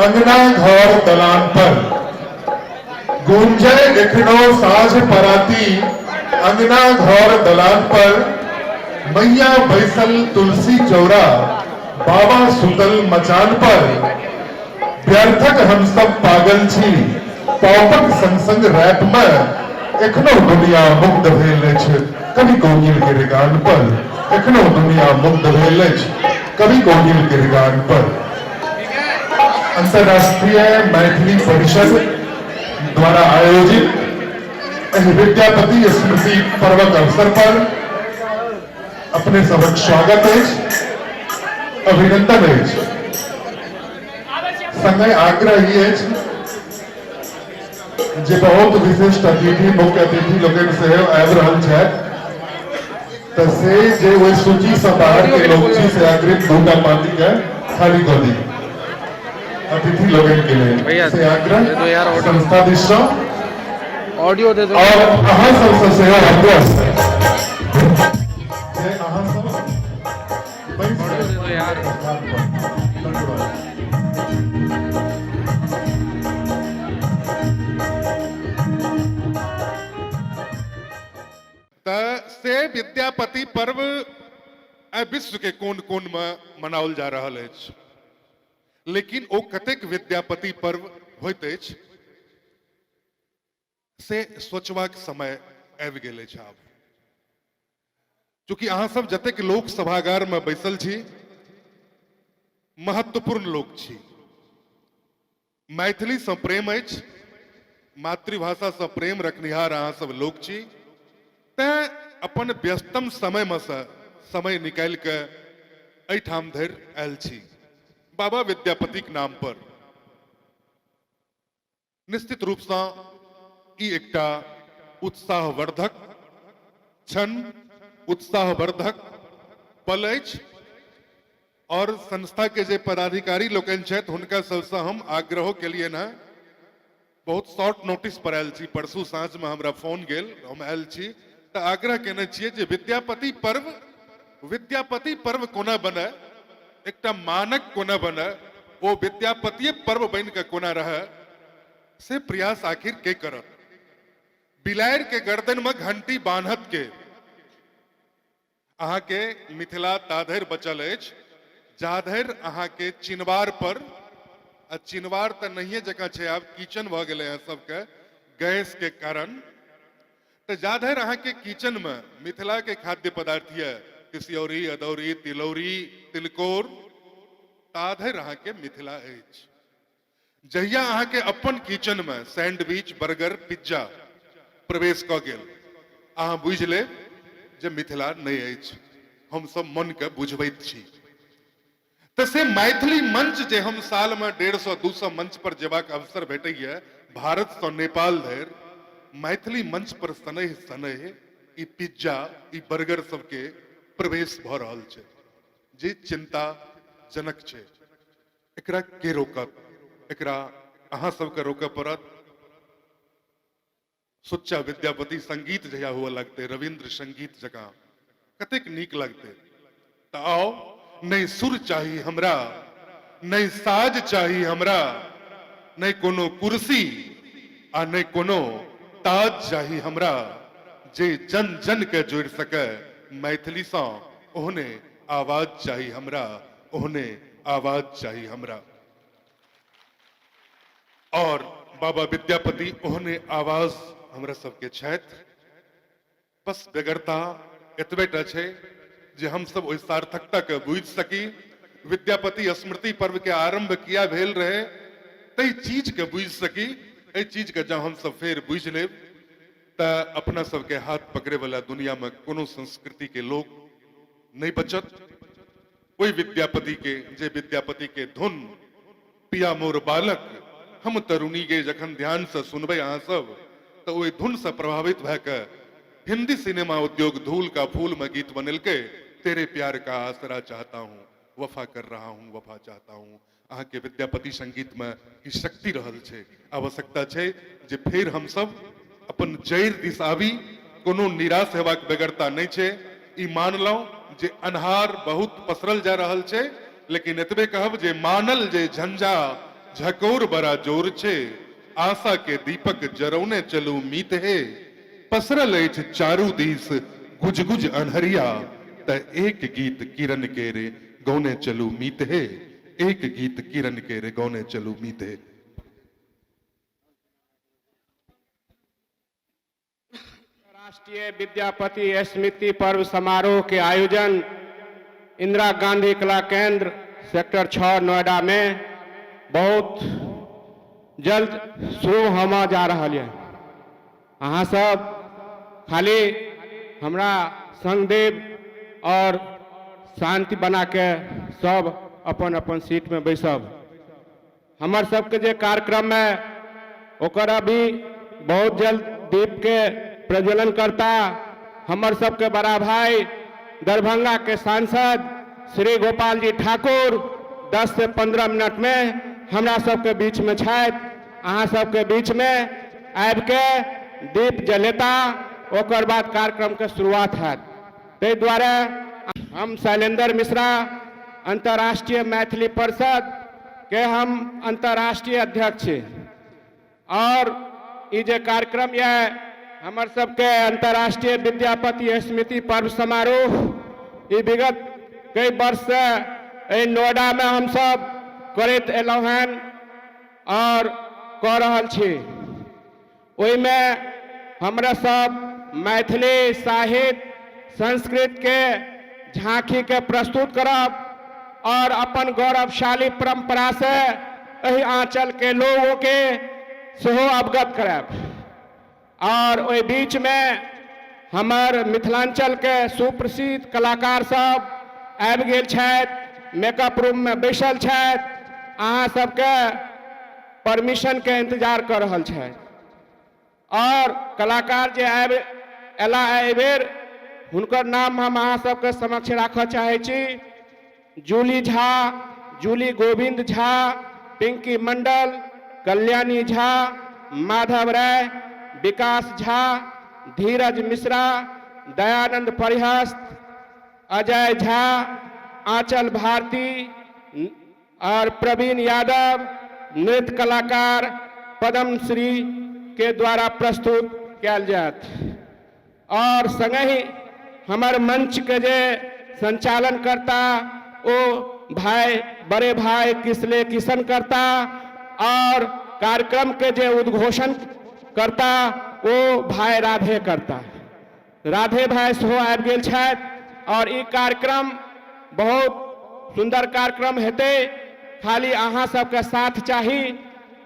अंगना घर दलान पर। गूंजे एखनो साँझ पराती अंगना घर दलान पर। मैया बैसल तुलसी चौरा बाबा सुतल मचान पर। व्यर्थक हम सब पागल छी पॉपक संग संग रैप में। एखनो दुनिया मुग्ध भेल अछि कवि कोकिल के गान पर। एखनो दुनिया मुग्ध भेल अछि कवि कोकिल के गान पर। अंतर्राष्ट्रीय मैथिली परिषद द्वारा आयोजित एहि विद्यापति स्मृति पर्वक अवसर पर अपने सबक स्वागत अछि, अभिनंदन अछि। संगे आग्रह ई अछि जे बहुत विशिष्ट अतिथि, मुख्य अतिथि लोकनि सेहो आबि रहल छथि, तऽ से जे ओहि सूची से बाहर के लोग छी से अग्रिम दूटा पार्टी के खाली कऽ दी अतिथि लोकनि के लेल। भैया, से आग्रह दे दो यार ऑडियो। संस्था दिस सँ ऑडियो दे दो। और अहाँ सबसँ सेहो आग्रह जे अहाँ सब बैस ऑडियो दे दो यार। स्थान पर। धन्यवाद। तऽ से विद्यापति पर्व आइ विश्व के कोन कोन में मनाओल जा रहल अछि, लेकिन ओ कतेक विद्यापति पर्व होइत अछि से सोचबाक समय आबि गेल अछि आब। चूँकि अहाँ सब जतेक लोक सभागार में बैसल छी महत्वपूर्ण लोक छी, मैथिली सँ प्रेम अछि, मातृभाषा सँ प्रेम रखनिहार अहाँ सब लोक छी, तैं अपन व्यस्तम समय में सँ समय निकालि के एहिठाम धरि आयल छी बाबा विद्यापतिक नाम पर। निश्चित रूप सँ ई एकटा उत्साहवर्धक क्षण, उत्साहवर्धक पल अछि और संस्था के जे पदाधिकारी लोकनि छथि हुनका सबसँ हम आग्रहो केलियनि हँ। बहुत शॉर्ट नोटिस पर आयल छी, परसू साँझ में हमरा फोन गेल, हम आयल छी तऽ आग्रह केने छियै जे विद्यापति पर्व कोना बने, एकटा मानक कोना बने, ओ विद्यापतिये पर्व बनि कऽ कोना रहै, से प्रयास आखिर के करत। बिलाड़ि के गर्दन में घंटी बान्हत के? अहाँके मिथिला ताधरि बचल अछि जाधरि अहाँके चिनवार पर, आ चिनवार तऽ नहिये जकाँ छै आब, किचन भऽ गेलै हँ सबके गैस के कारण, तऽ जाधरि अहाँके किचन में मिथिला के खाद्य पदार्थ यऽ तिसियौरी, अदौरी, तिलौरी, तिलकोर, ताधरि अहाँके मिथिला अछि। जहिया अहाँके अपन किचन में सैंडविच, बर्गर, पिज्जा प्रवेश कऽ गेल, अहाँ बुझि लेब जे मिथिला नहि अछि। हम सब मन के बुझबैत छी। तऽ से मैथिली मंच जे हम साल में 150 200 मंच पर जेबाक अवसर भेटैया, भारत सँ नेपाल धरि मैथिली मंच पर शनैः शनैः ई पिज्जा, ई बर्गर सबके प्रवेश भऽ रहल छै, जे चिंताजनक छै। एकरा के रोकत? एकरा अहाँ सबके रोकऽ पड़त। सुच्चा विद्यापति संगीत जहिया हुअ लगतै, रविन्द्र संगीत जकाँ कतेक नीक लगतै। तऽ आउ, नहि सुर चाही हमरा, नहि साज चाही हमरा, नहि कोनो कुर्सी आ नहि कोनो ताज चाही हमरा, जे जन जन के जोड़ि सकै मैथिलीसँ ओहने आवाज चाही हमरा, ओहने आवाज चाही हमरा। और बाबा विद्यापति ओहने आवाज हमरा सबके छथि। बस बेगरता एतबे टा छै जे हम सब ओहि सार्थकता के बुझि सकी। विद्यापति स्मृति पर्व के आरंभ किया भेल रहे ताहि चीज के बुझि सकी। एहि चीज के जँ हम सब फेर बुझि लेब तऽ अपना सबके हाथ पकड़े वाला दुनिया में कोनो संस्कृति के लोक नहि बचत। ओहि विद्यापति के, जे विद्यापति के धुन पिया मोर बालक हम तरुणी गे जखन ध्यान से सुनबै अहाँ सब तऽ ओहि धुन से प्रभावित भए के हिंदी सिनेमा उद्योग धूल का फूल में गीत बनेलकै, तेरे प्यार का आसरा चाहता हूँ, वफा कर रहा हूँ, वफा चाहता हूँ। अहाँके विद्यापति संगीत में ई शक्ति रहल छै। आवश्यकता छै जे फेर हम सब अपन जड़ि दिस आबी। कोनो निराश हेबाक बेगरता नहि छै। ई मानलहुँ जे अन्हार बहुत पसरल जा रहल छै, लेकिन एतबे कहब जे मानल जे झंझा झकौर बड़ा जोर छै, आशा के दीपक जरौने चलू मीत हे, पसरल अछि चारू दिस गुज गुज अन्हरिया, त एक गीत किरण के रे गौने चलू मीत हे, एक गीत किरण के रे गौने चलू मीत हे। राष्ट्रीय विद्यापति स्मृति पर्व समारोह के आयोजन इंदिरा गांधी कला केंद्र सेक्टर 6 नोएडा में बहुत जल्द शुरू होना जा रहा है। अहाँ सब खाली हमरा संग देब और शांति बना के सब अपन अपन सीट में बैसब। हमर सबके जे कार्यक्रम है ओकर अभी बहुत जल्द दीप के प्रज्वलन करता हमर सबके बड़ा भाई दरभंगा के सांसद श्री गोपाल जी ठाकुर 10 से 15 मिनट में हमरा सबके बीच में छथि। अहाँ सबके बीच में आबि के दीप जलेता, ओकर बाद कार्यक्रम के शुरुआत हैत। ताहि दुआरे हम शैलेंद्र मिश्रा अंतर्राष्ट्रीय मैथिली परिषद के हम अंतर्राष्ट्रीय अध्यक्ष छी और ई जे कार्यक्रम यह हमर सबके अंतर्राष्ट्रीय विद्यापति स्मृति पर्व समारोह ई विगत कई वर्ष से एहि नोएडा में हम सब करैत एलहुँ हन और कऽ रहल छी। ओहिमे हमरा सब मैथिली साहित्य संस्कृत के झांकी के प्रस्तुत करब और अपन गौरवशाली परंपरा से एहि आंचल के लोगों के सेहो अवगत करायब। और ओहि बीच में हमर मिथिलांचल के सुप्रसिद्ध कलाकार सब आबि गेल छथि, मेकअप रूम में बैसल छथि, अहाँ सबके परमिशन के इंतजार कर रहल छथि। और कलाकार जे आबि अयला एहिबेर हुनकर नाम हम अहाँ सबके समक्ष राखऽ चाहै छी। जूली झा, जूली गोविंद झा, पिंकी मंडल, कल्याणी झा, माधव राय, विकास झा, धीरज मिश्रा, दयानंद परिहस्त, अजय झा, आंचल भारती और प्रवीण यादव नृत्य कलाकार पद्मश्री के द्वारा प्रस्तुत कयल जायत। और संगहि हमर मंच के जे संचालन करता ओ भाई बड़े भाई किसले किशन करता और कार्यक्रम के जे उद्घोषण करता ओ भाई राधे करता। राधे भाई सेहो आबि गेल छथि और ई कार्यक्रम बहुत सुंदर कार्यक्रम हेतै, खाली अहाँ सबके साथ चाही।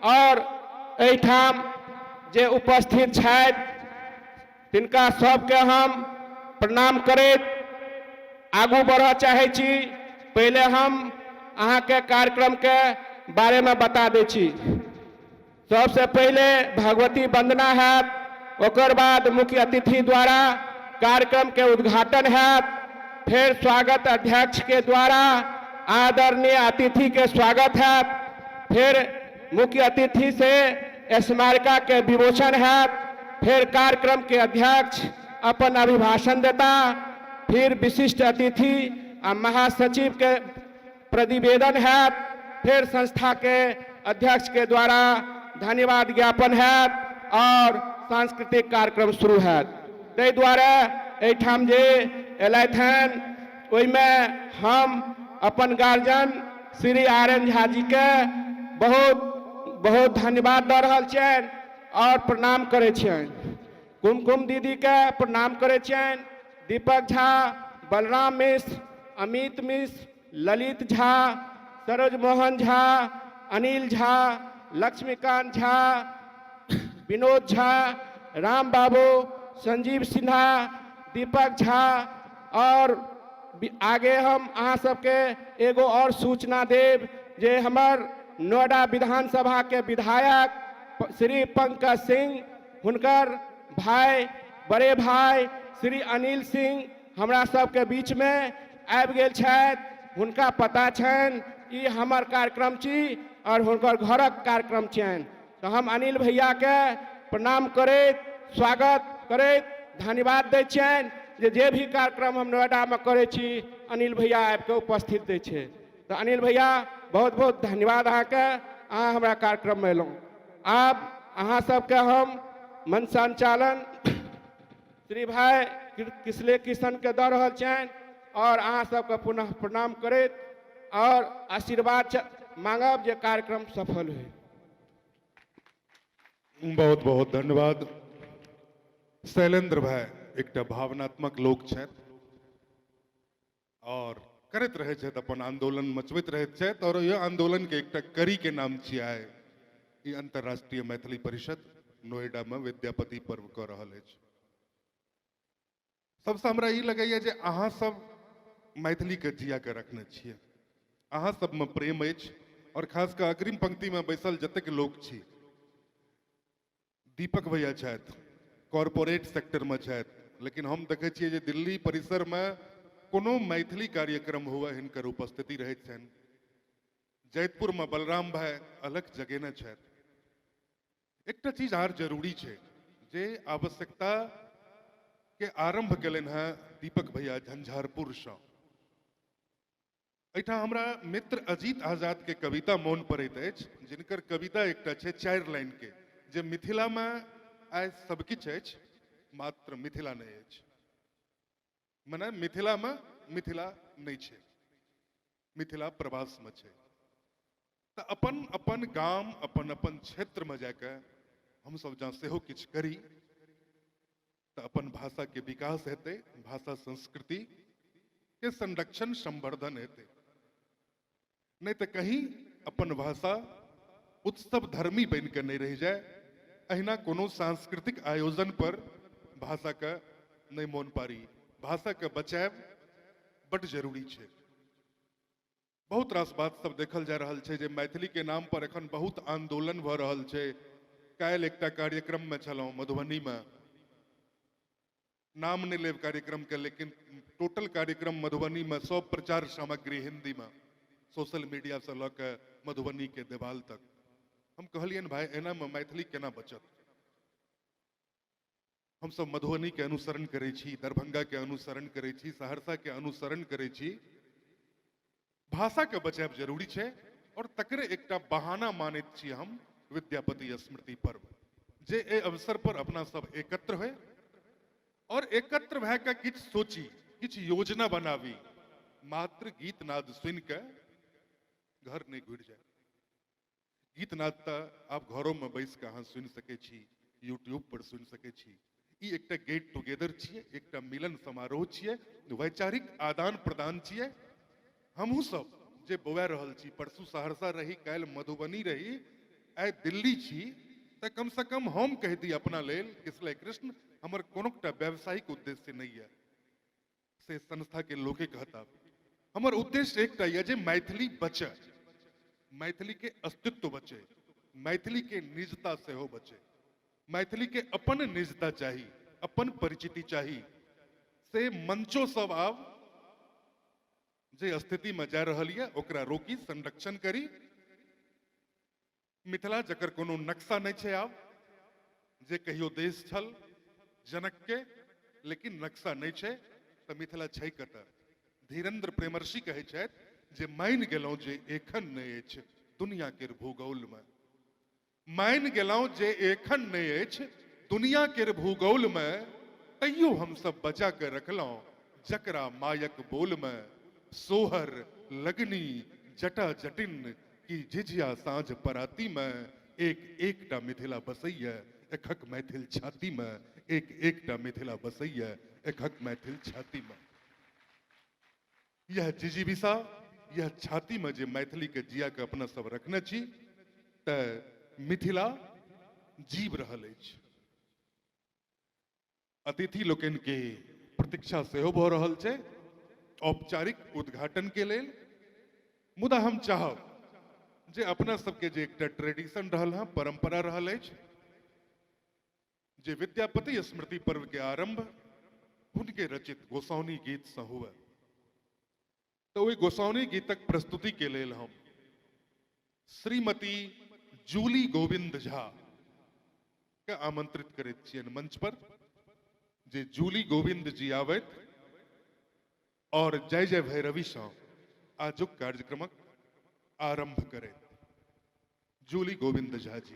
और एहिठाम जे उपस्थित छथि तिनका सबके हम प्रणाम करैत आगू बढ़ऽ चाहै छी। पहिले हम अहाँके कार्यक्रमके बारेमे बता दै छी। सबसे पहिले भगवती वंदना हैत, ओकर बाद मुख्य अतिथि द्वारा कार्यक्रम के उद्घाटन हैत, फिर स्वागत अध्यक्ष के द्वारा आदरणीय अतिथि के स्वागत हैत, फिर मुख्य अतिथि से स्मारिका के विमोचन हैत, फिर कार्यक्रम के अध्यक्ष अपन अभिभाषण देता, फिर विशिष्ट अतिथि आ महासचिव के प्रतिवेदन हैत, फिर संस्था के अध्यक्ष के द्वारा धन्यवाद ज्ञापन हैत और सांस्कृतिक कार्यक्रम शुरू हैत। ताहि दुआरे एहिठाम जे एलथि हन ओहिमे हम अपन गार्जियन श्री आर एन झा जी के बहुत बहुत धन्यवाद दऽ रहल छियनि और प्रणाम करै छियनि। कुमकुम दीदी के प्रणाम करै छियनि, दीपक झा, बलराम मिश्र, अमित मिश्र, ललित झा, सरोज मोहन झा, अनिल झा, लक्ष्मीकांत झा, विनोद झा, राम बाबू, संजीव सिन्हा, दीपक झा। और आगे हम अहाँ सबके एगो और सूचना देब जे हमर नोएडा विधानसभा के विधायक श्री पंकज सिंह, हुनकर भाई बड़े भाई श्री अनिल सिंह हमरा सबके बीच में आबि गेल छथि। हुनका पता छनि ई हमर कार्यक्रम छी और हुनकर घरक कार्यक्रम छियनि। तऽ हम अनिल भैया के प्रणाम करैत स्वागत करैत धन्यवाद दै छियनि जे जे भी कार्यक्रम हम नोएडा में करै छी अनिल भैया आबि कऽ उपस्थित दै छै। तऽ अनिल भैया बहुत बहुत धन्यवाद अहाँके। अहाँ हमरा कार्यक्रममे एलहुँ। आब अहाँ सबके हम मंच संचालन श्री भाई किसले किशन के दऽ रहल छियनि और अहाँ सबके पुनः प्रणाम करैत और आशीर्वाद मांगब जे कार्यक्रम सफल होइ। बहुत बहुत धन्यवाद। शैलेंद्र भाई एकटा भावनात्मक लोक छथि और करैत रहै छथि, अपन आंदोलन मचबैत रहैत छथि और यह आंदोलन के एकटा कड़ी के नाम छियै ई अंतर्राष्ट्रीय मैथिली परिषद नोएडा में विद्यापति पर्व कऽ रहल अछि। सबसँ हमरा ई लगैया जे अहाँ सब मैथिली के जिया के रखने छियै, अहाँ सबमे प्रेम अछि और खास कऽ अग्रिम पंक्ति में बैसल जतेक लोक छी, दीपक भैया छथि, कॉरपोरेट सेक्टर में छथि, लेकिन हम देखै छियै जे दिल्ली परिसर में कोनो मैथिली कार्यक्रम हुए हिनकर उपस्थिति रहैत छनि। जैतपुर में बलराम भाई अलग जगेने छथि। एकटा चीज आर जरूरी छै जे आवश्यकता के आरंभ केलनि हेँ दीपक भैया झंझारपुर सँ। एहिठाम हमरा मित्र अजीत आजाद के कविता मोन पड़ैत अछि, जिनकर कविता एकटा छै 4 लाइन के, जे मिथिला में आइ सबकिछु अछि मात्र मिथिला नहि अछि। मने मिथिला में मिथिला नहि छै, मिथिला प्रवास में छै। तऽ अपन अपन गाम अपन अपन क्षेत्र में जाके हमसब जँ सेहो किछु करी तऽ अपन भाषा के विकास हेतै, भाषा संस्कृति के संरक्षण संवर्धन हेतै। नहि तऽ कहीं अपन भाषा उत्सव धर्मी बनि कऽ नहि रहि जाय। अहिना कोनो सांस्कृतिक आयोजन पर भाषा के नहि मोन पारी, भाषा के बचायब बड जरूरी छै। बहुत रास बात सब देखल जा रहल छै जे मैथिली के नाम पर एखन बहुत आंदोलन भऽ रहल छै। काल्हि एकटा कार्यक्रम में छलहुँ मधुबनी में, नाम नहि लेब कार्यक्रम के, लेकिन टोटल कार्यक्रम मधुबनी में सब प्रचार सामग्री हिंदी में, सोशल मीडिया से लऽ के मधुबनी के देवाल तक। हम कहलियनि भाई एना में मैथिली केना बचत? हम सब मधुबनी के अनुसरण करै छी, दरभंगा के अनुसरण करै छी, सहरसा के अनुसरण करै छी। भाषा के बचायब जरूरी छै और तकरे एकटा बहाना मानैत छी हम विद्यापति स्मृति पर्व, जे एहि अवसर पर अपना सब एकत्र होय और एकत्र भए के किछु सोची, किछु योजना बनाबी। मात्र गीत नाद सुनि के घर नहि घुरि जाय। गीत नाद तऽ आब घरों में बैस के अहाँ सुनि सकै छी, यूट्यूब पर सुनि सकै छी। ई एकटा गेट टुगेदर छियै, एकटा मिलन समारोह छियै, वैचारिक आदान प्रदान छियै। हमहूँ सब जे बौआ रहल छी, परसू सहरसा रही, काल्हि मधुबनी रही, आइ दिल्ली छी, तऽ कम से कम हम कहि दी अपना लेल किसलय कृष्ण, हमर कोनोटा व्यावसायिक उद्देश्य नहि यऽ से संस्था के लोके कहता। हमर उद्देश्य एकटा यऽ जे मैथिली बचे, मैथिली के अस्तित्व बचे, मैथिली के निजता सेहो बचे। मैथिली के अपन निजता चाही, अपन परिचिति चाही। से मंचो सब आब जे स्थिति में जा रहल यऽ ओकरा रोकी, संरक्षण करी। मिथिला जकर कोनो नक्शा नहि छै आब, जे कहियो देश छल जनक के, लेकिन नक्शा नहि छै, तऽ मिथिला छै कतऽ? धीरेन्द्र प्रेमर्षि कहै छथि जे मानि गेलहुँ जे एखन नहि अछि दुनिया केर भूगोलमे, मानि गेलहुँ जे एखन नहि अछि दुनिया केर भूगोलमे, तैयो हमसब बचा के रखलहुँ जकरा मायक बोलमे। सोहर लगनी जटा जटिन की झिझिया साँझ पराती में, एक एकटा मिथिला बसैया एकहक मैथिल छाती में, एक एकटा मिथिला बसैया एकहक मैथिल छाती में। यह जिजीविषा, यह छाती में जे मैथिली के जिया के अपना सब रखने छी, तऽ मिथिला जीव रहल अछि। अतिथि लोकनि के प्रतीक्षा सेहो भऽ रहल छै औपचारिक उद्घाटन के लेल। मुदा हम चाहब जे अपना सबके जे एकटा ट्रेडिशन रहल हँ, परंपरा रहल अछि, जे विद्यापति स्मृति पर्व के आरंभ हुनके रचित गोसाउनी गीत सँ हुए, तऽ ओहि गोसाउनी गीतक प्रस्तुति के लेल हम श्रीमती जूली गोविंद झा के आमंत्रित करैत छियनि मंच पर, जे जूली गोविंद जी आबैत और जय जय भैरवी सँ आजुक कार्यक्रमक आरंभ करैत। जूली गोविंद झा जी।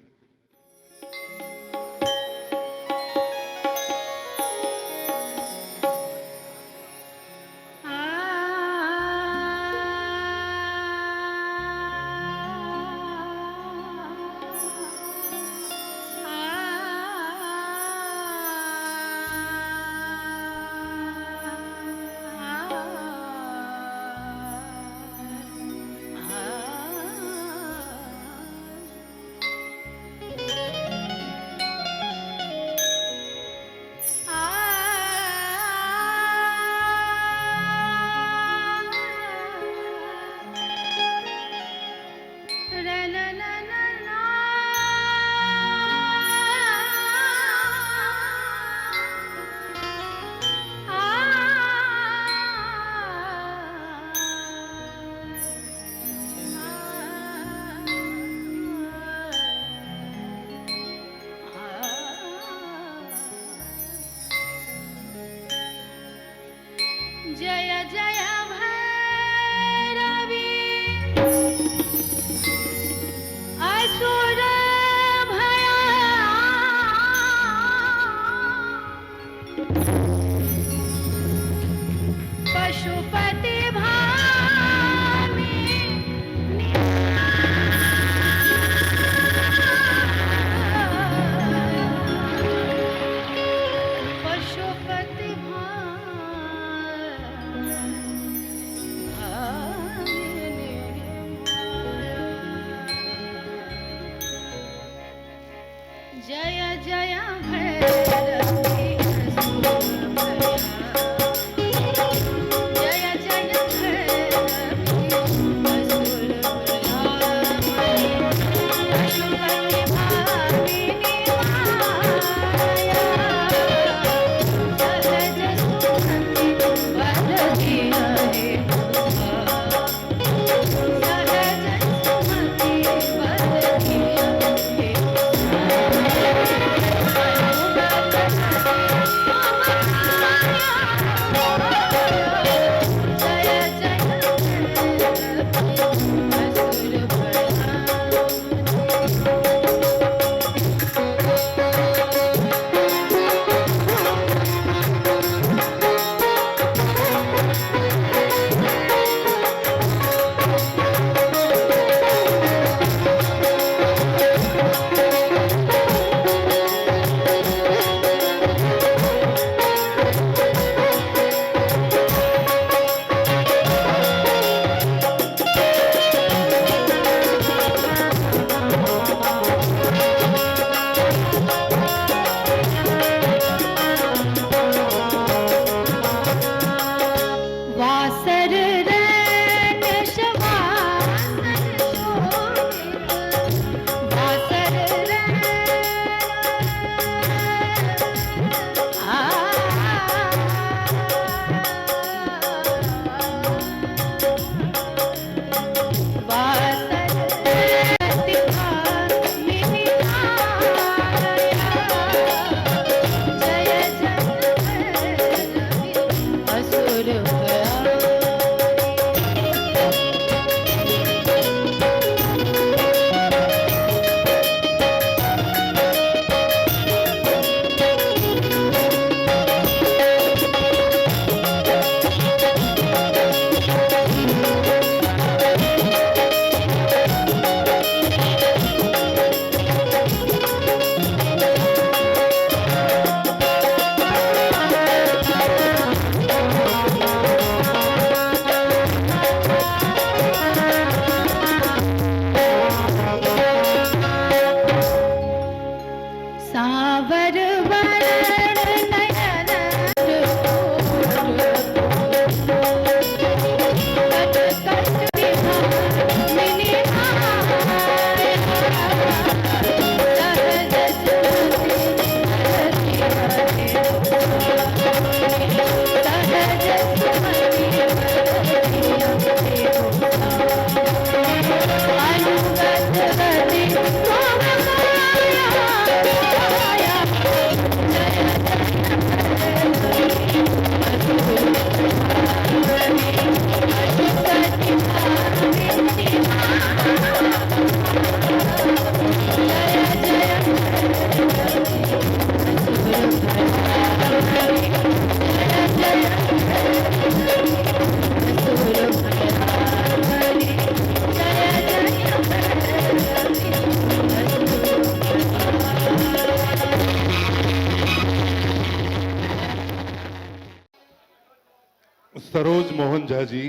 मोहन झा जी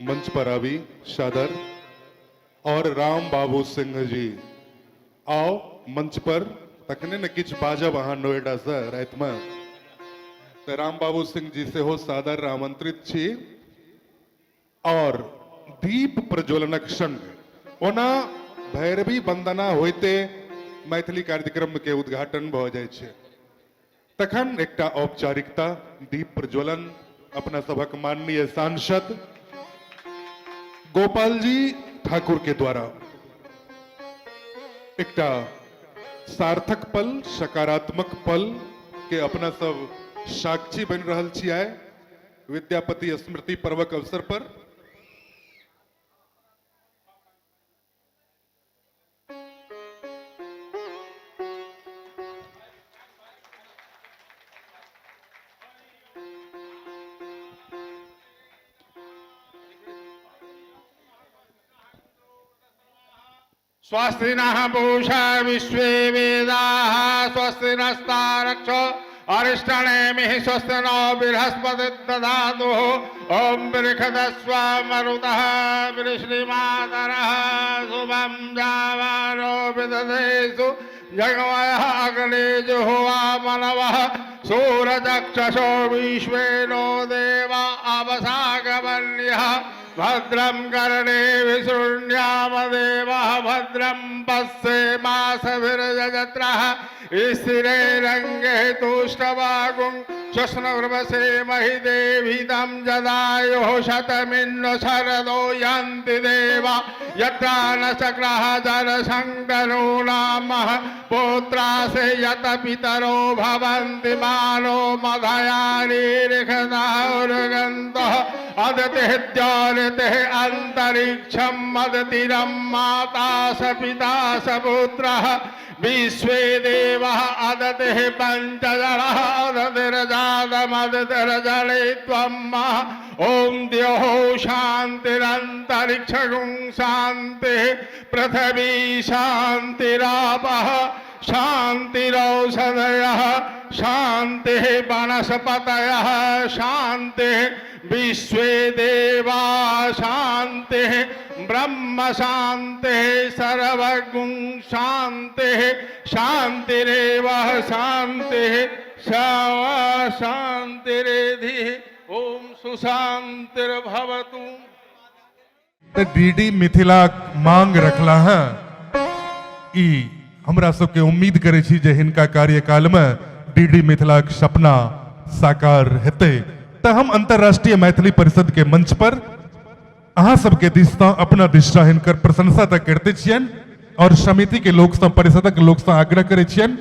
मंच पर आबी सादर और राम बाबू सिंह जी आओ मंच पर, तखने ने किछु बाजब अहाँ नोएडा से रातिमे। तऽ राम बाबू सिंह जी सेहो सादर आमंत्रित छी। और दीप प्रज्वलनक संग ओना भैरवी वंदना होइते मैथिली कार्यक्रम के उद्घाटन भऽ जाइ छै, तखन एकटा औपचारिकता दीप प्रज्वलन अपना सभक माननीय सांसद गोपालजी ठाकुर के द्वारा एकटा सार्थक पल, सकारात्मक पल के अपना सब साक्षी बनि रहल छी आइ विद्यापति स्मृति पर्वक अवसर पर। स्वस्ति नः पूषा विश्वे वेदाः स्वस्ति नस्तारक्षो अरिष्टनेमिः स्वस्ति नो बृहस्पति दधातु। ॐ बृहदस्व मरुतः वृष्णिमातरः शुभं जावानो विदधेषु जगमयः अग्ने जुहुवा मनवः सूरचक्षसो विश्वे नो देवा अवसागमन्यः भद्रं कर्णे विशृण्याम देवः भद्रं पश्येमासभिर्यजत्रः स्थिरे रङ्गे तुष्टवागुं शुष्णवृवसे महि देवीतं जदायुः शतमिन्न शरदो यान्ति देवा यत्र न चक्रः जलसङ्गरूणामः पुत्रासे यत पितरो भवन्ति मानो मधयानिर्खदारुगन्तः अदतिः द्योरितिः अन्तरिक्षं मदतिरं माता स पिता स पुत्रः विश्वे देवः अदतिः पञ्चजलः अदतिरजातमदतिरजले त्वं मः। ॐ द्योः शान्तिरन्तरिक्षगुं शान्तिः पृथिवी शान्तिरापः शान्तिरौषधयः शान्तिः वनस्पतयः शान्तिः विश्वे देवा शान्तिः ब्रह्म शान्तिः सर्वगुं शान्तिः शान्तिरेव शान्तिः सर्वा शान्तिरेधिः। ॐ सुशान्तिर्भवतु। तऽ डीडी मिथिला मांग रखला है, ई हमरा सबके उम्मीद करै छी जे हिनका कार्यकालमे डीडी मिथिलाक सपना साकार हेतै। तऽ हम अंतर्राष्ट्रीय मैथिली परिषद के मंच पर अहाँ सबके दिससँ, अपना दिससँ हिनकर प्रशंसा तऽ करिते छियनि और समिति के लोकसँ, परिषदक लोकसँ आग्रह करै छियनि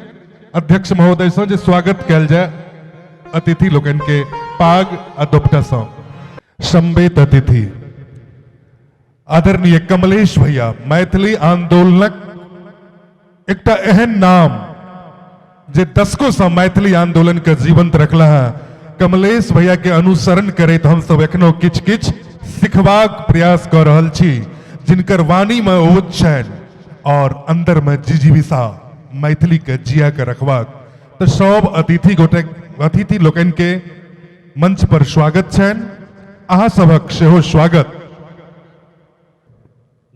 अध्यक्ष महोदयसँ जे स्वागत कयल जाय अतिथि लोकनि के पाग आ दोपटासँ। संवेत अतिथि आदरणीय कमलेश भैया, मैथिली आंदोलनक एकटा एहन नाम जे दशकों से मैथिली आंदोलन के जीवंत रखला है। कमलेश भैया के अनुसरण करैत हम सब एखनो किछु किछु सिखबाक प्रयास कऽ रहल छी, जिनकर वाणी में ओज छनि और अंदर में जिजीविषा मैथिली के जिया के रखबाक। तऽ सब अतिथि गोटे अतिथि लोकनि के मंच पर स्वागत छनि, अहाँ सभक सेहो स्वागत।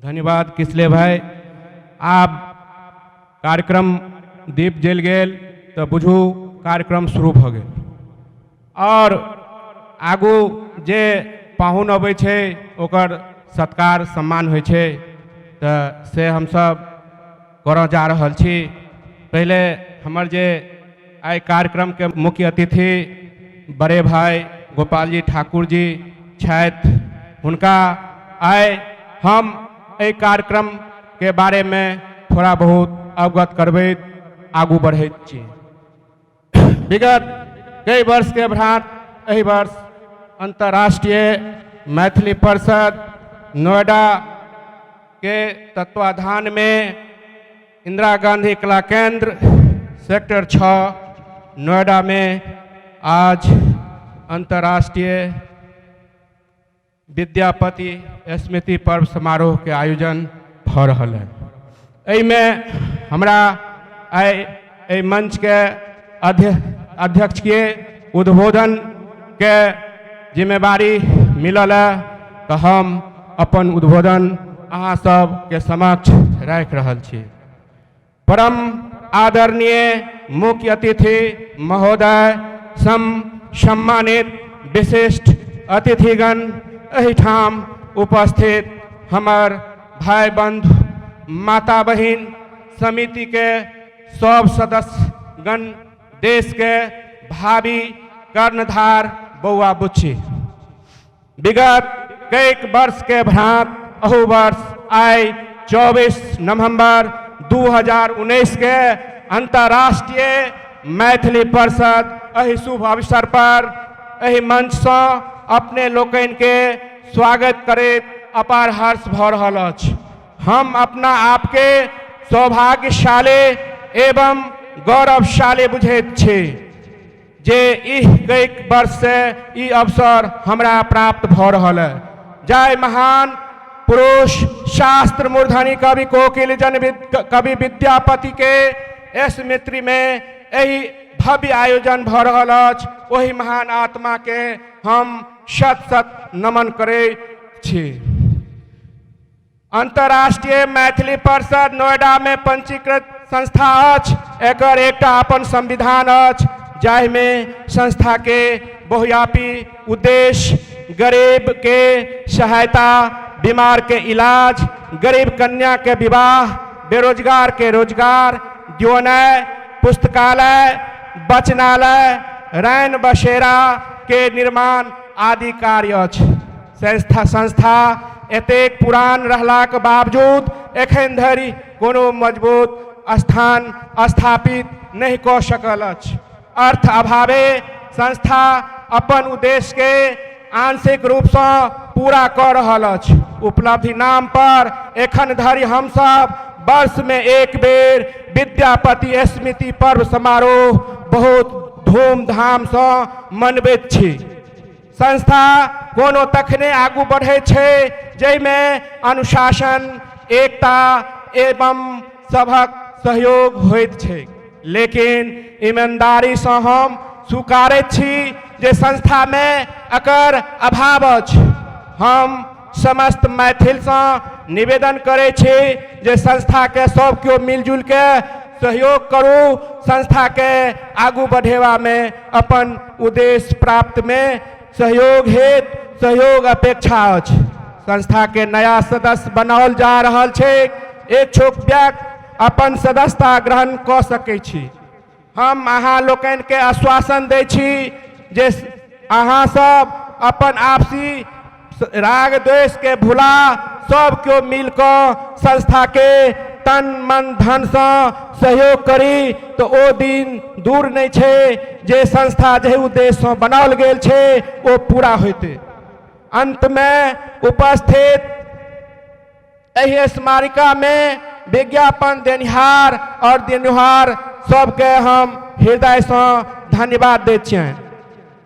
धन्यवाद किसले भाई। आब कार्यक्रम दीप जलि गेल तऽ बुझू कार्यक्रम शुरू भऽ गेल और आगू जे पाहुन अबै छै ओकर सत्कार सम्मान होइ छै, तऽ से हमसब करऽ जा रहल छी। पहिले हमर जे एहि कार्यक्रमके मुख्य अतिथि बड़े भाई गोपालजी ठाकुर जी छथि, हुनका आइ हम एहि कार्यक्रमके बारेमे थोड़ा बहुत अवगत करबैत आगू बढ़ैत छी। विगत कई वर्षके भ्रांत एहि वर्ष अंतर्राष्ट्रीय मैथिली परिषद नोएडा के तत्वाधान में इंदिरा गांधी कला केंद्र सेक्टर 6 नोएडा में आज अंतर्राष्ट्रीय विद्यापति स्मृति पर्व समारोह के आयोजन भऽ रहल है। एहिमे हमरा आइ एहि मंचके अध्यक्षकीय उद्बोधन के जिम्मेवारी मिलल है तऽ हम अपन उद्बोधन अहाँ सबके समक्ष राखि रहल छी। परम आदरणीय मुख्य अतिथि महोदय, सम्मानित विशिष्ट अतिथिगण, एहिठाम उपस्थित हमर भाई बंधु, माता बहिन, समिति के सब सदस्यगण, देश के भावी कर्णधार बौआ बुच्ची, विगत कईक वर्ष के भांत अहू वर्ष आइ 24 नवंबर 2019 के अंतर्राष्ट्रीय मैथिली परिषद एहि शुभ अवसर पर एहि मंच सँ अपने लोकनि के स्वागत करैत अपार हर्ष भऽ रहल अछि। हम अपना आपके सौभाग्यशाली एवं गौरवशाली बुझैत छी जे ई कईक वर्ष से ई अवसर हमरा प्राप्त भऽ रहल है। जय महान पुरुष शास्त्र मूर्धनि कवि कोकिल जन कवि विद्यापति के स्मृति में एहि भव्य आयोजन भऽ रहल अछि, ओहि महान आत्मा के हम शत शत नमन करै छी। अंतर्राष्ट्रीय मैथिली परिषद नोएडा में पंजीकृत संस्था अछि। एकर एकटा अपन संविधान अछि जाहिमे संस्था के बहुव्यापी उद्देश्य गरीब के सहायता, बीमार के इलाज, गरीब कन्या के विवाह, बेरोजगार के रोजगार दियोनाय, पुस्तकालय, वचनालय, रैन बसेरा के निर्माण आदि कार्य अछि। संस्था एतेक पुरान रहलाक बावजूद एखन धरि कोनो मजबूत स्थान स्थापित नहि कऽ सकल अछि। अर्थ अभावे संस्था अपन उद्देश्यके आंशिक रूपसँ पूरा कऽ रहल अछि। उपलब्धि नाम पर एखन धरि हमसब वर्षमे एक बेर विद्यापति स्मृति पर्व समारोह बहुत धूमधामसँ मनबैत छी। संस्था कोनो तखने आगू बढ़ै छै जाहिमे अनुशासन, एकता एवं सभक सहयोग होइत छै। लेकिन ईमानदारीसँ हम स्वीकारैत छी जे संस्थामे एकर अभाव अछि। हम समस्त मैथिलसँ निवेदन करै छी जे संस्थाके सब केओ मिलजुलके सहयोग करू, संस्थाके आगू बढ़ेबामे अपन उद्देश्य प्राप्तमे सहयोग हेतु सहयोग अपेक्षा अछि। संस्थाके नया सदस्य बनाओल जा रहल छै, इच्छुक व्यक्ति अपन सदस्यता ग्रहण कऽ सकै छी। हम अहाँ लोकनिके आश्वासन दै छी जे अहाँ सब अपन आपसी राग द्वेषके भुला सब केओ मिल कऽ संस्थाके तन मन धनसँ सहयोग करी तऽ ओ दिन दूर नहि छै जे संस्था जाहि उद्देश्यसँ बनाओल गेल छै ओ पूरा होइतै। अन्तमे उपस्थित एहि स्मारिकामे विज्ञापन देनिहार आओर देनिहार सबके हम हृदयसँ धन्यवाद दै छियनि।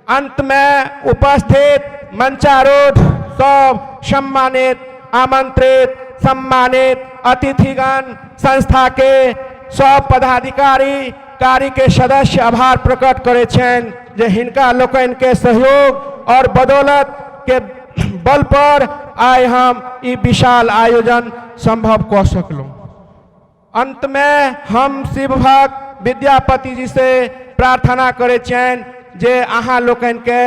अन्तमे उपस्थित मंचारूढ़ सब सम्मानित आमंत्रित सम्मानित अतिथिगण, संस्था के सब पदाधिकारी, कार्य के सदस्य आभार प्रकट करै छनि जे हिनका लोकनि के सहयोग और बदौलत के बल पर आइ हम ई विशाल आयोजन संभव कऽ सकलहुँ। अंत में हम शिव भक्त विद्यापति जी से प्रार्थना करै छियनि जे अहाँ लोकनि के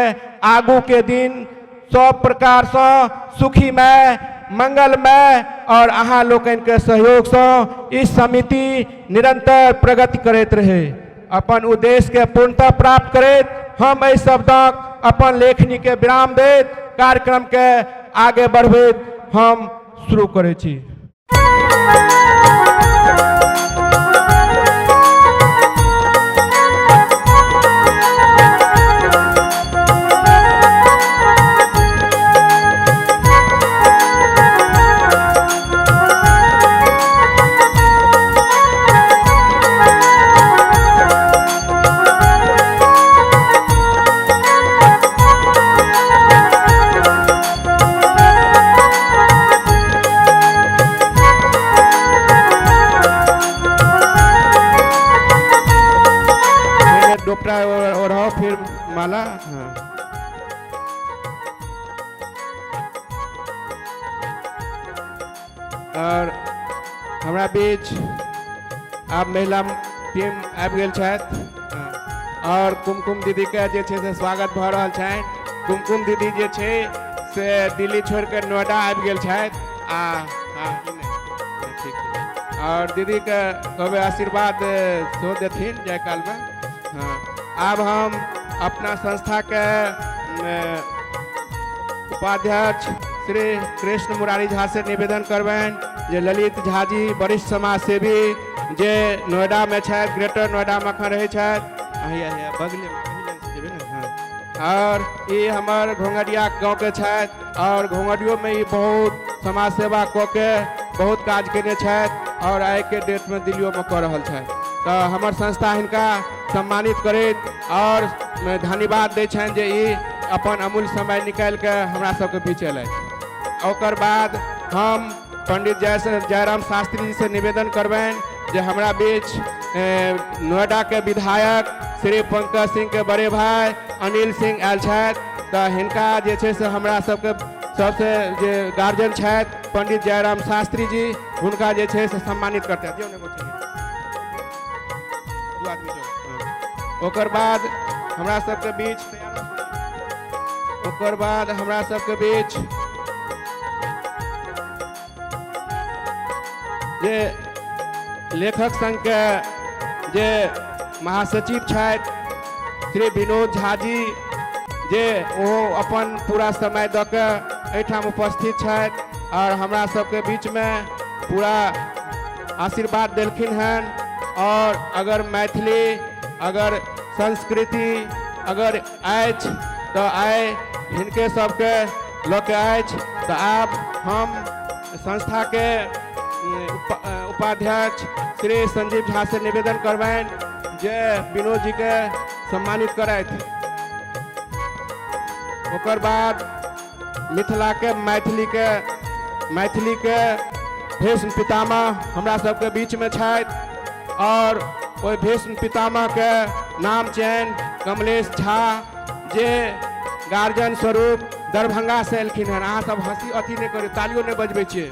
आगू के दिन सब प्रकार सँ सुखीमय, मंगलमय और अहाँ लोकनि के सहयोग सँ ई समिति निरंतर प्रगति करैत रहे। अपन उद्देश्य के पूर्णतः प्राप्त करैत हम एहि शब्दक अपन लेखनी के विराम दैत कार्यक्रम के आगे बढ़बैत हम शुरू करै छी। आओर हमरा बीच आब महिला टीम आबि गेल छथि आओर कुमकुम दीदीके जे छै से स्वागत भऽ रहल छनि। कुमकुम दीदी जे छै से दिल्ली छोड़ि कऽ नोएडा आबि गेल छथि आ हँ ई नहि ठीक छै। आओर दीदीके कहबै आशीर्वाद सेहो देथिन जाय कालमे। हँ आब हम अपना संस्थाके उपाध्यक्ष श्री कृष्ण मुरारी झा से निवेदन करबनि जे ललित झा जी वरिष्ठ समाज सेवी जे नोएडामे छथि, ग्रेटर नोएडामे एखन रहै छथि, हैया हैया बगलेमे जेबै ने। हँ आओर ई हमर घोंघडिया गाँवके छथि आओर घोंघडियोमे ई बहुत समाज सेवा कऽ के बहुत काज केने छथि आओर आइके डेटमे दिल्लियोमे कऽ रहल छथि। तऽ हमर संस्था हिनका सम्मानित करैत आओर धन्यवाद दै छनि जे ई अपन अमूल्य समय निकालि कऽ हमरा सबके बीच अयलथि। ओकर बाद हम पंडित जयराम शास्त्री जी से निवेदन करबनि जे हमरा बीच नोएडा के विधायक श्री पंकज सिंह के बड़े भाई अनिल सिंह आयल छथि, तऽ हिनका जे छै से हमरा सबके सबसे जे गार्जियन छथि पंडित जयराम शास्त्री जी हुनका जे छै से सम्मानित करतै। दियौ ने गोटे। दू आदमी जाउ। ओकर बाद हमरा सबके बीच ओकर बाद हमरा सबके बीच जे लेखक संघ के जे महासचिव छथि श्री विनोद झा जी, जे ओ अपन पूरा समय दऽ के एहिठाम उपस्थित छथि आओर हमरा सबके बीचमे पूरा आशीर्वाद देलखिन हन। और अगर मैथिली अगर संस्कृति अगर अछि तऽ आइ हिनके सबके लऽ के अछि। तऽ आब हम संस्थाके उपाध्यक्ष श्री संजीव झा से निवेदन करबनि जे विनोद जी के सम्मानित करथि। ओकर बाद मिथिला के मैथिली के भीष्म पितामह हमरा सबके बीच में छथि और ओहि भीष्म पितामह के नाम चैन कमलेश झा जे गार्जियन स्वरूप दरभंगा से एलखिन हन। अहाँ सब हंसी अथी नहीं करू, तालियो नहीं बजबै छियै।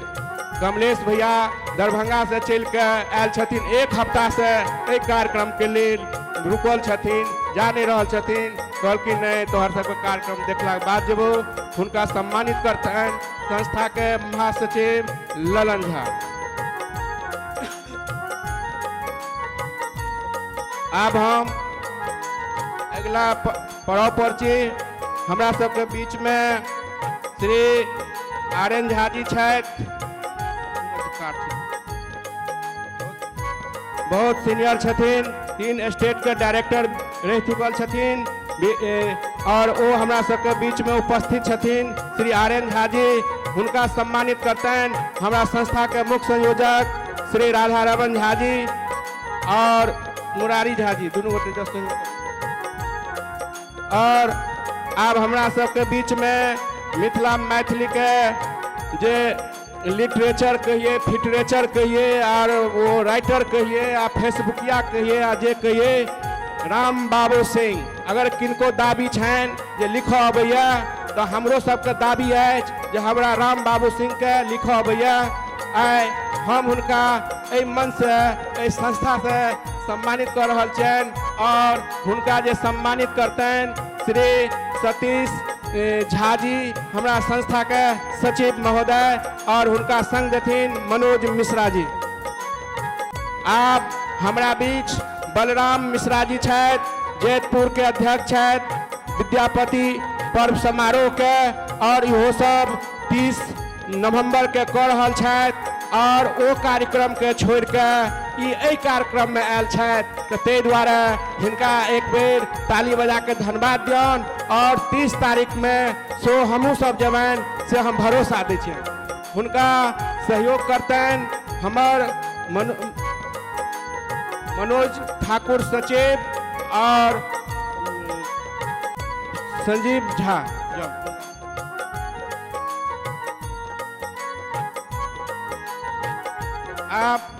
कमलेश भैया दरभंगा से चलि के आयल छथिन, एक हफ्ता से एहि कार्यक्रम के लेल रुकल छथिन, जा नहीं रहल छथिन। कहलखिन नहीं तोहर सबके कार्यक्रम देखलाके बाद जेबो। हुनका सम्मानित करतनि संस्था के महासचिव ललन झा। आब हम अगला पड़ाव पर छी। हमरा सबके बीच में श्री आर एन झा जी छथि, बहुत सीनियर छथिन, 3 स्टेट के डायरेक्टर रहि चुकल छथिन और ओ हमरा सबके बीच में उपस्थित छथिन। श्री आर एन झा जी हुनका सम्मानित करतनि हमरा संस्था के मुख्य संयोजक श्री राधा रमन झा जी और मुरारी झा जी, दुनू गोटे जस्ट सहयोग। और आब हमरा सबके बीच में मिथिला मैथिली के जे लिटरेचर कहिए, फिटरेचर कहिए, और वो राइटर कहिए, आ फेसबुकिया कहिए, आ जे कहिए, राम बाबू सिंह अगर किनको दाबी छनि जे लिखऽ अबैया तऽ हमरो सबके दाबी अछि जे हमरा राम बाबू सिंह के लिखऽ अबैया। आइ हम हुनका एहि मंचसँ, एहि संस्थासँ सम्मानित कऽ रहल छियनि और हुनका जे सम्मानित करतनि श्री सतीश झा जी हमरा संस्था के सचिव महोदय और हुनका संग देथिन मनोज मिश्रा जी। आब हमरा बीच बलराम मिश्रा जी छथि, जैतपुर के अध्यक्ष छथि विद्यापति पर्व समारोह के, और इहो सब 30 नवंबर के कऽ रहल छथि और ओ कार्यक्रम के छोड़ि के ई एहि कार्यक्रम में आयल छथि, तऽ ताहि दुआरे हिनका एक बेर ताली बजा के धन्यवाद दियौन। और 30 तारीख में सो हमहूँ सब जेबनि से हम भरोसा दै छियनि। हुनका सहयोग करतनि हमर मनोज ठाकुर सचिव और संजीव झा। आप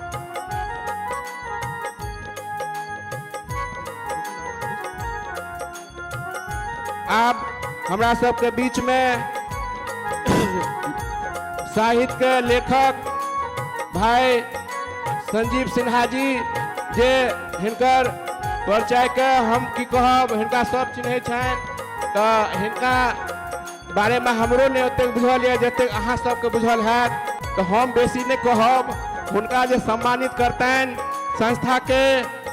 आब हमरा सबके बीच में साहित्य के लेखक भाई संजीव सिन्हा जी जे हिनकर परिचयके हम की कहब, हिनका सब चिन्है छनि, तऽ हिनका बारेमे हमरो नहि ओतेक बुझल यऽ जतेक अहाँ सबके बुझल हैत, तऽ हम बेसी नहि कहब। हुनका जे सम्मानित करतनि संस्थाके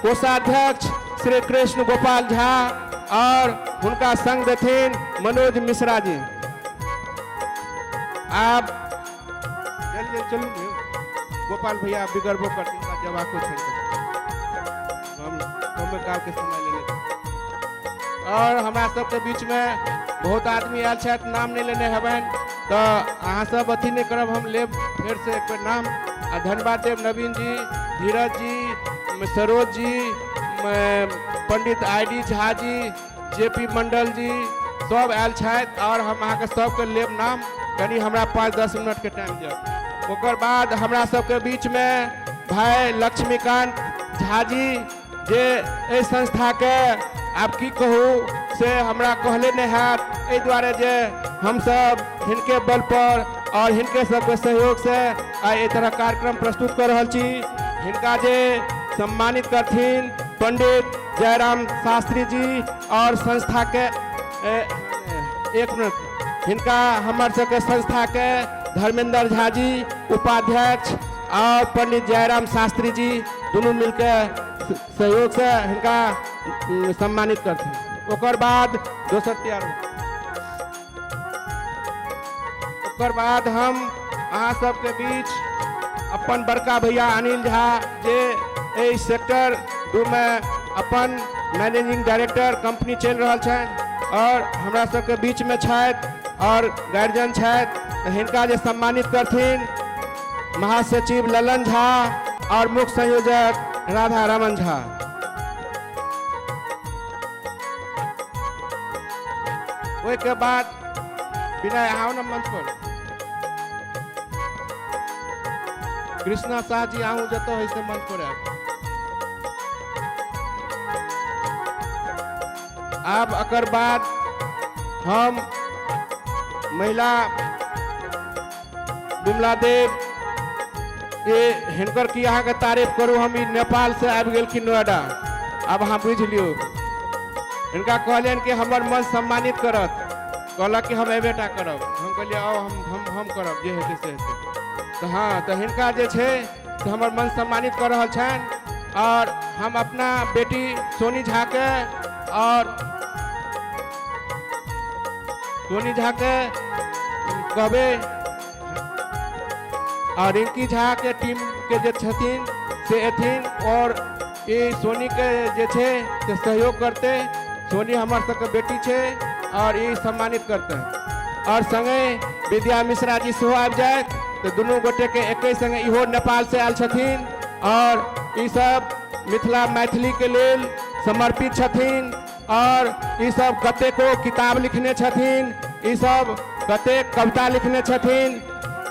कोषाध्यक्ष श्री कृष्ण गोपाल झा और हुनका संग देथिन मनोज मिश्रा जी। आब जल्दी जल्दी चलू ने गोपाल भैया, बिगड़बो करथिन, जवाको छनि, हम कमे काल के समय लेने छी। और हमरा सबके बीच में बहुत आदमी आयल छथि, नाम नहि लेने हेबनि तऽ अहाँ सब अथी नहि करब, हम लेब फेर से एक बेर नाम। आ धन्यवाद देब नवीन जी, धीरज जी, सरोज जी, पंडित I D Jha ji, J P Mandal ji, सब आयल छथि और हम अहाँके सबके लेब नाम, कनि हमरा 5-10 मिनटके टाइम दिअ। ओकर बाद हमरा सबके बीचमे भाई लक्ष्मीकांत झा जी जे एहि संस्थाके आब की कहू से हमरा कहले नहि हैत, एहि दुआरे जे हमसब हिनके बल पर और हिनके सबके सहयोग से आइ एहि तरह कार्यक्रम प्रस्तुत कऽ रहल छी। हिनका जे सम्मानित करथिन पंडित जयराम शास्त्री जी और संस्था के एक मिनट, हिनका हमर सबके संस्था के धर्मेंद्र झा जी उपाध्यक्ष और पंडित जयराम शास्त्री जी दुनू मिलके सहयोग से हिनका सम्मानित करथिन। ओकर बाद दोसर तैयार हो। ओकर बाद हम अहाँ सबके बीच अपन बड़का भैया अनिल झा जे एहि सेक्टर 2 में अपन मैनेजिंग डायरेक्टर कंपनी चलि रहल छनि और हमरा सबके बीच में छथि और गार्जियन छथि, तऽ हिनका जे सम्मानित करथिन महासचिव ललन झा और मुख्य संयोजक राधा रमन झा। ओहिके बाद विनय आउ ने मंच पर, कृष्णा शाह जी आहू जतऽ होइ से मंच पर आयब। आब एकर बाद हम महिला विमला देव ये हिनकर की अहाँके तारीफ करू, हम ई नेपाल से आबि गेलखिन नोएडा, आब अहाँ बुझि लियौ। हिनका कहलियनि कि हमर मन सम्मानित करत, कहलक कि हम एबे टा करब, हम कहलियै आउ हम करब, जे हेतै से हेतै। तऽ हँ, तऽ हिनका जे छै से हमर मन सम्मानित कऽ रहल छनि और हम अपना बेटी सोनी झा के और सोनी झा के कहबै और रिंकी झा के टीम के जे छथिन से एथिन और ई सोनी के जे छै से सहयोग करते। सोनी हमर सबके बेटी छै और ई सम्मानित करते। और संगे विद्या मिश्रा जी सेहो आबि जायत, तऽ दुनू गोटे के एके संगे, इहो नेपाल से आयल छथिन और ई सब मिथिला मैथिली के लेल समर्पित छथिन और ई सब कतेको किताब लिखने छथिन, ई सब कतेक कविता लिखने छथिन,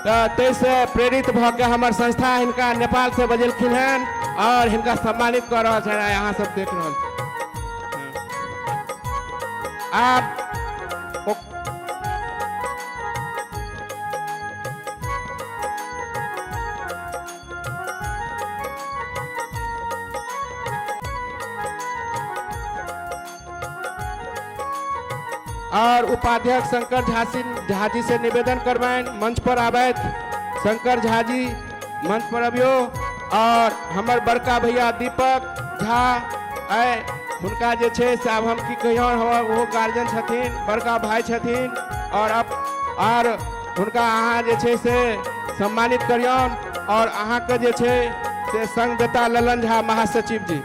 तऽ ताहिसँ प्रेरित भऽ के हमर संस्था हिनका नेपाल से बजेलखिन हन और हिनका सम्मानित कऽ रहल छनि, आइ अहाँ सब देख रहल छी। आब और उपाध्यक्ष शंकर झा जी से निवेदन करबनि मंच पर आबथि। शंकर झा जी मंच पर अबियो। और हमर बड़का भैया दीपक झा आइ हुनका जे छै से आब हम की कहियौन, हमर ओहो गार्जियन छथिन, बड़का भाई छथिन और अब और हुनका अहाँ जे छै से सम्मानित करियौन और अहाँके जे छै से संग देता ललन झा महासचिव जी।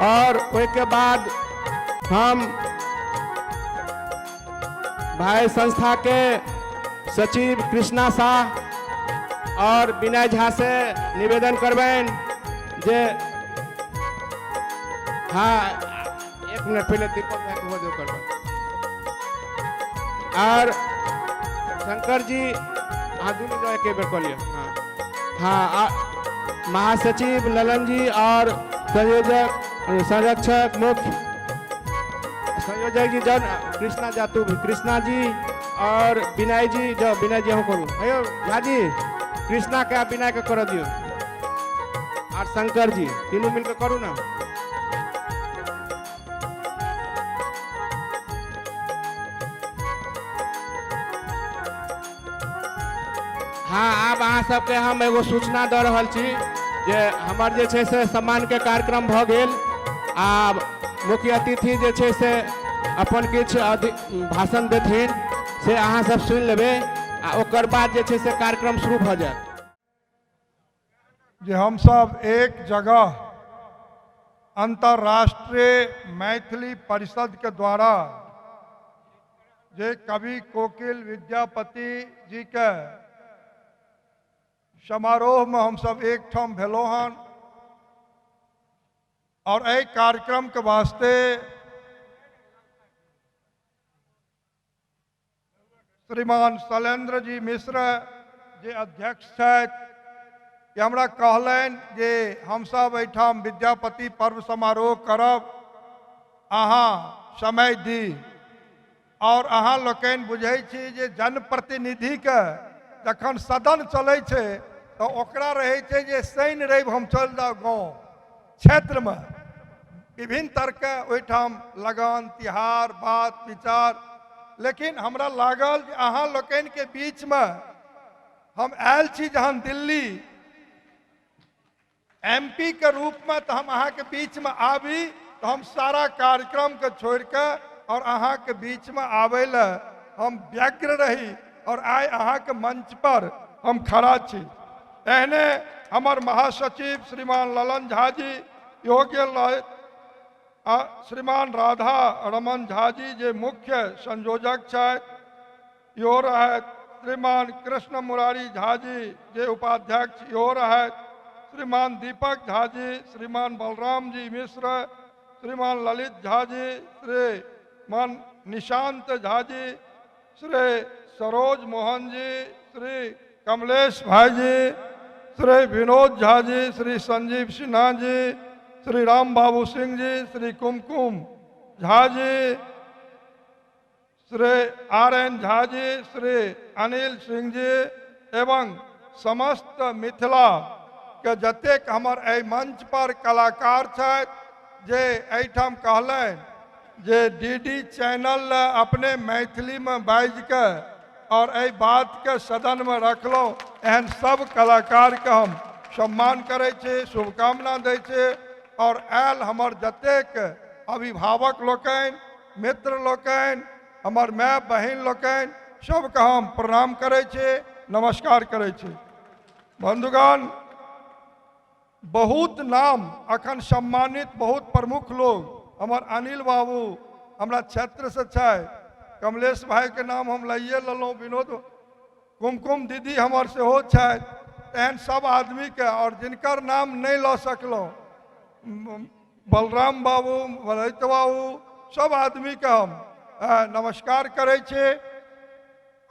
और ओहिके बाद हम भाई संस्था के सचिव कृष्णा शाह और विनय झा से निवेदन करबनि जे हाँ एक मिनट पहले दीपक भाई को दो करबनि। और शंकर जी हाँ दुनू जो एक बेर कऽ लिअ। हाँ हाँ महासचिव ललन जी और संयोजक संरक्षक मुख्य संयोजक यो जय जी जाओ ना, कृष्णा जा तू भी, कृष्णा जी और विनय जी जाओ, विनय जी हम करू। अयो झा जी, कृष्णा के आ विनय के कर दियो, और शंकर जी तीनों मिलकर करू ना। हाँ, आब अहाँ सबके हम एगो सूचना दऽ रहल छी जे हमर जे छै से सम्मान के कार्यक्रम भऽ गेल। आब मुख्य अतिथि जे छै से अपन किछु भाषण देथिन, से अहाँ सब सुनि लेबै आ ओकर बाद जे छै से कार्यक्रम शुरू भऽ जायत। जे हमसब एक जगह अंतर्राष्ट्रीय मैथिली परिषद के द्वारा जे कवि कोकिल विद्यापति जी के समारोह में हम सब एक ठाम भेलहुँ हन और एहि कार्यक्रम के वास्ते श्रीमान शैलेंद्र जी मिश्र जे अध्यक्ष छथि, कि हमरा कहलनि जे हमसब एहिठाम विद्यापति पर्व समारोह करब, अहाँ समय दी। और अहाँ लोकनि बुझै छी जे जनप्रतिनिधिके जखन सदन चलै छै तऽ ओकरा रहै छै जे शनि रवि हम चलि जाउ गाँव क्षेत्रमे, विभिन्न तरहके ओहिठाम लगन तिहार बात विचार। लेकिन हमरा लागल जे अहाँ लोकनिके बीचमे हम आयल छी जहन दिल्ली एम पी के रूपमे, तऽ हम अहाँके बीचमे आबी तऽ हम सारा कार्यक्रमके छोड़िके और अहाँके बीचमे आबै लए हम व्यग्र रही और आइ अहाँके मंच पर हम खड़ा छी। एहने हमर महासचिव श्रीमान ललन झा जी इहो गेल रहथि, आ श्रीमान राधा रमन झा जी जे मुख्य संयोजक छथि इहो रहथि, श्रीमान कृष्ण मुरारी झा जी जे उपाध्यक्ष इहो रहथि, श्रीमान दीपक झा जी, श्रीमान बलराम जी मिश्र, श्रीमान ललित झा जी, श्रीमान निशांत झा जी, श्री सरोज मोहन जी, श्री कमलेश भाई जी, श्री विनोद झा जी, श्री संजीव सिन्हा जी, श्री राम बाबू सिंह जी, श्री कुमकुम झा जी, श्री आर एन झा जी, श्री अनिल सिंह जी एवं समस्त मिथिला के जतेक हमर एहि मंच पर कलाकार छथि जे एहिठाम कहलनि जे डी डी चैनल लए अपने मैथिलीमे बाजिके और एहि बातके सदनमे रखलहुँ, एहन सब कलाकारके हम सम्मान करै छी, शुभकामना दै छी। और आयल हमर जतेक अभिभावक लोकनि, मित्र लोकनि, हमर माय बहिन लोकनि, सबके हम प्रणाम करै छी, नमस्कार करै छी। बंधुगण, बहुत नाम अखन सम्मानित बहुत प्रमुख लोग हमर अनिल बाबू हमरा क्षेत्र से छै, कमलेश भाई के नाम हम लइए लेलहुँ, विनोद कुमकुम दीदी हमर सेहो छथि, एहन सब आदमीके और जिनकर नाम नहि लऽ सकलहुँ, बलराम बाबू, ललित बाबू, सब आदमीके हम नमस्कार करै छी।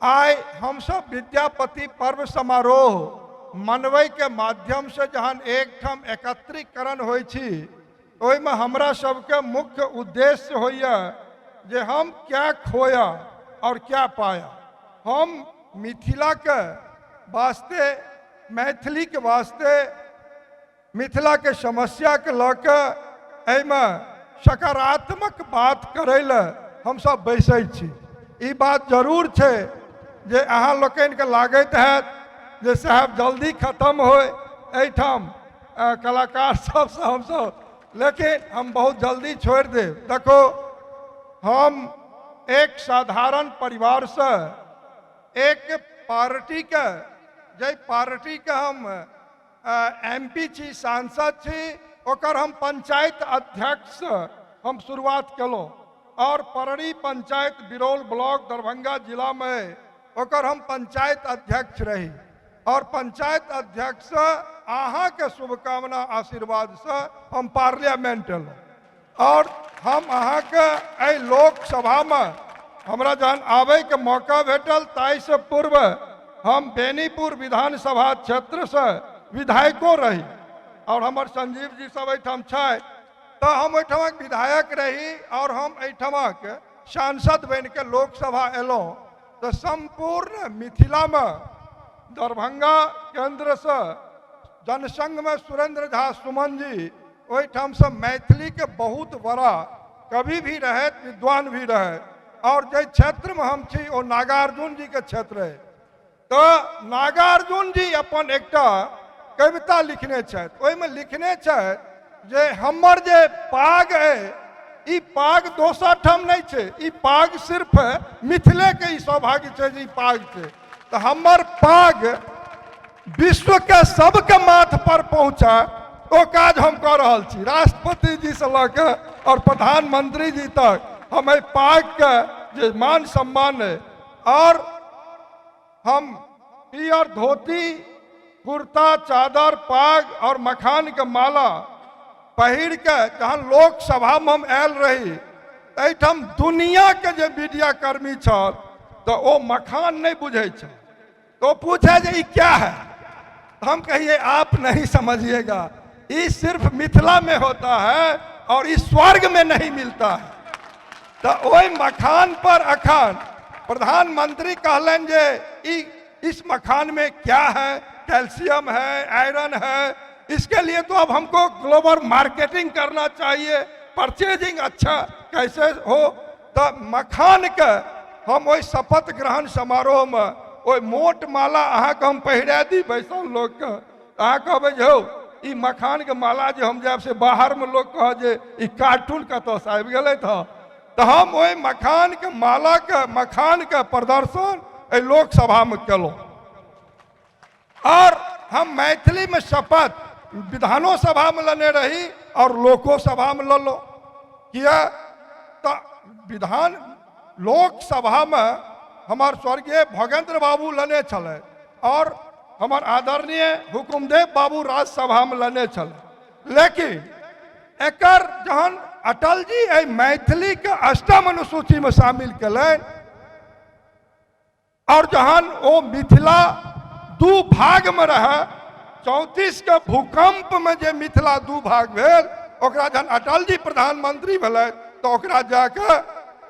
आइ हमसब विद्यापति पर्व समारोह मनबैके माध्यमसँ जहन एकठाम एकत्रीकरण होइ छी, ओहिमे हमरा सबके मुख्य उद्देश्य होइए जे हम क्या खोया और क्या पाया। हम मिथिलाके वास्ते, मैथिलीके वास्ते, मिथिलाके समस्याके लऽ कऽ एहिमे सकारात्मक बात करै लए हमसब बैसै छी। ई बात जरूर छै जे अहाँ लोकनिके लागैत हैत जे साहब जल्दी खत्म होय एहिठाम कलाकार सबसँ हमसब, लेकिन हम बहुत जल्दी छोड़ि देब। देखो, हम एक साधारण परिवारसँ एक पार्टीके, जाहि पार्टीके हम एम पी छी, सांसद छी, ओकर हम पंचायत अध्यक्ष हम शुरुआत केलहुँ और पररी पंचायत बिरौल ब्लॉक दरभंगा जिलामे ओकर हम पंचायत अध्यक्ष रही और पंचायत अध्यक्ष अहाँके शुभकामना आशीर्वादसँ हम पार्लियामेंट एलहुँ और हम अहाँके एहि लोकसभामे हमरा जहन आबैके मौका भेटल ताहिसँ पूर्व हम बेनीपुर विधानसभा क्षेत्रसँ विधायको रही और हमर संजीव जी सब एहिठाम छथि। तऽ हम ओहिठामक विधायक रही आओर हम एहिठामक सांसद बनि कऽ लोकसभा एलहुँ तऽ सम्पूर्ण मिथिलामे दरभंगा केन्द्रसँ जनसंघमे सुरेंद्र झा सुमन जी ओहिठामसँ मैथिलीके बहुत बड़ा कवि भी रहथि, विद्वान भी रहथि। आओर जाहि क्षेत्रमे हम छी ओ नागार्जुन जीके क्षेत्र अइ। तऽ नागार्जुन जी अपन एकटा कविता लिखने छथि, ओहिमे लिखने छथि जे हमर जे पाग अइ ई पाग दोसर ठाम नहि छै, ई पाग सिर्फ मिथिलेके ई सौभाग्य छै जे ई पाग छै। तऽ हमर पाग विश्वके सबके माथ पर पहुँचा ओ काज हम कऽ रहल छी। राष्ट्रपति जीसँ लऽ कऽ आओर प्रधानमंत्री जी तक हम एहि पागके जे मान सम्मान अइ, आओर हम पियर धोती कुर्ता चादर पाग और मखान के माला पहिर के जहन लोकसभा में हम आयल रही, एहिठाम दुनिया के जे मीडिया कर्मी छल तऽ ओ मखान नहीं बुझै छल, तो पूछे जे ई क्या है, तो हम कहिए आप नहीं समझिएगा, ई सिर्फ मिथिला में होता है और ई स्वर्ग में नहीं मिलता है। तो ओहि मखान पर अखन प्रधानमंत्री कहलनि जे ई इस मखान में क्या है, कैल्शियम है, आयरन है, इसके लिए तो अब हमको ग्लोबल मार्केटिंग करना चाहिए, परचेजिंग अच्छा कैसे हो। तो मखान के हम ओहि शपथ ग्रहण समारोह में ओहि मोट माला अहाँके हम पहिरा दी बैसल लोकके, अहाँ कहबै जे हौ ई मखान के माला जे हम जायब से बाहर में लोग कह जे ई कार्टून कतऽसँ आबि गेलै। तऽ हम ओहि मखान के माला के मखान के प्रदर्शन एहि लोकसभा में केलहुँ। और हम मैथिली में शपथ विधानो सभा में लेने रही और लोको सभा में लेलहुँ। किया तऽ विधान लोकसभा में हमार स्वर्गीय भगेंद्र बाबू लेने छलै और हमार आदरणीय हुकुमदेव बाबू राज्यसभा में लेने छलै। लेकिन एकर जहन अटल जी एहि मैथिली के अष्टम अनुसूची में शामिल केलनि और जहन ओ मिथिला दू भाग में रहे, 34 के भूकंप में जे मिथिला दू भाग भेल, ओकरा जहन अटल जी प्रधानमंत्री भेलै तो ओकरा जाके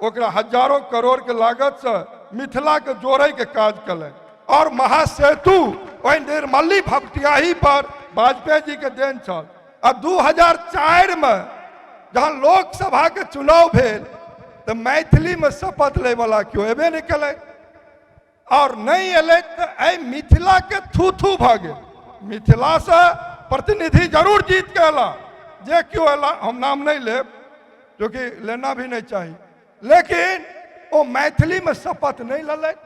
ओकरा हजारों करोड़ के लागत से मिथिला के जोड़े के काज केलनि। और महासेतु ओहि निर्मली भपटियाही पर वाजपेयी जी के देन छल। आ 2004 में जहन लोकसभा के चुनाव भेल तो मैथिली में शपथ लै वाला केओ एबे नहीं केलै और नहीं एलै तो एहि मिथिला के थू थू भऽ गेल। मिथिला से प्रतिनिधि जरूर जीत के अला, जे केओ अला हम नाम नहीं लेब क्योंकि लेना भी नहीं चाही, लेकिन ओ मैथिली में शपथ नहीं लेलथि।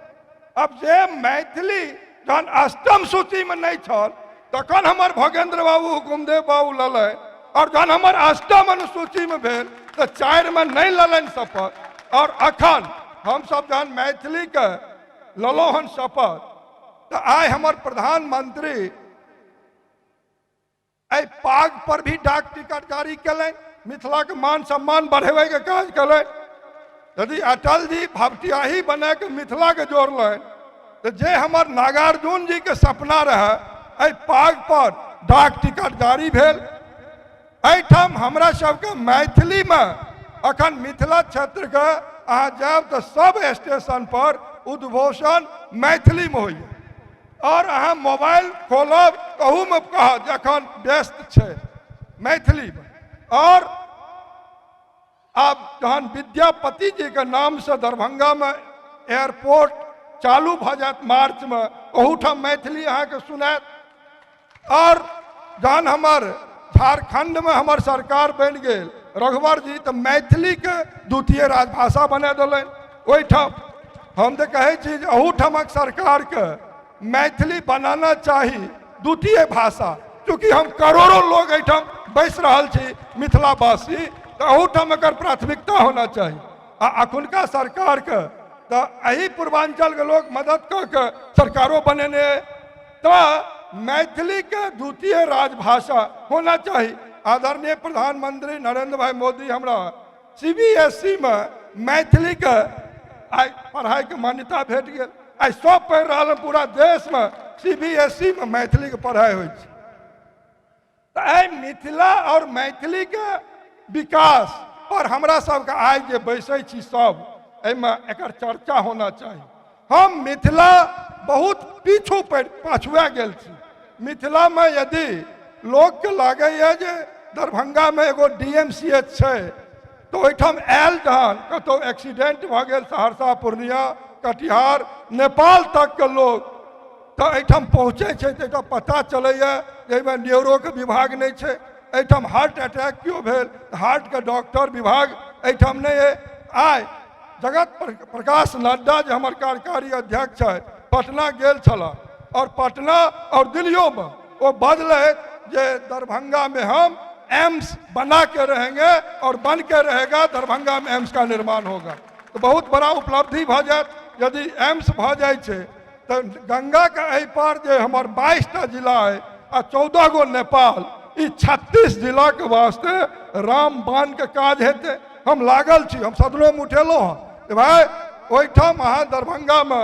अब जे मैथिली जहन अष्टम सूची में नहीं छल तखन हमर भगेंद्र बाबू हुकुमदेव बाबू लेलनि, और जहन हमर अष्टम अनुसूची में भेल तो 4 में नहीं लेलनि शपथ। और अखन हमसब जहन मैथिली के लेलहुँ हन शपथ तो आइ हमर प्रधानमंत्री एहि पाग पर भी डाक टिकट जारी केलनि, मिथिला के मान सम्मान बढ़ेबै के काज केलनि। यदि अटल जी भपटियाही बना के मिथिला के जोड़लनि तो जे हमर नागार्जुन जी के सपना रहे एहि पाग पर डाक टिकट जारी भेल। एहिठाम हमरा सबके मैथिली में अखन मिथिला क्षेत्र के अहाँ जायब तो सब स्टेशन पर उद्घोषण मैथिली में होइए और अहाँ मोबाइल खोलब तहूमे कहत जखन व्यस्त छै मैथिली में। और आब जहन विद्यापति जी के नाम से दरभंगा में एयरपोर्ट चालू भऽ जायत मार्च में, ओहूठाम मैथिली अहाँके सुनायत। और जहन हमर झारखंड में हमर सरकार बनि गेल रघुवर जी, तऽ मैथिली के द्वितीय राजभाषा बना देलनि ओहिठाम। हम तऽ कहै छी जे अहूठामक सरकारके मैथिली बनाना चाही द्वितीय भाषा, चूँकि हम करोड़ों लोग एहिठाम बसि रहल छी मिथिलावासी, तऽ अहूठाम एकर प्राथमिकता होना चाही। आ अखुनका सरकारके तऽ एहि पूर्वांचलके लोक मदद कऽ के सरकारो बनेने अइ, तऽ मैथिलीके द्वितीय राजभाषा होना चाही। आदरणीय प्रधानमंत्री नरेंद्र भाई मोदी हमरा CBSE में मैथिलीके आइ पढ़ाइके मान्यता भेट गेल। आइ सब पढ़ि रहल हन पूरा देशमे CBSE में मैथिलीके पढ़ाइ होइ छै। तऽ एहि मिथिला और मैथिलीके विकास पर हमरा सबके आइ जे बैसै छी सब, एहिमे एकर चर्चा होना चाही। हम मिथिला बहुत पीछू पाछुआ गेल छी। मिथिलामे यदि लोकके लागैए जे दरभंगामे एगो डी एम सी एच छै, तऽ ओहिठाम आयल जहन कतहु एक्सीडेंट भऽ गेल, सहरसा, पूर्णिया, कटिहार, नेपाल तकके लोक तऽ एहिठाम पहुँचै छै, तऽ एहिठाम पता चलैए जे एहिमे न्यूरोके विभाग नहि छै। एहिठाम हार्ट अटैक केओ भेल तऽ हार्टके डॉक्टर विभाग एहिठाम नहि अइ। आइ जगत प्रकाश नड्डा जे हमर कार्यकारी अध्यक्ष छथि, पटना गेल छलाह आओर पटना आओर दिल्लियोमे ओ बजलथि जे दरभंगा में हम एम्स बना के रहेंगे और बन के रहेगा, दरभंगा में एम्स का निर्माण होगा। तऽ बहुत बड़ा उपलब्धि भऽ जायत यदि एम्स भऽ जाइ छै। तऽ गंगाके एहि पार जे हमर 22टा जिला अइ आ 14 गो नेपाल, ई 36 जिलाके वास्ते रामबाणके काज हेतै। हम लागल छी, हम सदनोमे उठेलहुँ हँ जे भाय ओहिठाम अहाँ दरभंगामे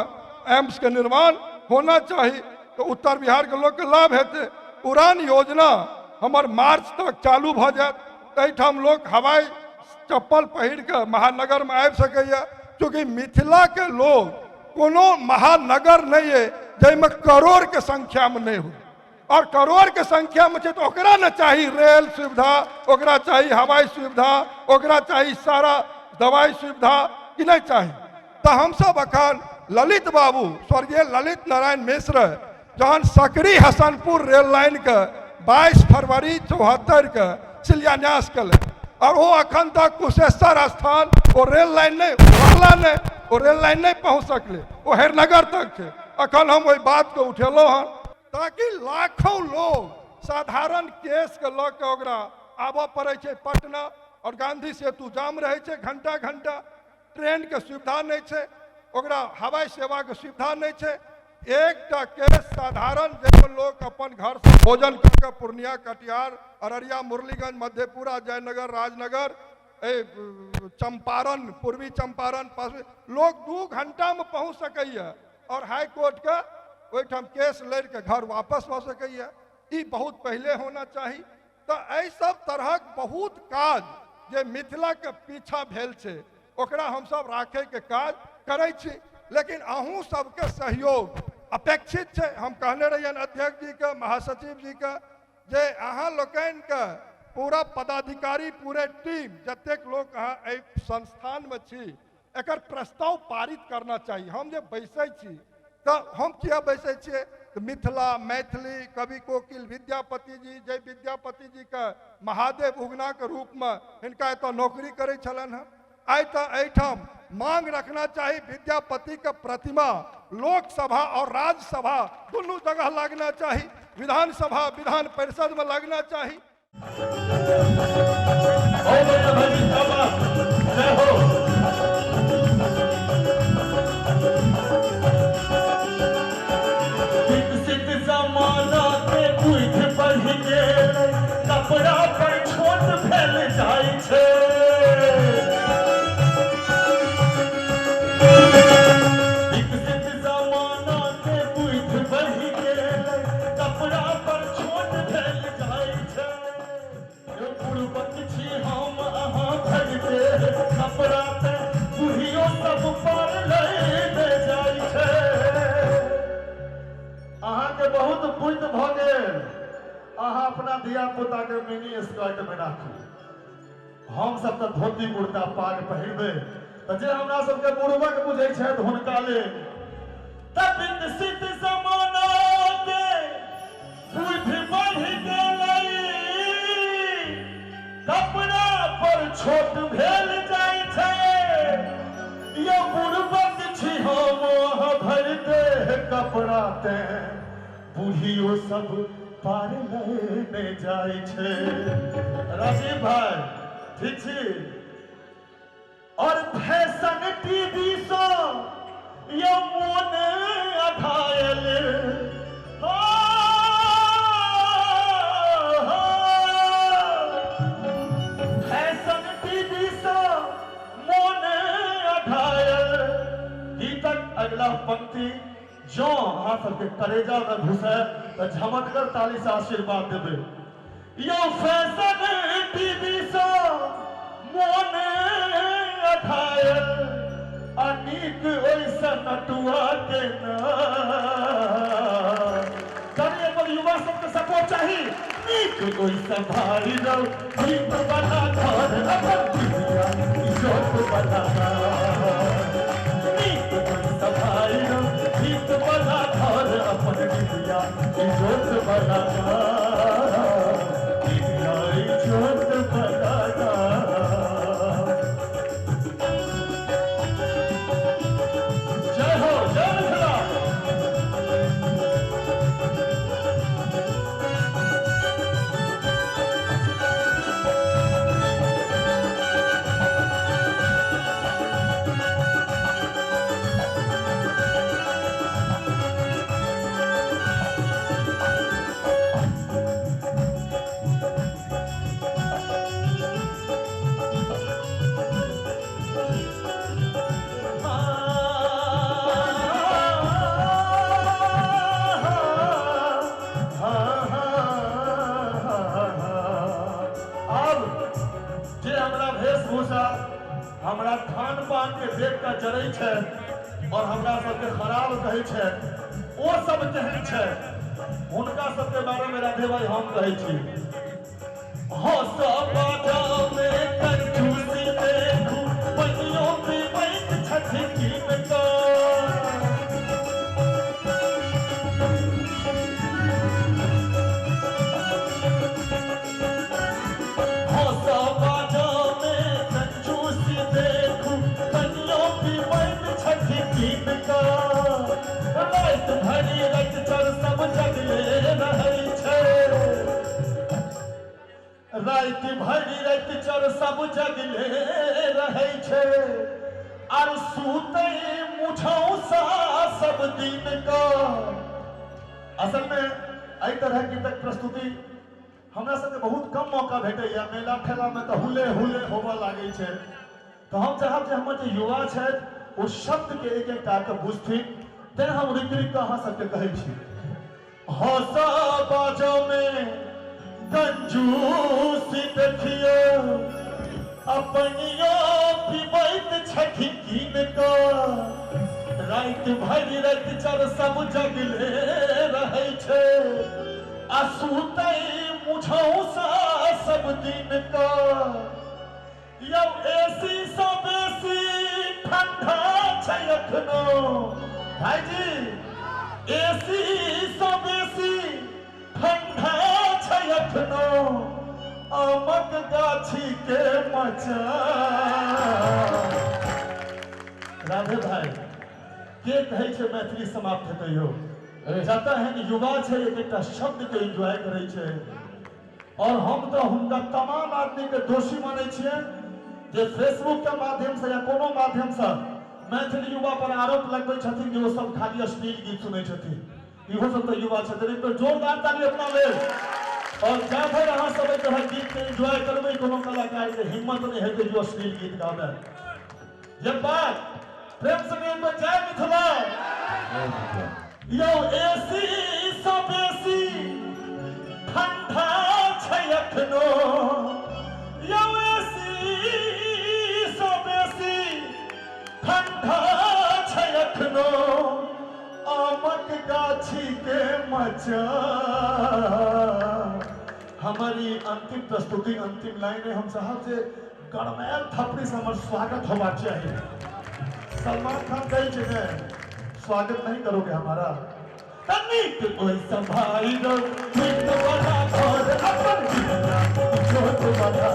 एम्सके निर्माण होना चाही, तऽ उत्तर बिहारके लोकके लाभ हेतै। उड़ान योजना हमर मार्च तक चालू भऽ जायत, तऽ एहिठाम लोक हवाई चप्पल पहिर कऽ महानगरमे आबि सकैए। चूँकि मिथिलाके लोक कोनो महानगर नहि अइ जाहिमे करोड़के संख्यामे नहि हुए, आओर करोड़के संख्यामे छै तऽ ओकरा ने चाही रेल सुविधा, ओकरा चाही हवाई सुविधा, ओकरा चाही सारा दवाइ सुविधा, कि नहि चाही? तऽ हमसब अखन ललित बाबू, स्वर्गीय ललित नारायण मिश्र जहन सकरी हसनपुर रेल लाइनके 22 फरवरी 74के शिलान्यास केलनि, आओर ओ अखन तक कुशेश्वर स्थान ओ रेल लाइन नहि रहला, नहि ओ रेल लाइन नहि पहुँच सकलै, ओ हेरनगर तक छै। अखन हम ओहि बातके उठेलहुँ हँ ताकि लाखों लोग साधारण केसके लऽ कऽ ओकरा आबऽ पड़ै छै पटना, आओर गांधी सेतु जाम रहै छै घंटा घंटा, ट्रेनके सुविधा नहि छै, ओकरा हवाई सेवाके सुविधा नहि छै। एकटा केस साधारण जाहिमे लोक अपन घरसँ भोजन कऽ कऽ पूर्णिया, कटिहार, अररिया, मुरलीगंज, मधेपुरा, जयनगर, राजनगर, चंपारण, पूर्वी चंपारण, लोक 2 घंटामे पहुँच सकैए आओर हाई कोर्टके ओहिठाम केस लड़िके घर वापस भऽ सकैए। ई बहुत पहिले होना चाही। तऽ एहि सब तरहक बहुत काज जे मिथिलाके पीछा भेल छै, ओकरा हमसब राखैके काज करै छी, लेकिन अहूँ सबके सहयोग अपेक्षित छै। हम कहने रहियनि अध्यक्ष जीके, महासचिव जीके जे अहाँ लोकनिके पूरा पदाधिकारी, पूरे टीम, जतेक लोक अहाँ एहि संस्थानमे छी, एकर प्रस्ताव पारित करना चाही। हम जे बैसै छी तऽ हम किया बैसै छियै? तऽ मिथिला, मैथिली, कवि कोकिल विद्यापति जी, जय विद्यापति जीके महादेव उगनाके रूपमे हिनका एतऽ नौकरी करै छलनि हँ। आइ तऽ एहिठाम मांग रखना चाही विद्यापतिके प्रतिमा लोकसभा और राज्यसभा दुनू जगह लगना चाही, विधानसभा विधान परिषदमे लगना चाही। जय हो। विकसित जमाना के बुद्धि बढ़ि गेल, कपड़ा पर छोट भेल जाइ छै। विकसित जमाना के बुद्धि बढ़ि गेल, कपड़ा पर छोट भेल जाइ छै। यौ बुड़बक छी हम अहाँ भरिते, कपड़ा ते बुढ़ियो सब पर लैने जाइ छै। अहाँके बहुत बुद्धि भऽ गेल, अहाँ अपना धिया पुता के मिनी स्कर्ट में राखू, हम सब तऽ धोती कुर्ता पाग पहिरबै, तऽ जे हमरा सबके बुड़बक बुझै छथि हुनका लेल तऽ विकसित जमाना के बुद्धि बढ़ि गेलै, कपड़ा पर छोट भेल जाइ छै। यौ बुड़बक छी हम अहाँ भरिते, कपड़ा तें बूढ़ियो सब पार लैने जाइ छै। राजीव भाई ठीक छी? और फैशन टीवी सँ यौ मोन अघायल हो, फैशन टीवी सँ मोन अघायल। गीतक अगिला पंक्ति जँ अहाँ सबके करेजा में घुसय तऽ झमटगर ताली से आशीर्वाद देबै। यो फैशन टीवी सँ मोन अघायल अनीक ओइसँ नटुआ के ना। कनि एक बार युवा सबके सपोर्ट चाही। नीक ओइसँ भारी रौ दीप बना घर अपन दिव्या इजोत बना। नीक ओइसँ भारी रौ दीप बना घर अपन दिव्या इजोत बना। दिव्या इजोत बना। जय हो, जय मिथिला। आब जे हमरा वेशभूषा हमरा खान पान के देख के जरै छै और हमरा सबके खराब कहै छै, ओ सब केहन छै हुनका सबके बारे में राधे भाई हम कहै छी। कंजूसी देखू पनियो पीबैत छथि कीन कऽ। कंजूसी देखू पनियो पीबैत छथि कीन कऽ। राति भरि राति चर सब जगले रहै छै। राति भरि राति चर सब जगले रहै छै। आर सुतै मुझौसा सब दिन का। असल में एहि तरह गीतक प्रस्तुति हमरा सबके बहुत कम मौका भेटैया। मेला ठेला में तऽ हुले हुले होबऽ लागै छै। तऽ हम चाहब जे हमर जे युवा छथि ओ शब्द के एक एकटा के बुझथिन, तें हम रुकि रुकि कऽ अहाँ सबके कहै छी। हँसा बाजऽ में कंजूसी देखियौ अपनियो पीबैत छथि कीन कऽ। राति भरि राति चर सब जगले रहै छै आ सुतै मुझौसा सब दिन कऽ। यौ एसी सँ बेसी ठंडा छै एखनो भाईजी, एसी सँ बेसी ठंडा छै एखनो आमक गाछी के मचान। राधे भाई के कहै छै मैथिली समाप्त हेतै यौ? जतऽ एहन युवा छै एक एकटा शब्द के एंजॉय करै छै। और हम तऽ हुनका तमाम आदमी के दोषी मानै छियै जे फेसबुक के माध्यम से या कोनो माध्यम से मैथिली युवा पर आरोप लगबै छथिन जे ओ सब खाली अश्लील गीत सुनै छथिन। इहो सब तऽ युवा छथिन। एक बेर जोरदार ताली अपना लेल। और जा धरि अहाँ सब एहि तरहक गीत के एंजॉय करबै कोनो कलाकार के हिम्मत नहि हेतै जे अश्लील गीत गाबै। ये बात प्रेम से एक बेर जय मिथिला। यौ एसी सँ बेसी ठंडा छै एखनो। यौ एसी सँ बेसी ठंडा छै एखनो आमक गाछी के मचान। हमारी अंतिम प्रस्तुति अंतिम लाइन है। हम साहब से गरमायल थपड़ी से हमर स्वागत होबाक चाही। सलमान खान कहै छै ने स्वागत नहीं करोगे हमारा। तनिक ओइसँ भाई रौ दीप बना घर अपन दिव्या इजोत बना।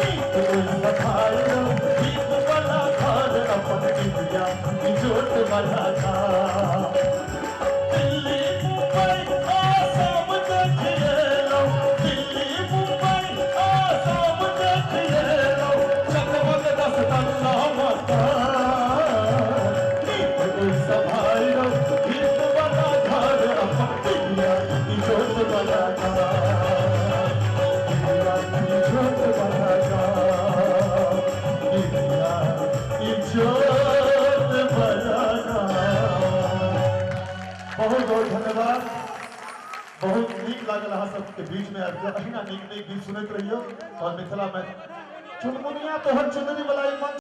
नीक ओइसँ भाई रौ दीप बना घर अपन दिव्या इजोत बना। दिल्ली मुंबई आसाम देखिएलौ, दिल्ली मुंबई आसाम देखिएलौ, चकमक दस तल्ला मकान। नीक ओइसँ भाई रौ दीप बना घर अपन दिव्या इजोत बना। दिव्या इजोत बना। दिव्या इजोत बना। बहुत बहुत धन्यवाद। बहुत नीक नीक लागल अहाँ सबके बीच में आबि कऽ। अहिना नीक नीक गीत सुनैत रहियौ और मिथिला में चुनमुनिया तोहर चुनरी वाला ई मंच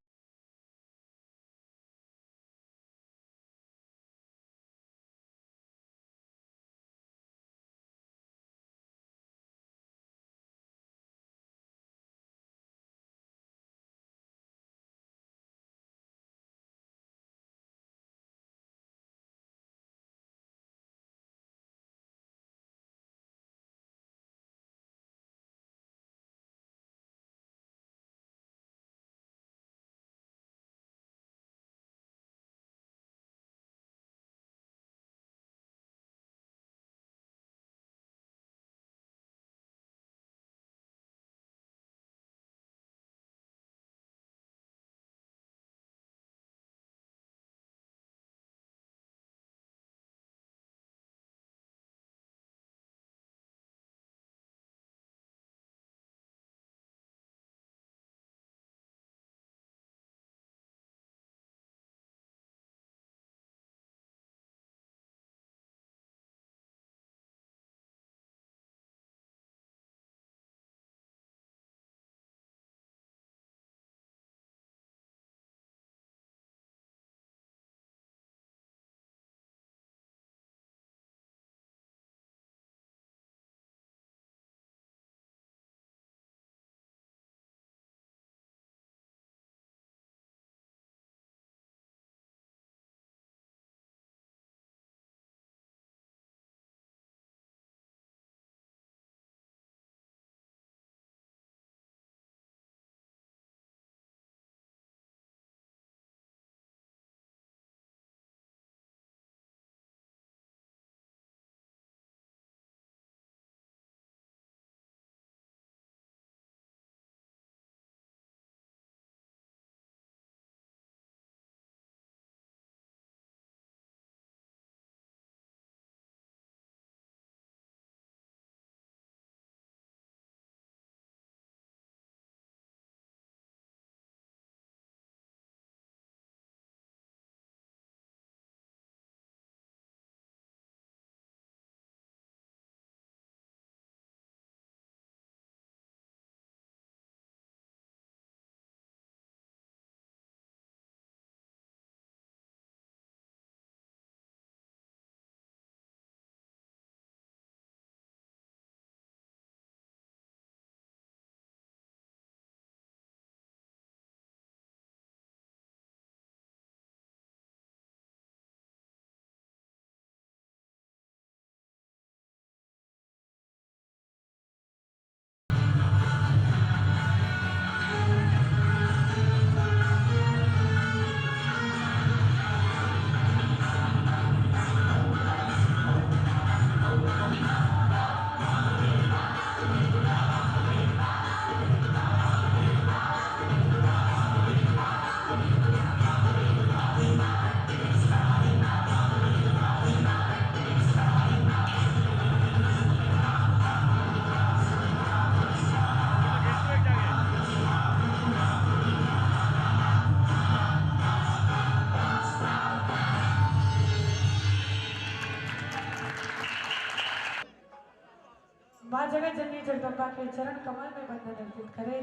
माँ जगत जननी जगदम्बा के चरण कमल में वंदन अर्पित करें।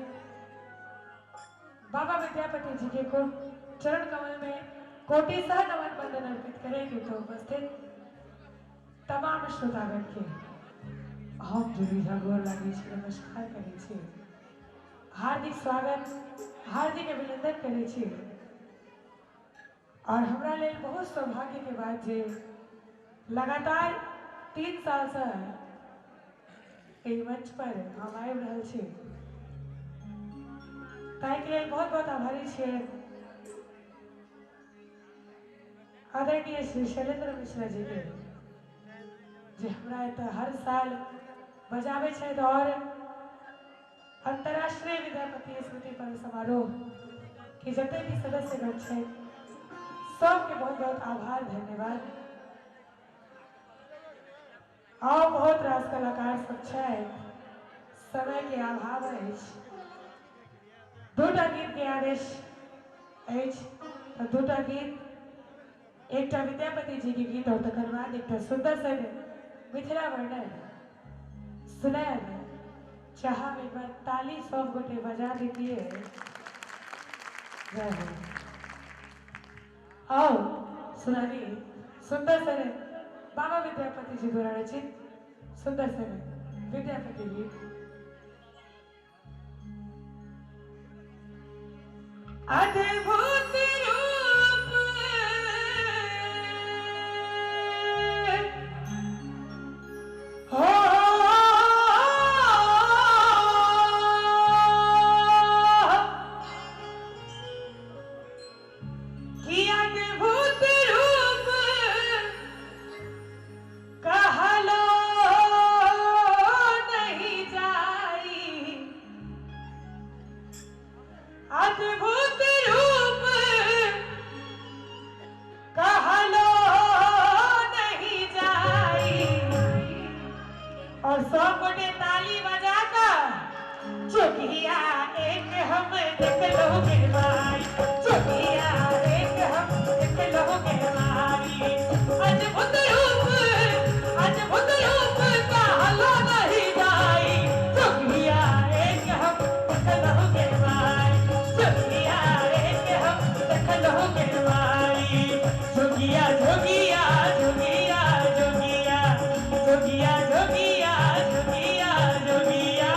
बाबा विद्यापति जी के को चरण कमल में कोटि सह नमन वंदन अर्पित करें। तो उपस्थित तमाम श्रोतागण के हम जुली झा लागे छी, नमस्कार करै छी, हार्दिक स्वागत हार्दिक अभिनंदन करै छी। और हमरा लेल बहुत सौभाग्य के बात जे लगातार 3 साल से एहि मंच पर हम आबि रहल छी, ताहिके लेल बहुत बहुत आभारी छियै आदरणीय श्री शैलेंद्र मिश्रा जी के, जे हमरा एतऽ हर साल बजाबै छथि और अंतर्राष्ट्रीय विद्यापति स्मृति पर्व समारोह के जते भी सदस्यगण छथि सबके बहुत बहुत आभार धन्यवाद। और बहुत रास कलाकार सब छथि, समय के अभाव अछि, 2टा गीत के आदेश अछि तऽ 2टा गीत, एकटा विद्यापति जी के गीत और तकर बाद एकटा सुंदर सन मिथिला वर्णन। सुनायब चाहब एक बार ताली सब गोटे बजा दीजिए। जय हो। आओ सुनानी सुंदर सने बाबा विद्यापति जी द्वारा रचित सुंदर सने विद्यापति गीत। अद्भुत रूप हो कि अद्भुत रूप कहलो नहीं जाई, अद्भुत रूप कहलो नहीं जाई। और सब गोटे ताली बजा कर चुकिया एक हम देखलोगे भाई, चुकिया एक हम देखलोगे भाई। अद्भुत रूप, अद्भुत रूप कहलो नहीं जाई, चुकिया एक हम देखलोगे भाई, चुकिया एक हम देखलोगे भाई। जोगिया जोगिया जोगिया जोगिया जोगिया जोगिया जोगिया जोगिया।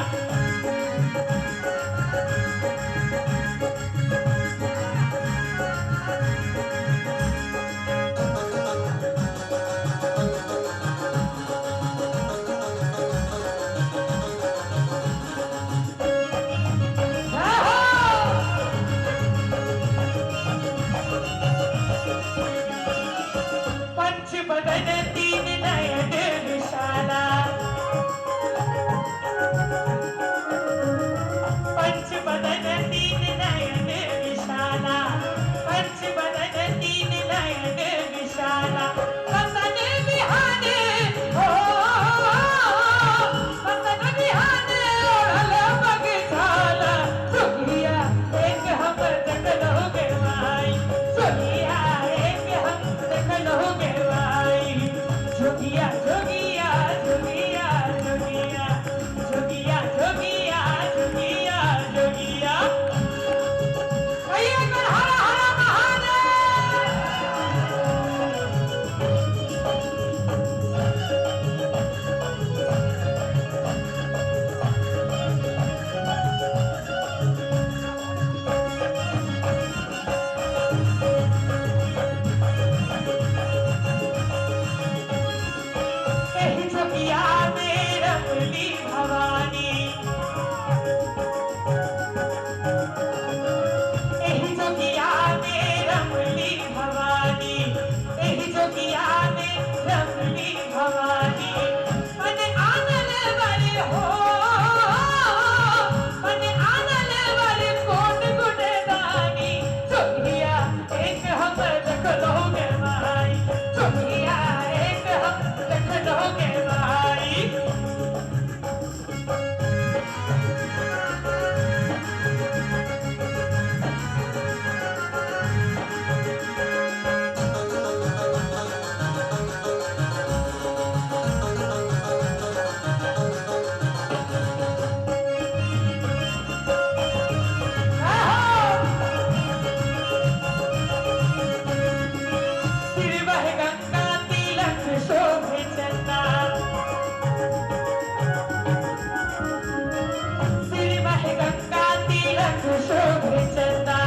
पंच बदन तीन नयन विशाला, पंच बदन तीन नयन विशाला, पंच बदन तीन नयन विशाला। वसन बिहाने हो, वसन बिहाने ओढ़ल बगछाला। जोगिया एक हम देखलोगे भाई, जोगिया एक हम देखलोगे भाई। जोगिया जोगिया जोगिया जोगिया जोगिया जोगिया जोगिया जोगिया। कहिए कर हर हर महादेव। एहि जोगिया में रमली भवानी, एहि जोगिया में रमली भवानी, एहि जोगिया में रमली भवानी। मन आनल वर हो, मन आनल वर कोट गुण दानी। जोगिया एक हम देखलोगे भाई, जोगिया एक हम देखलोगे भाई। सिर बह गंगा तिलक शोभे चंदा, सिर बह गंगा तिलक शोभे चंदा,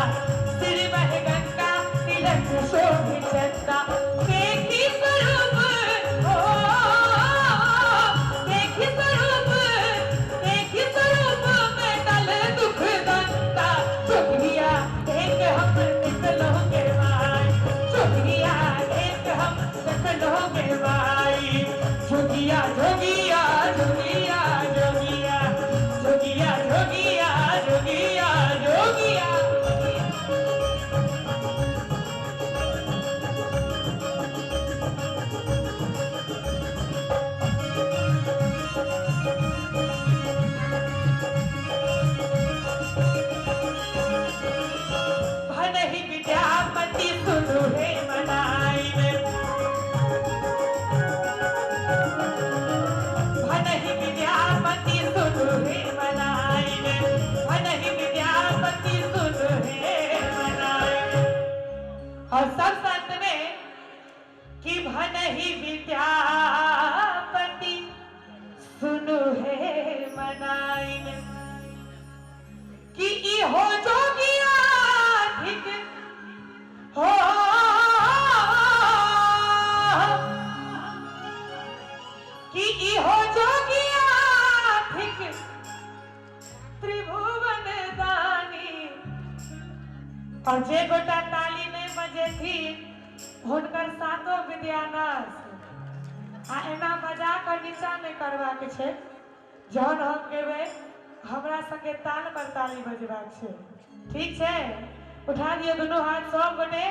सिर बह गंगा तिलक शोभे चंदा। देखी स्वरूप हो, देखी स्वरूप, देखी स्वरूप में तल दुख दंता। जोगिया एक हम निकलोगे भाई, जोगिया एक हम देखलोगे भाई। जोगिया जोगिया जोगिया जोगिया जोगिया जोगिया जोगिया जोगिया। भनहि विद्यापति सुनु हे मनाई में, इहो जोगिया थिक हो, कि इहो जोगिया थिक त्रिभुवन दानी। और जे गोटा ताली नहीं बजेथिन हुनकर सातो विद्यानाश। आ एना बजा कऽ नीचा नहि करबाक छै, जहन हम गेबै हमरा संगे ताल पर ताली बजेबाक छै, ठीक छै? उठा दियौ दुनू हाथ सब गोटे।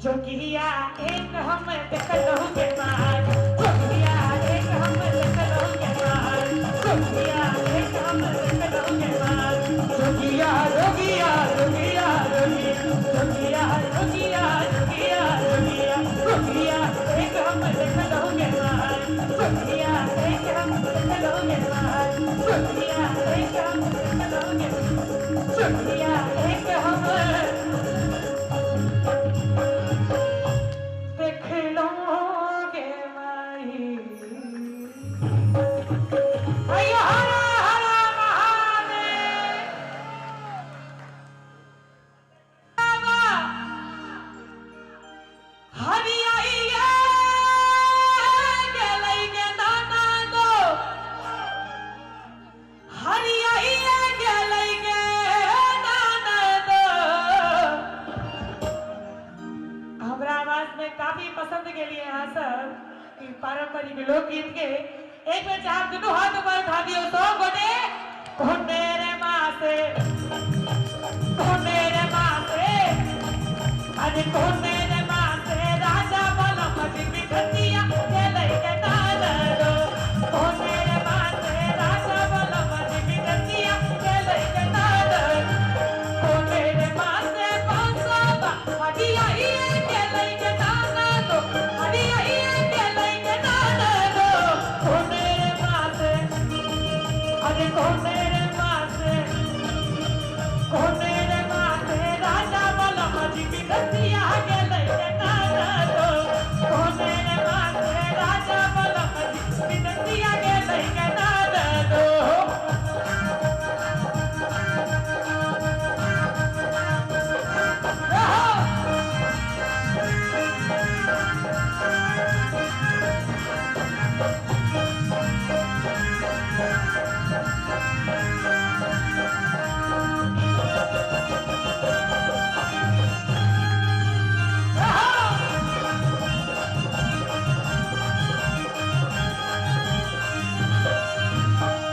जोगिया एक हम देखलहुँ के मार, जोगिया एक हम देखलहुँ के मार, जोगिया एक हम देखलहुँ के मार, जोगिया जोगिया जोगिया जोगिया जोगिया जोगिया जोगिया जोगिया एक हम देखलहुँ के मार, जोगिया एक हम देखलहुँ के मार, जोगिया एक हम देखलहुँ के, जोगिया एक हम देखलहुँ गे माई। अय्यो हरा हरा महादेव। हरियाइये गेलै गे नाना दो, हरियाइये गेलै गे नाना दो। हमरा आवाज में काफी पसंद के लिए यहाँ सब ई पारंपरिक लोकगीत के एक बेर चार दुनू हाथ ऊपर उठा दियौ सब गोटे। कोने रे मासे, कोने रे मासे, अरे कोने रे मासे राजा बोला मजी बिखतिया गेलै के नाना दो। कोने रे मासे राजा बोला मजी बिखतिया गेलै के नाना। कोने रे मासे बांसबा हरिया इए गेलै के नाना दो, हरिया इए गेलै के नाना दो। कोने रे मासे, अरे कोने रे मासे, कोने रे मासे राजा बोला मजी बिखतिया गेलै के नाना दो। कोने रे मासे राजा बोला मजी बिखतिया गेलै के नाना दो।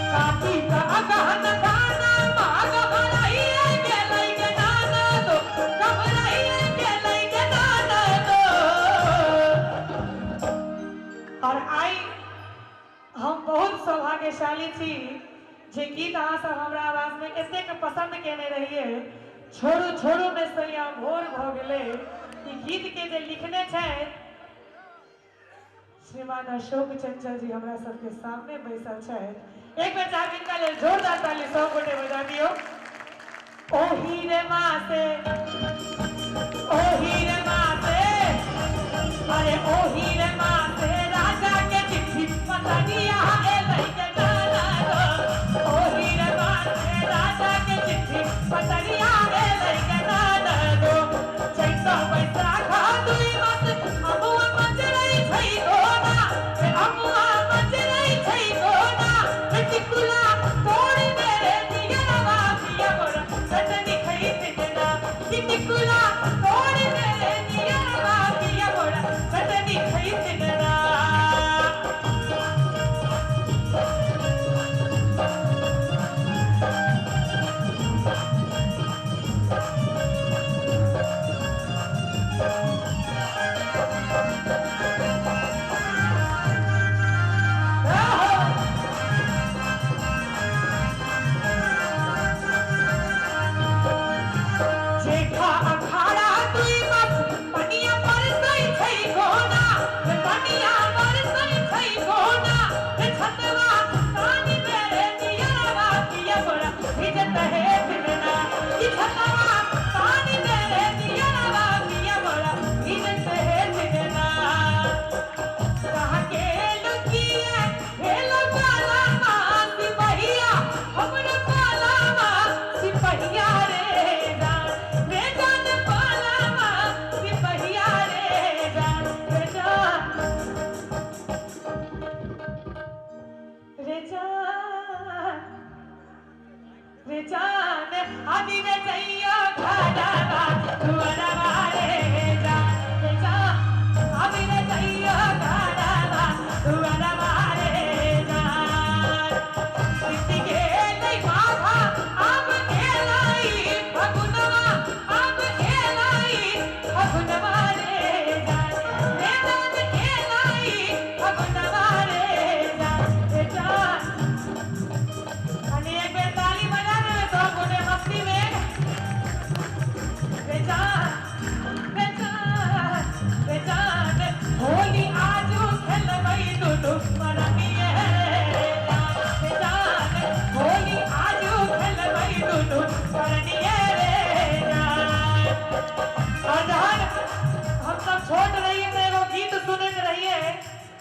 कार्तिक अगहन दाना माघ भराइए गेलै गे नाना दो, घबराइए गेलै गे नाना दो। और आइ हम बहुत सौभाग्यशाली छी जे गीत अहाँ सब हमरा आवाज में एतेक पसंद केने रहिए। छोड़ू छोड़ू में सैया भोर भऽ गेलै, ई गीत के जे लिखने छथि श्रीमान अशोक चंचल जी हमरा सबके सामने बैसल छथि। एक बेर चार हिनका लेल जोरदार ताली सब गोटे बजा दियौ। ओही रे मासे, ओही रे मासे, अरे ओही रे मासे राजा के चिट्ठी पतनिया एलै के नाना दो। ओही रे मासे राजा के चिट्ठी पतनिया एलै के नाना दो। चैत बैसाख दुई मास अमुआ मचरै छै गोना, अमुआ मचरै छै गोना, टिकुला तोड़ दे रे दियरवा पिया मोरा चटनी खैत जेना, टिकुला तोड़ दे रे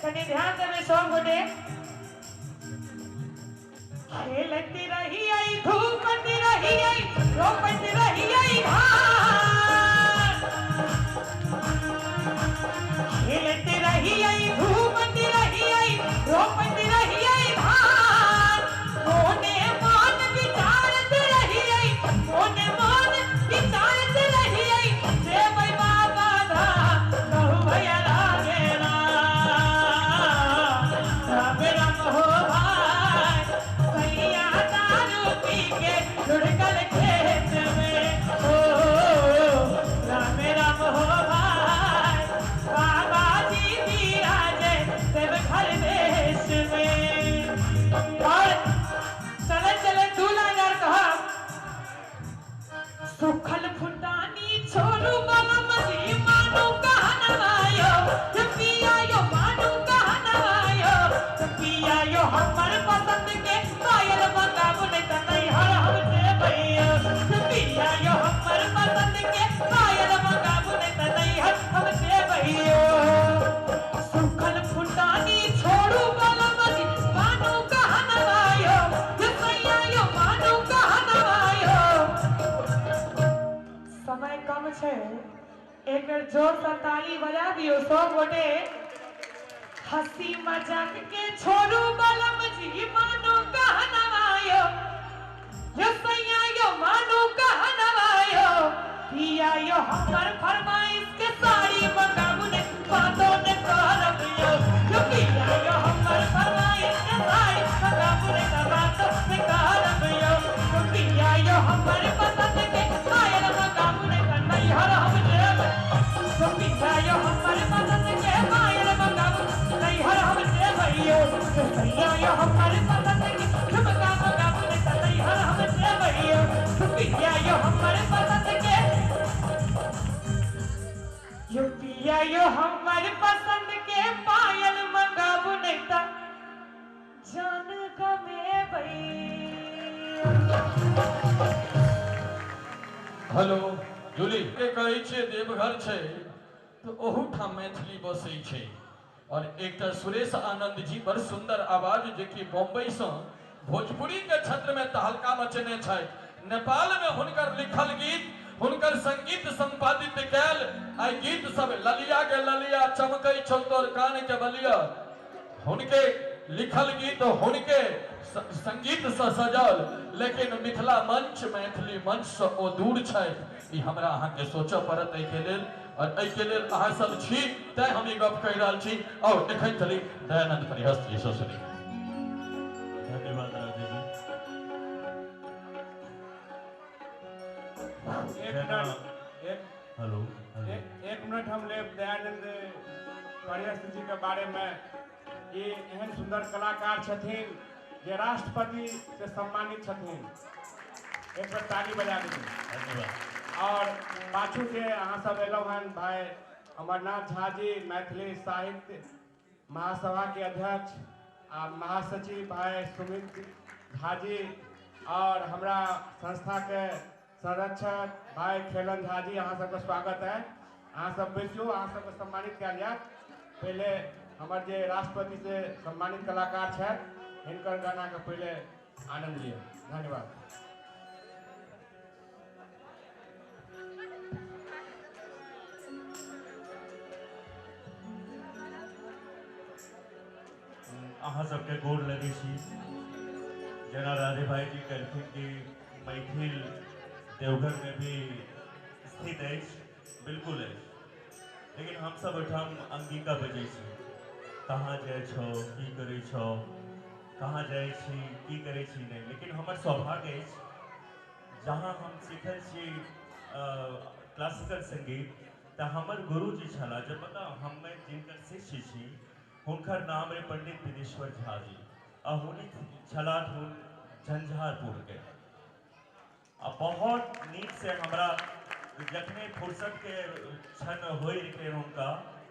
कनि ध्यान देबै सब गोटे। खेलत रहियै धूपत रहियै रोपत रहियै धान, खेलत रहियै धूपत रहियै रोपत रहियै धान, मोने मन विचारत रहियै मोने मन विचारत रहियै जेबै बाबा धाम कहू भैया रामे राम राम राम हो भाई। सैया दारू पी के लुढ़कल खेत में, ओ राम राम हो भाई। बाबा जी विराजे देवघर देश में। और चले चले दू लाइन और कहा, सुखल फुटानी छोड़ू बलम जी मानू कहनवायो, पिया यो मानू कहनवायो, पिया यो हमर पसंद के पायल मंगाबू नहीं त नैहर हम जेबैयो, पिया यो हमर पसंद के पायल मंगाबू नहीं त नैहर हम जेबैयो। सुखल फुटानी छोड़ू बलम जी मानू कहनवायो, सैया यो मानू कहनवायो। समय कम छै, एक बेर जोर से ताली बजा दियो सब गोटे। हंसी मजाक के छोड़ू बलम जी मानू कहनवायो, यो सैया यो मानू कहनवायो, पिया यो हमर फरमाइश के साड़ी मंगाबू ने बातों ने करब यो, यो पिया यो हमर फरमाइश के साड़ी मंगाबू ने बातों ने करब यो, यो पिया यो हमर पसंद के पायल मंगाबू ने नैहर हम जेबै, यो पिया यो हमर पसंद के पायल मंगाबू नैहर हम जेबै यो, यो सैया यो हमर पसंद के झुमका मंगाबू ने नैहर हम जेबै यो, यो पिया यो हमर पसंद के, यो पिया यो हमर पसंद के पायल मंगाबू नहीं त जान गमेबै। हेलो जूली के कहै छियै देवघर छै तऽ ओहूठाम मैथिली बसै छै। और एकटा सुरेश आनंद जी बड़ सुंदर आवाज जेकि बॉम्बेसँ भोजपुरी के क्षेत्र में तहलका मचेने छथि। नेपाल में हुनकर लिखल गीत, हुनकर संगीत संपादित कयल आ गीत सब ललिया के ललिया चमकै छौ तोर कान के बलिया, हुनके लिखल गीत हुनके संगीत से सजल, लेकिन मिथिला मंच मैथिली मंच से ओ दूर छथि। ई हमरा अहाँके सोचऽ पड़त एहिके लेल, और एहिके लेल अहाँ सब छी तैं हम ई गप कहि रहल छी। और एखन चली दयानंद परिहस्त जी से सुनी। धन्यवाद राधे जी। एक मिनट, एक हेलो हेलो एक मिनट हम लेब दयानंद परिहस्त जी के बारे में। ई एहन सुंदर कलाकार छथिन जे राष्ट्रपति से सम्मानित छथिन। एक बेर ताली बजा दीजिए। धन्यवाद। और पाछू के अहाँ सब एलहुँ हन भाई अमरनाथ झा जी, मैथिली साहित्य महासभा के अध्यक्ष आ महासचिव भाई सुमित झा जी, और हमरा संस्था के संरक्षक भाई खेलन झा जी, अहाँ सबके स्वागत है। अहाँ सब बैसियो, अहाँ सबके सम्मानित कयल जायत। पहिले हमर जे राष्ट्रपति से सम्मानित कलाकार छथि हिनकर गाना के पहिले आनंद लिअ। धन्यवाद। अहाँ सबके गोर लगै छी। जेना राधे भाई जी कहलखिन कि मैथिल देवघर में भी स्थित अछि, बिल्कुल अछि, लेकिन हमसब ओहिठाम अंगिका बजै छी। कहाँ जाइ छौ, की करै छौ, कहाँ जाइ छी, की करै छी, नहि। लेकिन हमर सौभाग्य अछि जहाँ हम सीखल छी क्लासिकल संगीत, तऽ हमर गुरुजी छलाह, जब पता हमे जिनकर शिष्य छी हुनकर नाम रहे पंडित विदेश्वर झा जी, आ हुनी छलाह झंझारपुर के। आ बहुत नीक से हमरा जखने फुर्सत के क्षण होइ रहे हुनका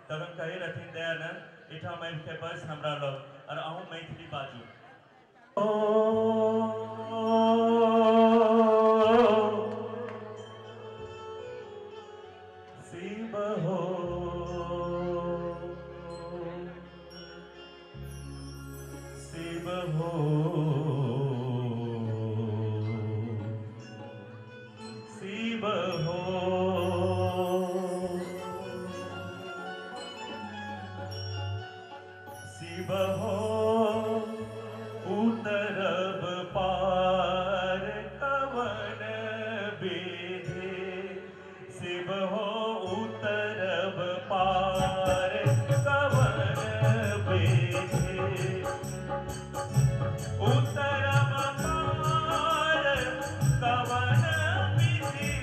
तखन कहै रहथिन दयानंद एहिठाम आबिके बस हमरा लग और अहूँ मैथिली बाजू। शिव हो शिव हो, शिव हो, शिव हो, उतरब पार कवन विधि, शिव हो उतरब पार कवन विधि, उतरब पार कवन विधि,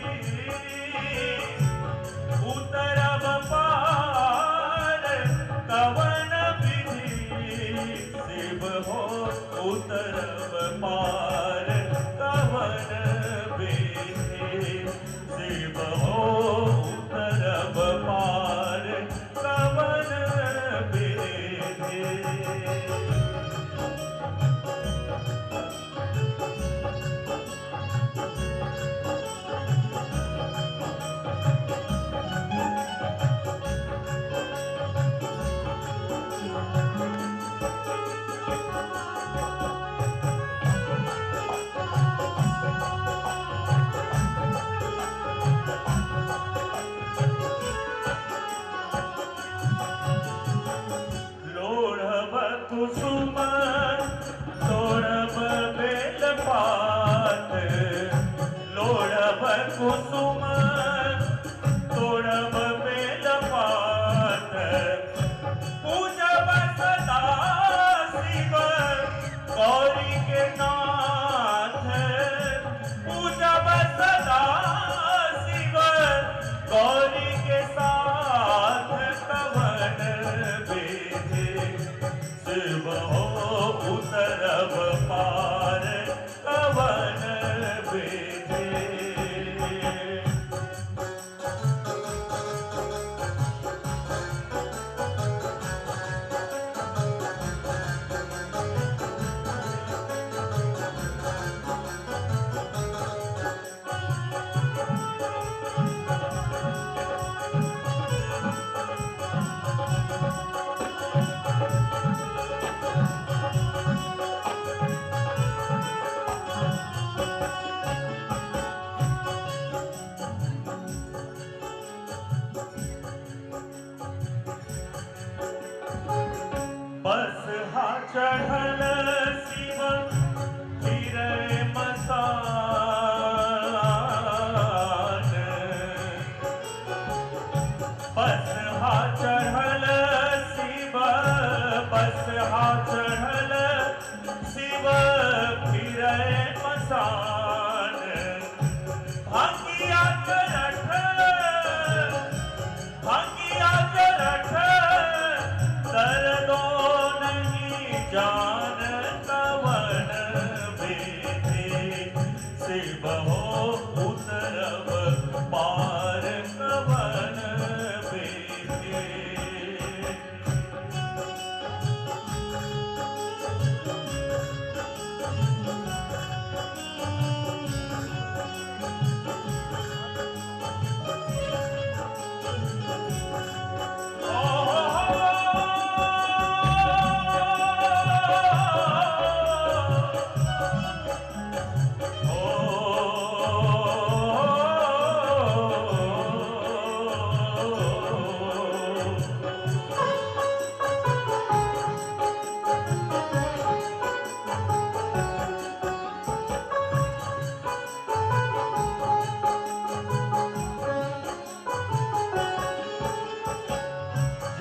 उतरब पार कवन विधि, शिव हो उतरब पार कवन विधि, शिव हो उतरब पार कवन विधि। लोढ़ब कुसुम तोड़ब बेलपात, लोढ़ब कुसुम तोड़ब बेलपात, पूजब सदा शिव गौरी के नाथ, पूजब सदा शिव गौरी के साथ, कवन विधि शिव हो उतरब पार कवन विधि। बस हा चढ़ल शिव फिरे मसान, बस हा चढ़ल शिव, बस हा चढ़ल शिव फिरे मसान, भागिया करठ, भागिया करठ दर्दो नहीं जान कवन विधि, शिव हो उतरब पार कवन विधि।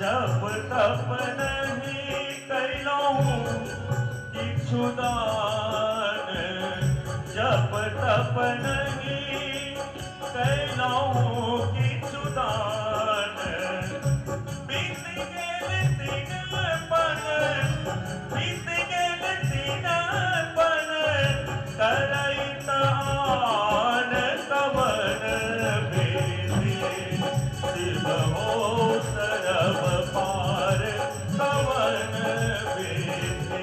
जब तप नहीं कैलहुँ किछु दान, जब तप नहीं कैलहुँ किछु दान, बीत गेल तीन पन, बीत गेल तीन पन, करैत आन कवन विधि, शिव हो उतरब पार कवन विधि।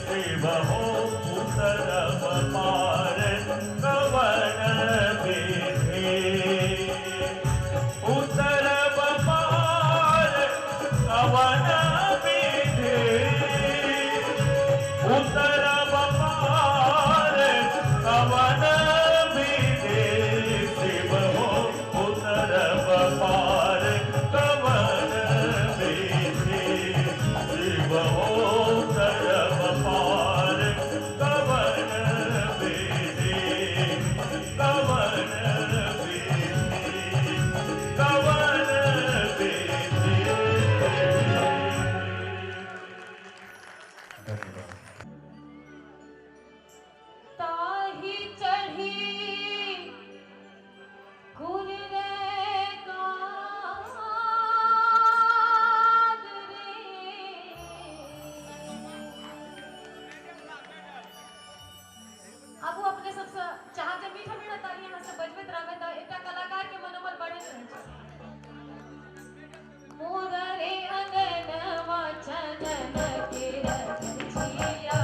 शिव हो उतरब पार कवन विधि। उतरब पार कवन विधि। उतरब पार कवन विधि। शिव हो उतरब पार कवन विधि। शिव हो उतरब पार कवन विधि। कवन विधि। कवन विधि। ताही चढ़ी कुल रे गाद रे। आबू अपने सबसँ चाह जे मीठा मीठा ताली अहाँ सब बजबैत रहबै तऽ एकटा कलाकार के मनोबल बढ़ैत रहै छै। मोदरे अंगनवा चनन के रचिया।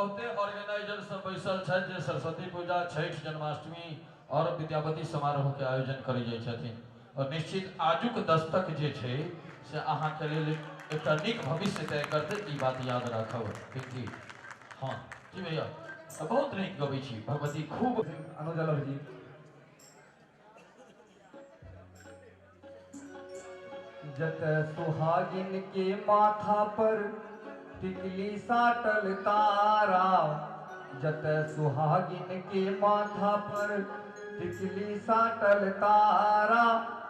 बहुते ऑर्गेनाइजर सब बैसल छथि जे सरस्वती पूजा, छठि, जन्माष्टमी आओर विद्यापति समारोह के आयोजन करै जाइ छथिन और निश्चित आजुक दस्तक जे छै से अहाँके लेल एकटा नीक भविष्य तय करतै, ई बात याद राखब। पिंकी हाँ जी भैया, बहुत नीक गबै छी भगवती खूब। अनुज अलभ जी। जत सुहागिन के माथा पर टिकली साटल तारा, जत सुहागिन के माथा पर टिकली साटल तारा,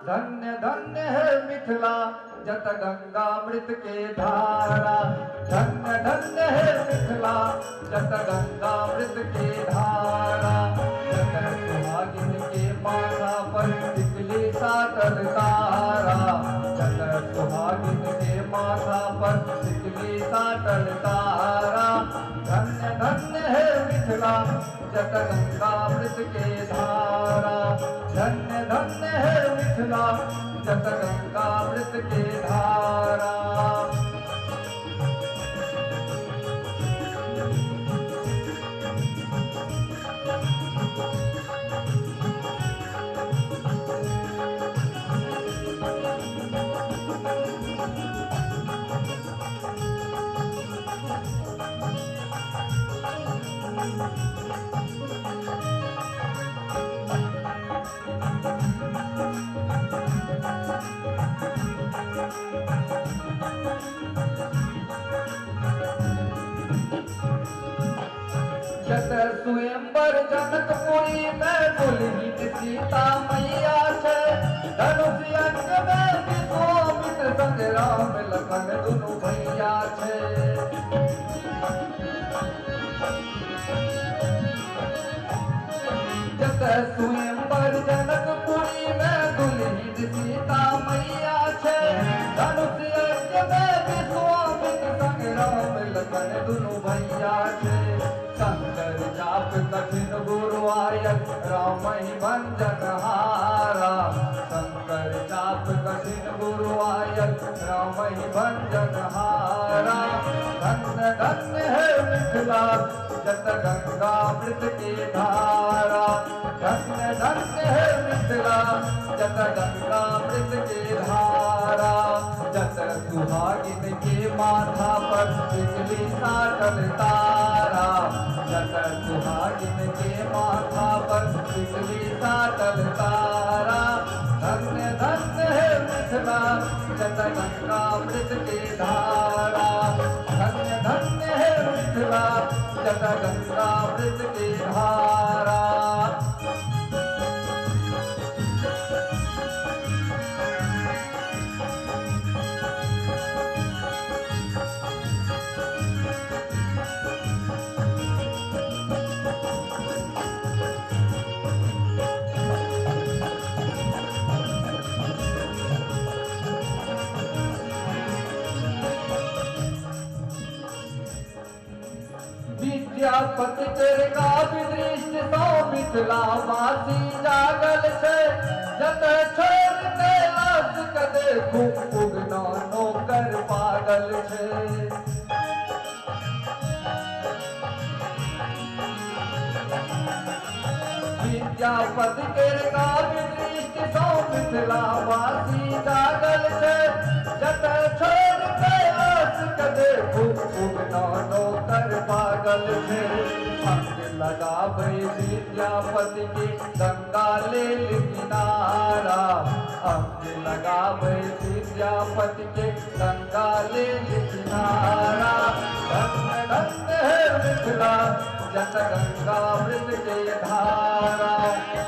धन्य धन्य है मिथिला जत गंगा मृत के धारा, धन्य धन्य है मिथिला जत गंगा मृत के धारा, जत सुहागिन के माथा पर टिकली साटल तारा, जत सुहागिन के माथा पर टिकली साटल तारा, धन्य धन्य है मिथिला जत गंगा मृत के धारा, धन्य धन्य है मिथिला जत गंगा मृत के धारा। जत स्वयंवर जनकपुरी में दुल्हिन सीता मैया छे, धनुष अंग में विश्वामित्र संग राम लखन दुनु भैया छे। जत स्वयंवर जनकपुरी में दुल्हिन सीता मैया छे, धनुष अंग में विश्वामित्र संग राम लखन दुनु भैया छे। शंकर जाप कठिन गुरु आयल राम ही भंजन हारा, शंकर जाप कठिन गुरु आयल राम ही भंजन हारा, धन्य धन्य है मिथिला जत गंगा मृत के धारा, धन्य धन्य है मिथिला जत गंगा मृत के धारा, जत सुहागिन के माथा पर टिकली साटल तारा, जत सुहागिन के माथा पर टिकली साटल तारा, धन्य धन्य है मिथिला जत गंगा मृत के धारा, धन्य धन्य है मिथिला जत गंगा मृत के धारा। विद्यापति तेर काव्य दृष्टि सौ मिथिला वासी जागल छे, जत छोड़ कैलाश के देखू उगना नौकर पागल छे। विद्यापति केर काव्य दृष्टि सौ मिथिला वासी जागल छे, जत छोड़ कैलाश के देखू उगना नौकर पागल छे। अंग लगाबै विद्यापति के गंगा लेल किनारा, अंग लगाबै विद्यापति के गंगा लेल किनारा, धन्य धन्य है मिथिला जत गंगा मृत के धारा,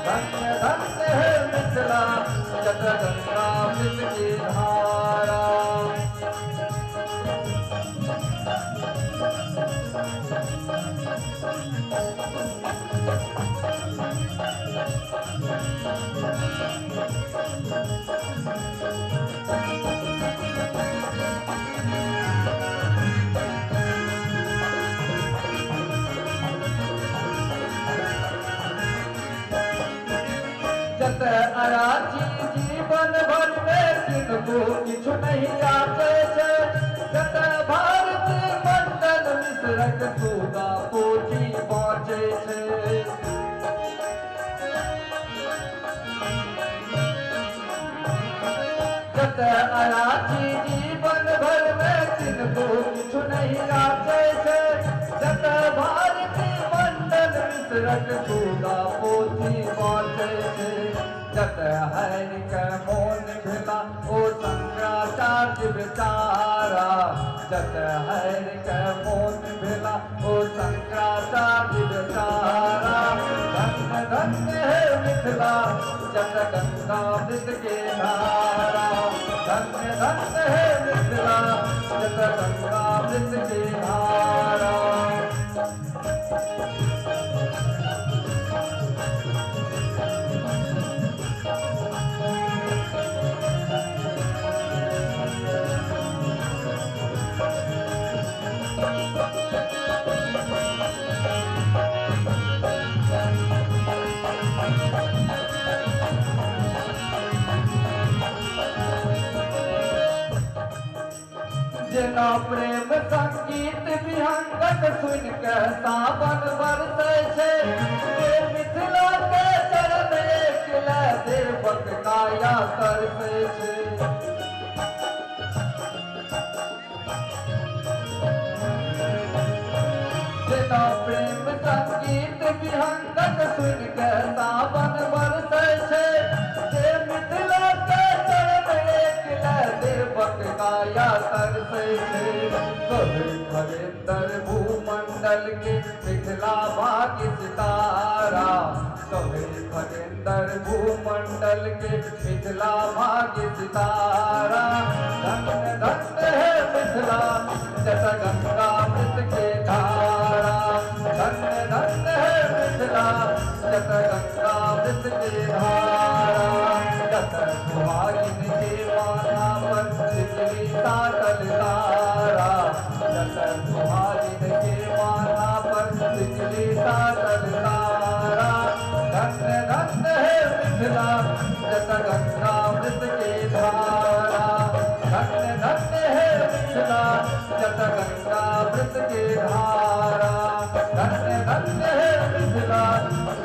धन्य धन्य है मिथिला जत गंगा मृत के धारा। जत अराची जीवन भर में किनको किछु नहीं आचे छे, जत भारती मंडन मिश्रक सुगा जतय अयाची जीवन भर में किनको किछु नहीं याचै छै, जतय भारती मंडन मिश्रक चूड़ा पोथी बाँचै छै, जतय हरि के मोन भेला ओ शंकराचार्य बेचारा, जतय हरि के मोन भेला ओ शंकराचार्य बेचारा। धन्य धन्य हे मिथिला जत गंगा मृत के धारा, धन्य धन्य हे मिथिला जत गंगा मृत के धारा। जेना प्रेम संगीत विहंगन सुन के सावन बरसै छै, जे मिथिला के चरण एक लय देवक काया तरसै छै। जेना प्रेम संगीत विहंगन सुन के सावन बरसै छै, जे मिथिला के चरण एक लय देवक काया तरसै छै। कहे खगेंद्र भूमंडल के मिथिला भाग्य सितारा, कहे खगेंद्र भूमंडल के मिथिला भाग्य सितारा। धन्य धन्य है मिथिला जत गंगा मृत के धारा, धन्य धन्य है मिथिला जत गंगा मृत के धारा। जत सुहागिन के माथा पर बिजली साटल तारा, जत सुहागिन के माथा पर बिजली साटल तारा। धन्य धन्य है मिथिला जत गंगा मृत के धारा, धन्य धन्य है मिथिला जत गंगा मृत के धारा, धन्य धन्य है मिथिला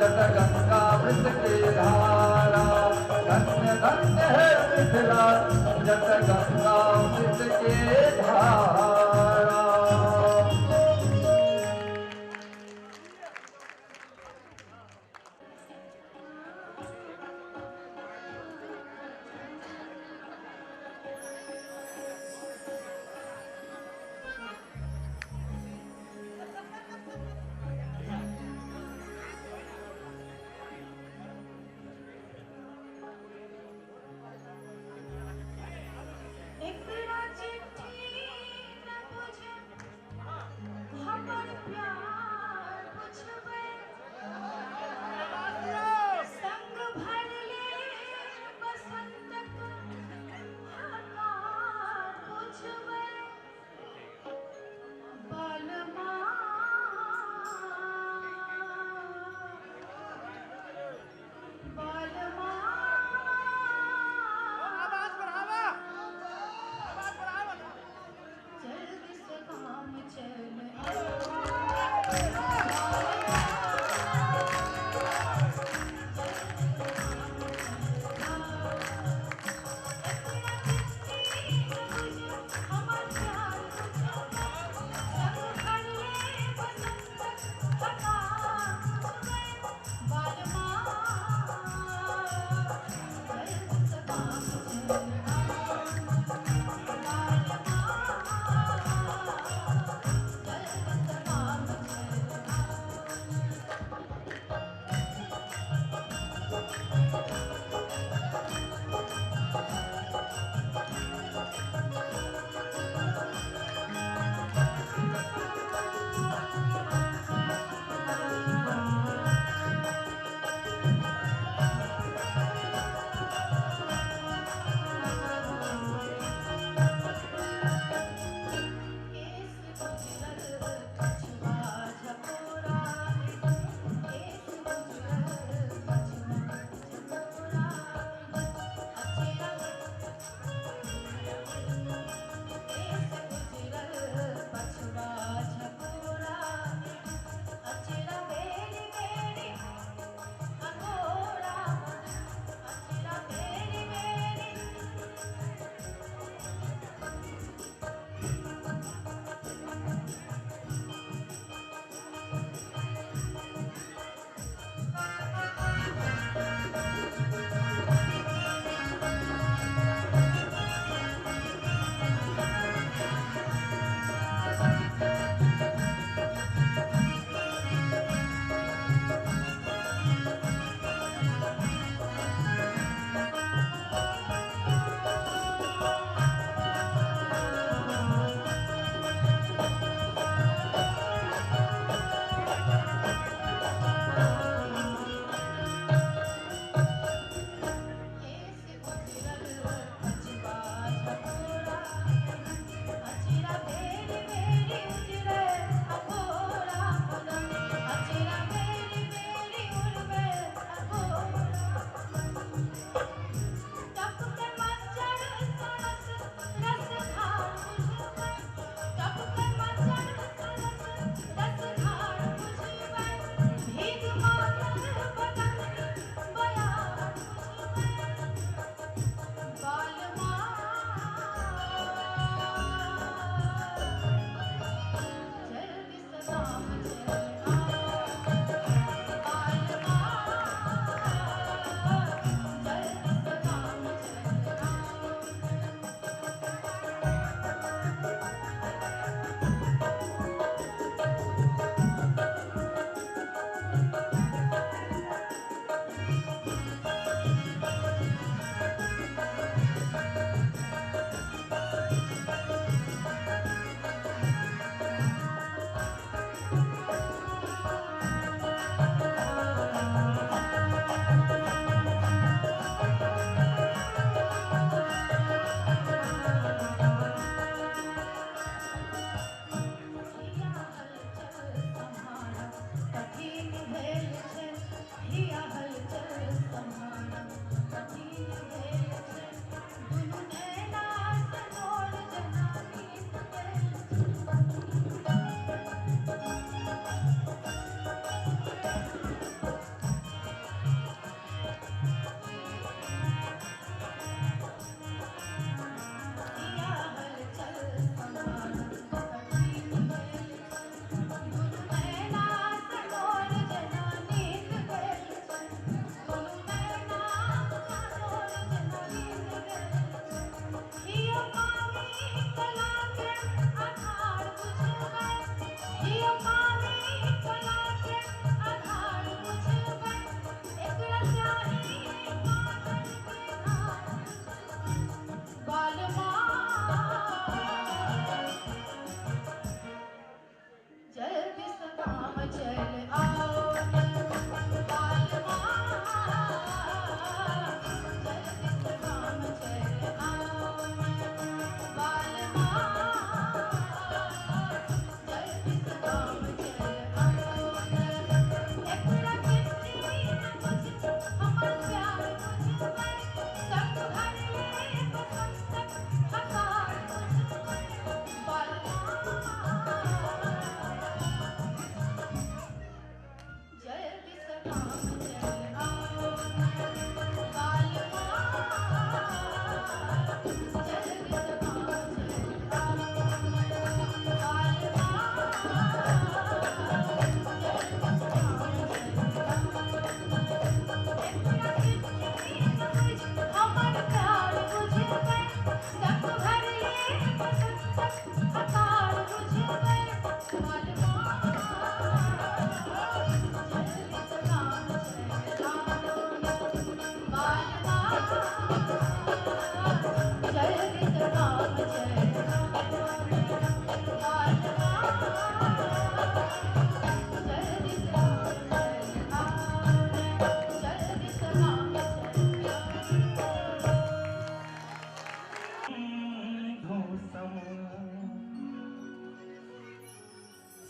जत गंगा मृत के धारा, धन्य धन्य है मिथिला जत गंगा मृत के धारा। एकरा चिट्ठी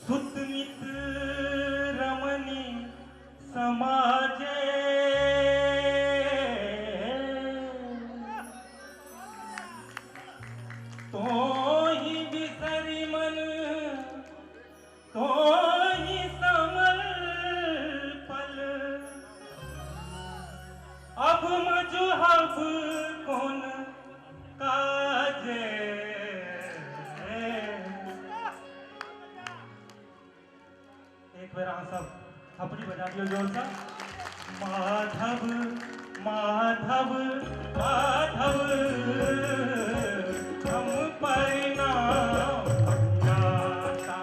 सुतमित रमणी समाजे तो ही बिसरी मन तो ही समल पल अब मजहब कौन काजे। एक बेर अहाँ सब थपड़ी बजा दियौ जोर से। माधव माधव माधव हम परिणाम दाता,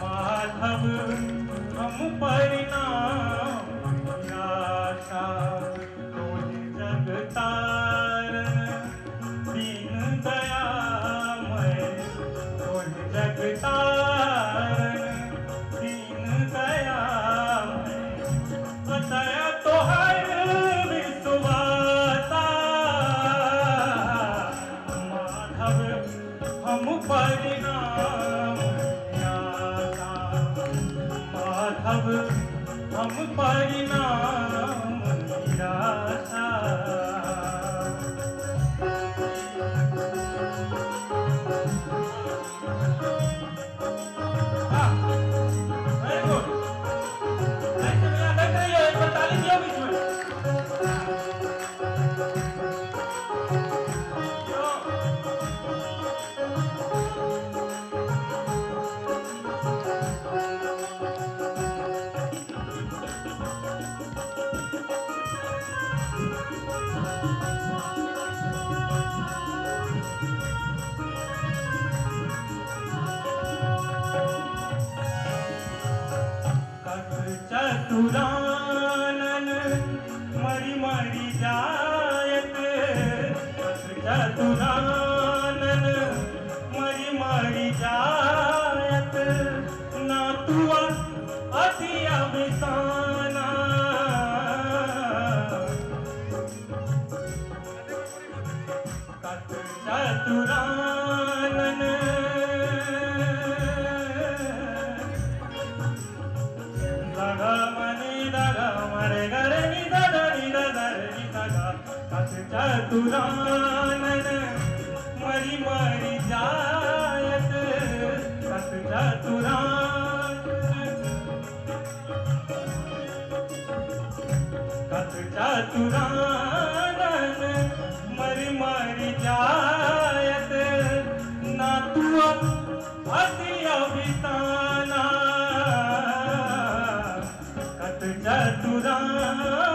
माधव हम परिणाम दाता, तोहि जगतारण दीन दयामय, तोहि जगतारण दीन दयामय, दया तोहर विश्वासा, माधव हम परिणाम दाता, माधव हम परिणाम दाता। वेरी गुड, ऐसे मिला देख रही हो, एक बार ताली दियो बीच में। चतुरानन मरि मरि जायत, चतुरानन मरि मरि जायत, ना तुआ अति अभिसाना, कत चतुरानन चतुरानन मरि मरि जायत, कत चतुरानन कत चतुरानन मरि मरि जायत, ना तुआ अति अभिसाना, कत चतुरानन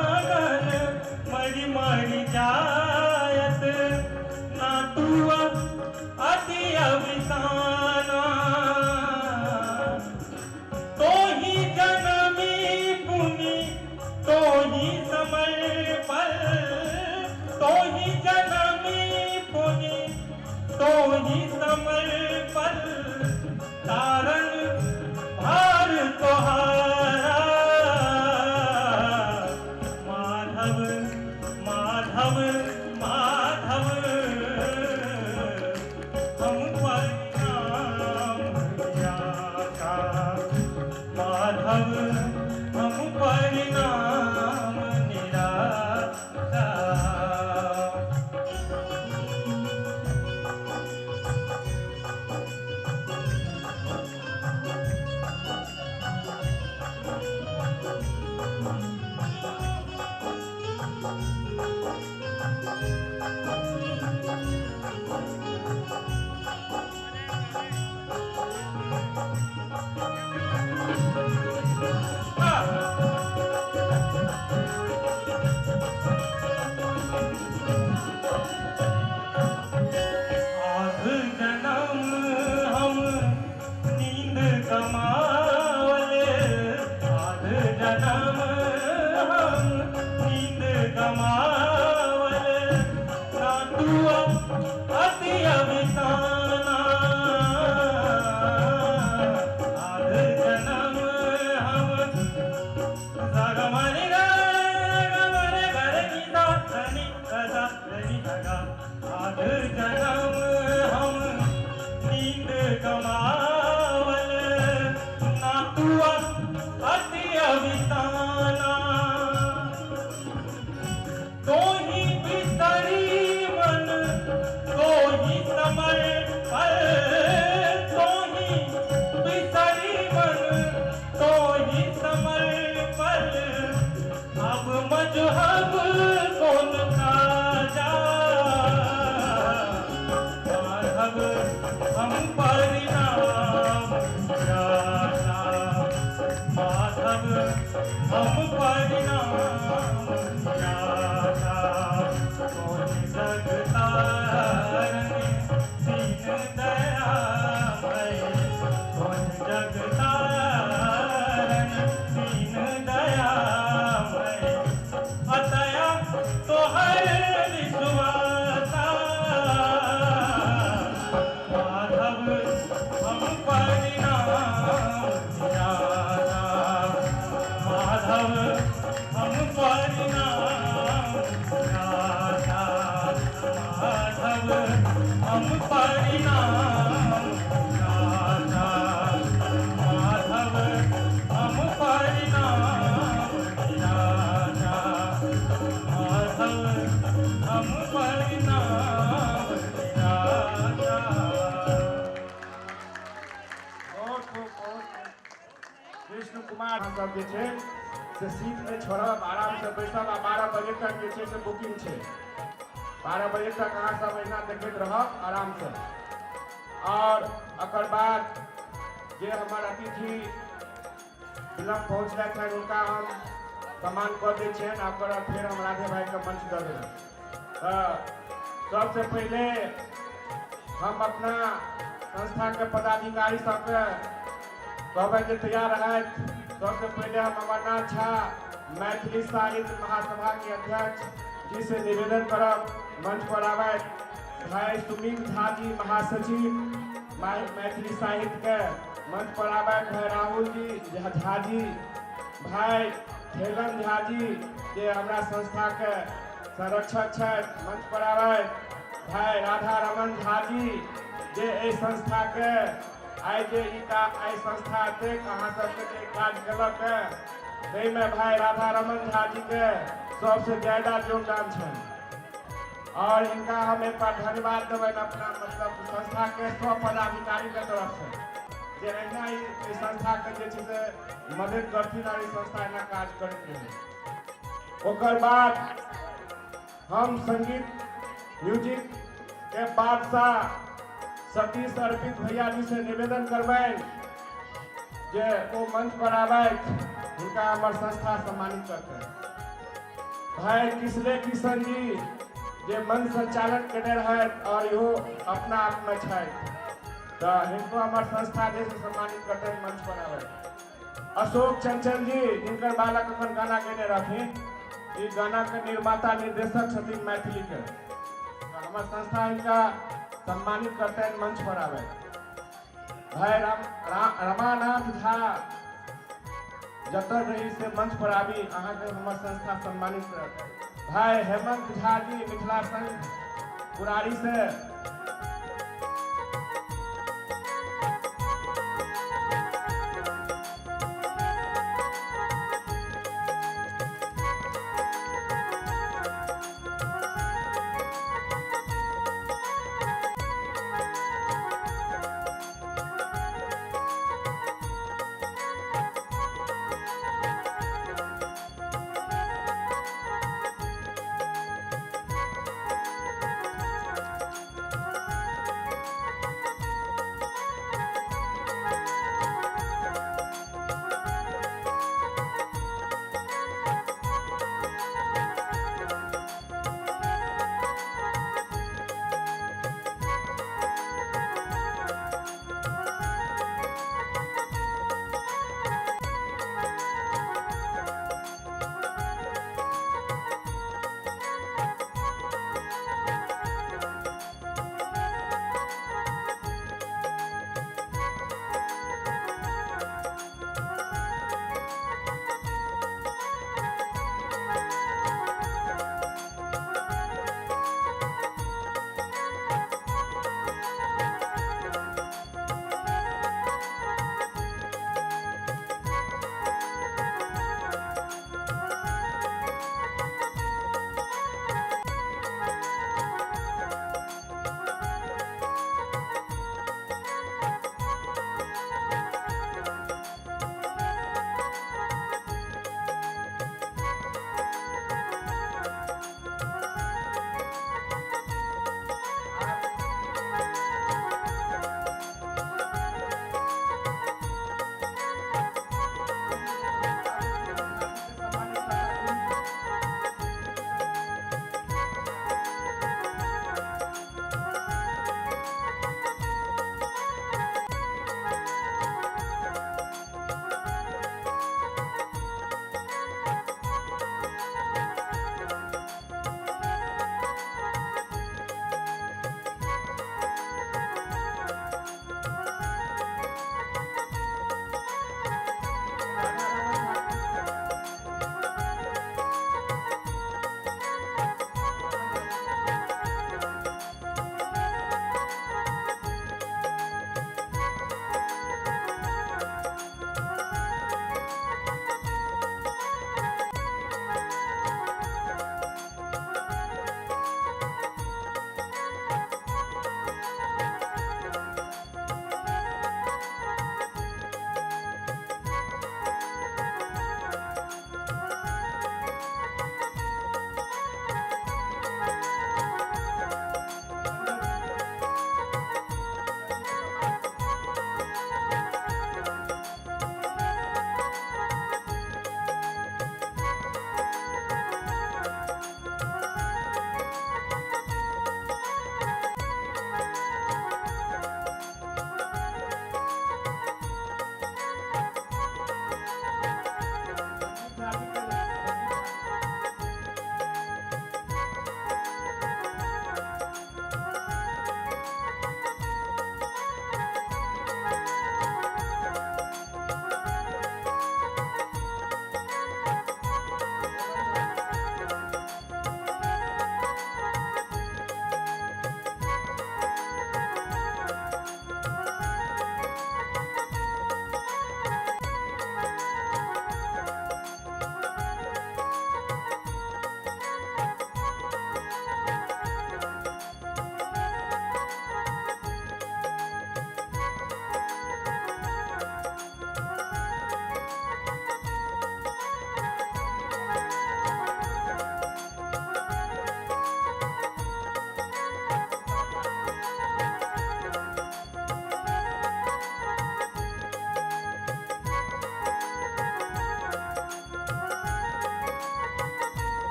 मरि मरि जायत, ना तुआ अति अभिसाना, तो ही जनमी पुनि तो ही समर्पण, तो ही जनमी पुनि कुमार सब जे छै से सीट नहि छोड़ब, आरामसँ बैसब। आ 12 बजे तक जे छै से बुकिंग छै, 12 बजे तक अहाँ सब एहिना देखैत रहब आरामसँ। और एकर बाद जे हमर अतिथि विलम्ब पहुँचलथि हन हुनका हम सम्मान कऽ दै छियनि, आ ओकर बाद फेर हम राधे भाइके मंच दऽ देबै। तऽ सबसँ पहिले हम अपना संस्थाके पदाधिकारी सबके कहबै जे तैयार रहथि। सबसँ पहिले हम अमरनाथ झा मैथिली साहित्य महासभा के अध्यक्ष जी से निवेदन करब मंच पर आबथि। भाई सुमित झा जी महासचिव मैथिली साहित्य के मंच पर आबथि। भाई राहुल जी झा जी, भाई ठेलन झा जी जे हमरा संस्था के संरक्षक छथि मंच पर आबथि। भाई राधा रमन झा जी जे एहि संस्था के आइ जे ई आइ संस्था एतेक अहाँ सबके जे काज केलक है ताहिमे भाई राधा रमन झा जी के सबसे ज्यादा योगदान छनि और इनका हम एक बार धन्यवाद देबनि अपना मतलब संस्था के सब पदाधिकारी के तरफ से जे एहिना ई संस्था के जे छै से मदद करथिन और ई संस्था एना काज करैत रहै। ओकर बाद हम संगीत म्यूजिक के बादशाह सतीश अर्पित भैया जी से निवेदन करबनि जे ओ मंच पर आबथि, हुनका हमर संस्था सम्मानित करतनि। भाई किसले किशन जी जे मंच संचालन केने रहथि और इहो अपना आप में छथि तऽ हिनको हमर संस्था जे सम्मानित करतनि मंच पर आबथि। अशोक चंचल जी जिनकर बालक अखन गाना गेने रहथिन, ई गाना के निर्माता निर्देशक छथिन मैथिली के, हमर संस्था हिनका सम्मानित करतनि मंच पर आबथि। भाई रमानाथ झा जतऽ रही से मंच पर आबी, अहाँके हमर संस्था सम्मानित करत। भाई हेमंत झा जी मिथिला संघ पुरारी से।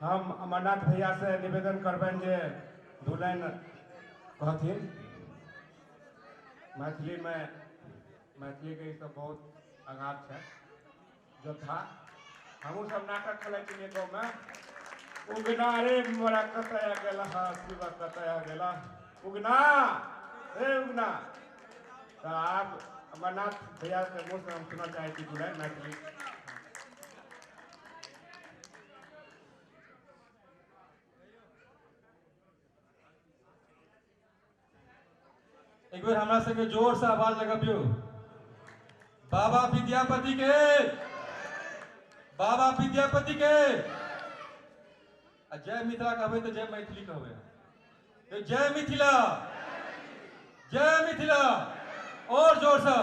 हम अमरनाथ भैया से निवेदन करबनि जे दू लाइन कहथिन मैथिलीमे। मैथिलीके ई सब बहुत आघात छै योद्धा। हमहूँ सब नाटक खेलै छलियै गाँवमे। उगना रे मोरा कतय गेला, शिव कतय गेला, उगना रे उगना। तऽ आब अमरनाथ भैयाके मुँहसँ हम सुनऽ चाहै छी दू लाइन मैथिली। एक बेर हमरा सबके जोर से आवाज लगबियौ बाबा विद्यापति के, बाबा विद्यापति के। आ जय मिथिला कहबै तऽ जय मैथिली कहबै। जय मिथिला, जय मिथिला, और जोर से।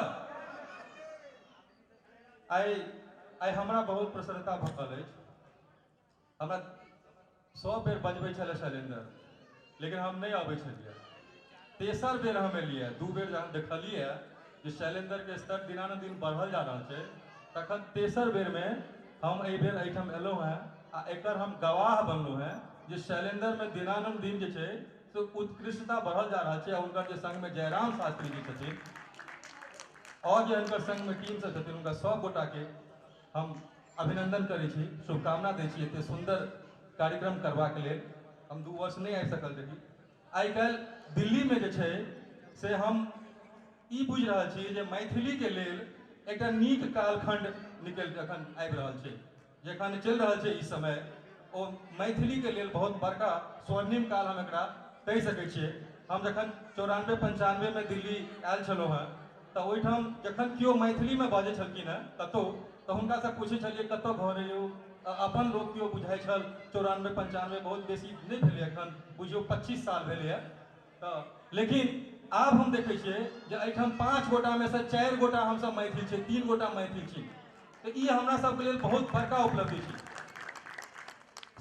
आइ आइ हमरा बहुत प्रसन्नता भऽ रहल अछि। हमरा सब बेर बजबै छलै शैलेन्द्र, लेकिन हम नहि अबै छलियै। तेसर बेर हम एलियै। दू बेर जहन देखलियै जे शैलेन्द्रके स्तर दिनानुदिन बढ़ल जा रहल छै, तखन तेसर बेरमे हम एहि बेर एहिठाम एलहुँ हेँ आ एकर हम गवाह बनलहुँ हेँ जे शैलेन्द्रमे दिनानुदिन जे छै से उत्कृष्टता बढ़ल जा रहल छै। आ हुनकर जे संगमे जयराम शास्त्री जी छथिन और जे हुनकर संगमे टीम सब छथिन, हुनका सब गोटाके हम अभिनंदन करै छी, शुभकामना दै छी एते सुन्दर कार्यक्रम करबाक लेल। हम 2 वर्ष नहि आबि सकल रही। आइ काल्हि दिल्लीमे जे छै से हम ई बुझि रहल छी जे मैथिलीके लेल एकटा नीक कालखंड निकलि एखन आबि रहल छै। जखन चलि रहल छै ई समय, ओ मैथिलीके लेल बहुत बड़का स्वर्णिम काल हम एकरा कहि सकै छियै। हम जखन 94 95 में दिल्ली आयल छलहुँ हेँ तऽ ओहिठाम जखन केओ मैथिलीमे बाजै छलखिन हेँ कतहु, तऽ हुनकासँ पूछै छलियै कतऽ घर अइ यौ। अपन लोक केओ बुझाइ छल। 94 95 बहुत बेसी नहि भेलै, एखन बुझियौ 25 साल भेलैए तऽ। लेकिन आब हम देखै छियै जे एहिठाम 5 गोटामे सँ 4 गोटा हमसब मैथिल छी, 3 गोटा मैथिल छी। तऽ ई हमरा सबके लेल बहुत बड़का उपलब्धि छै।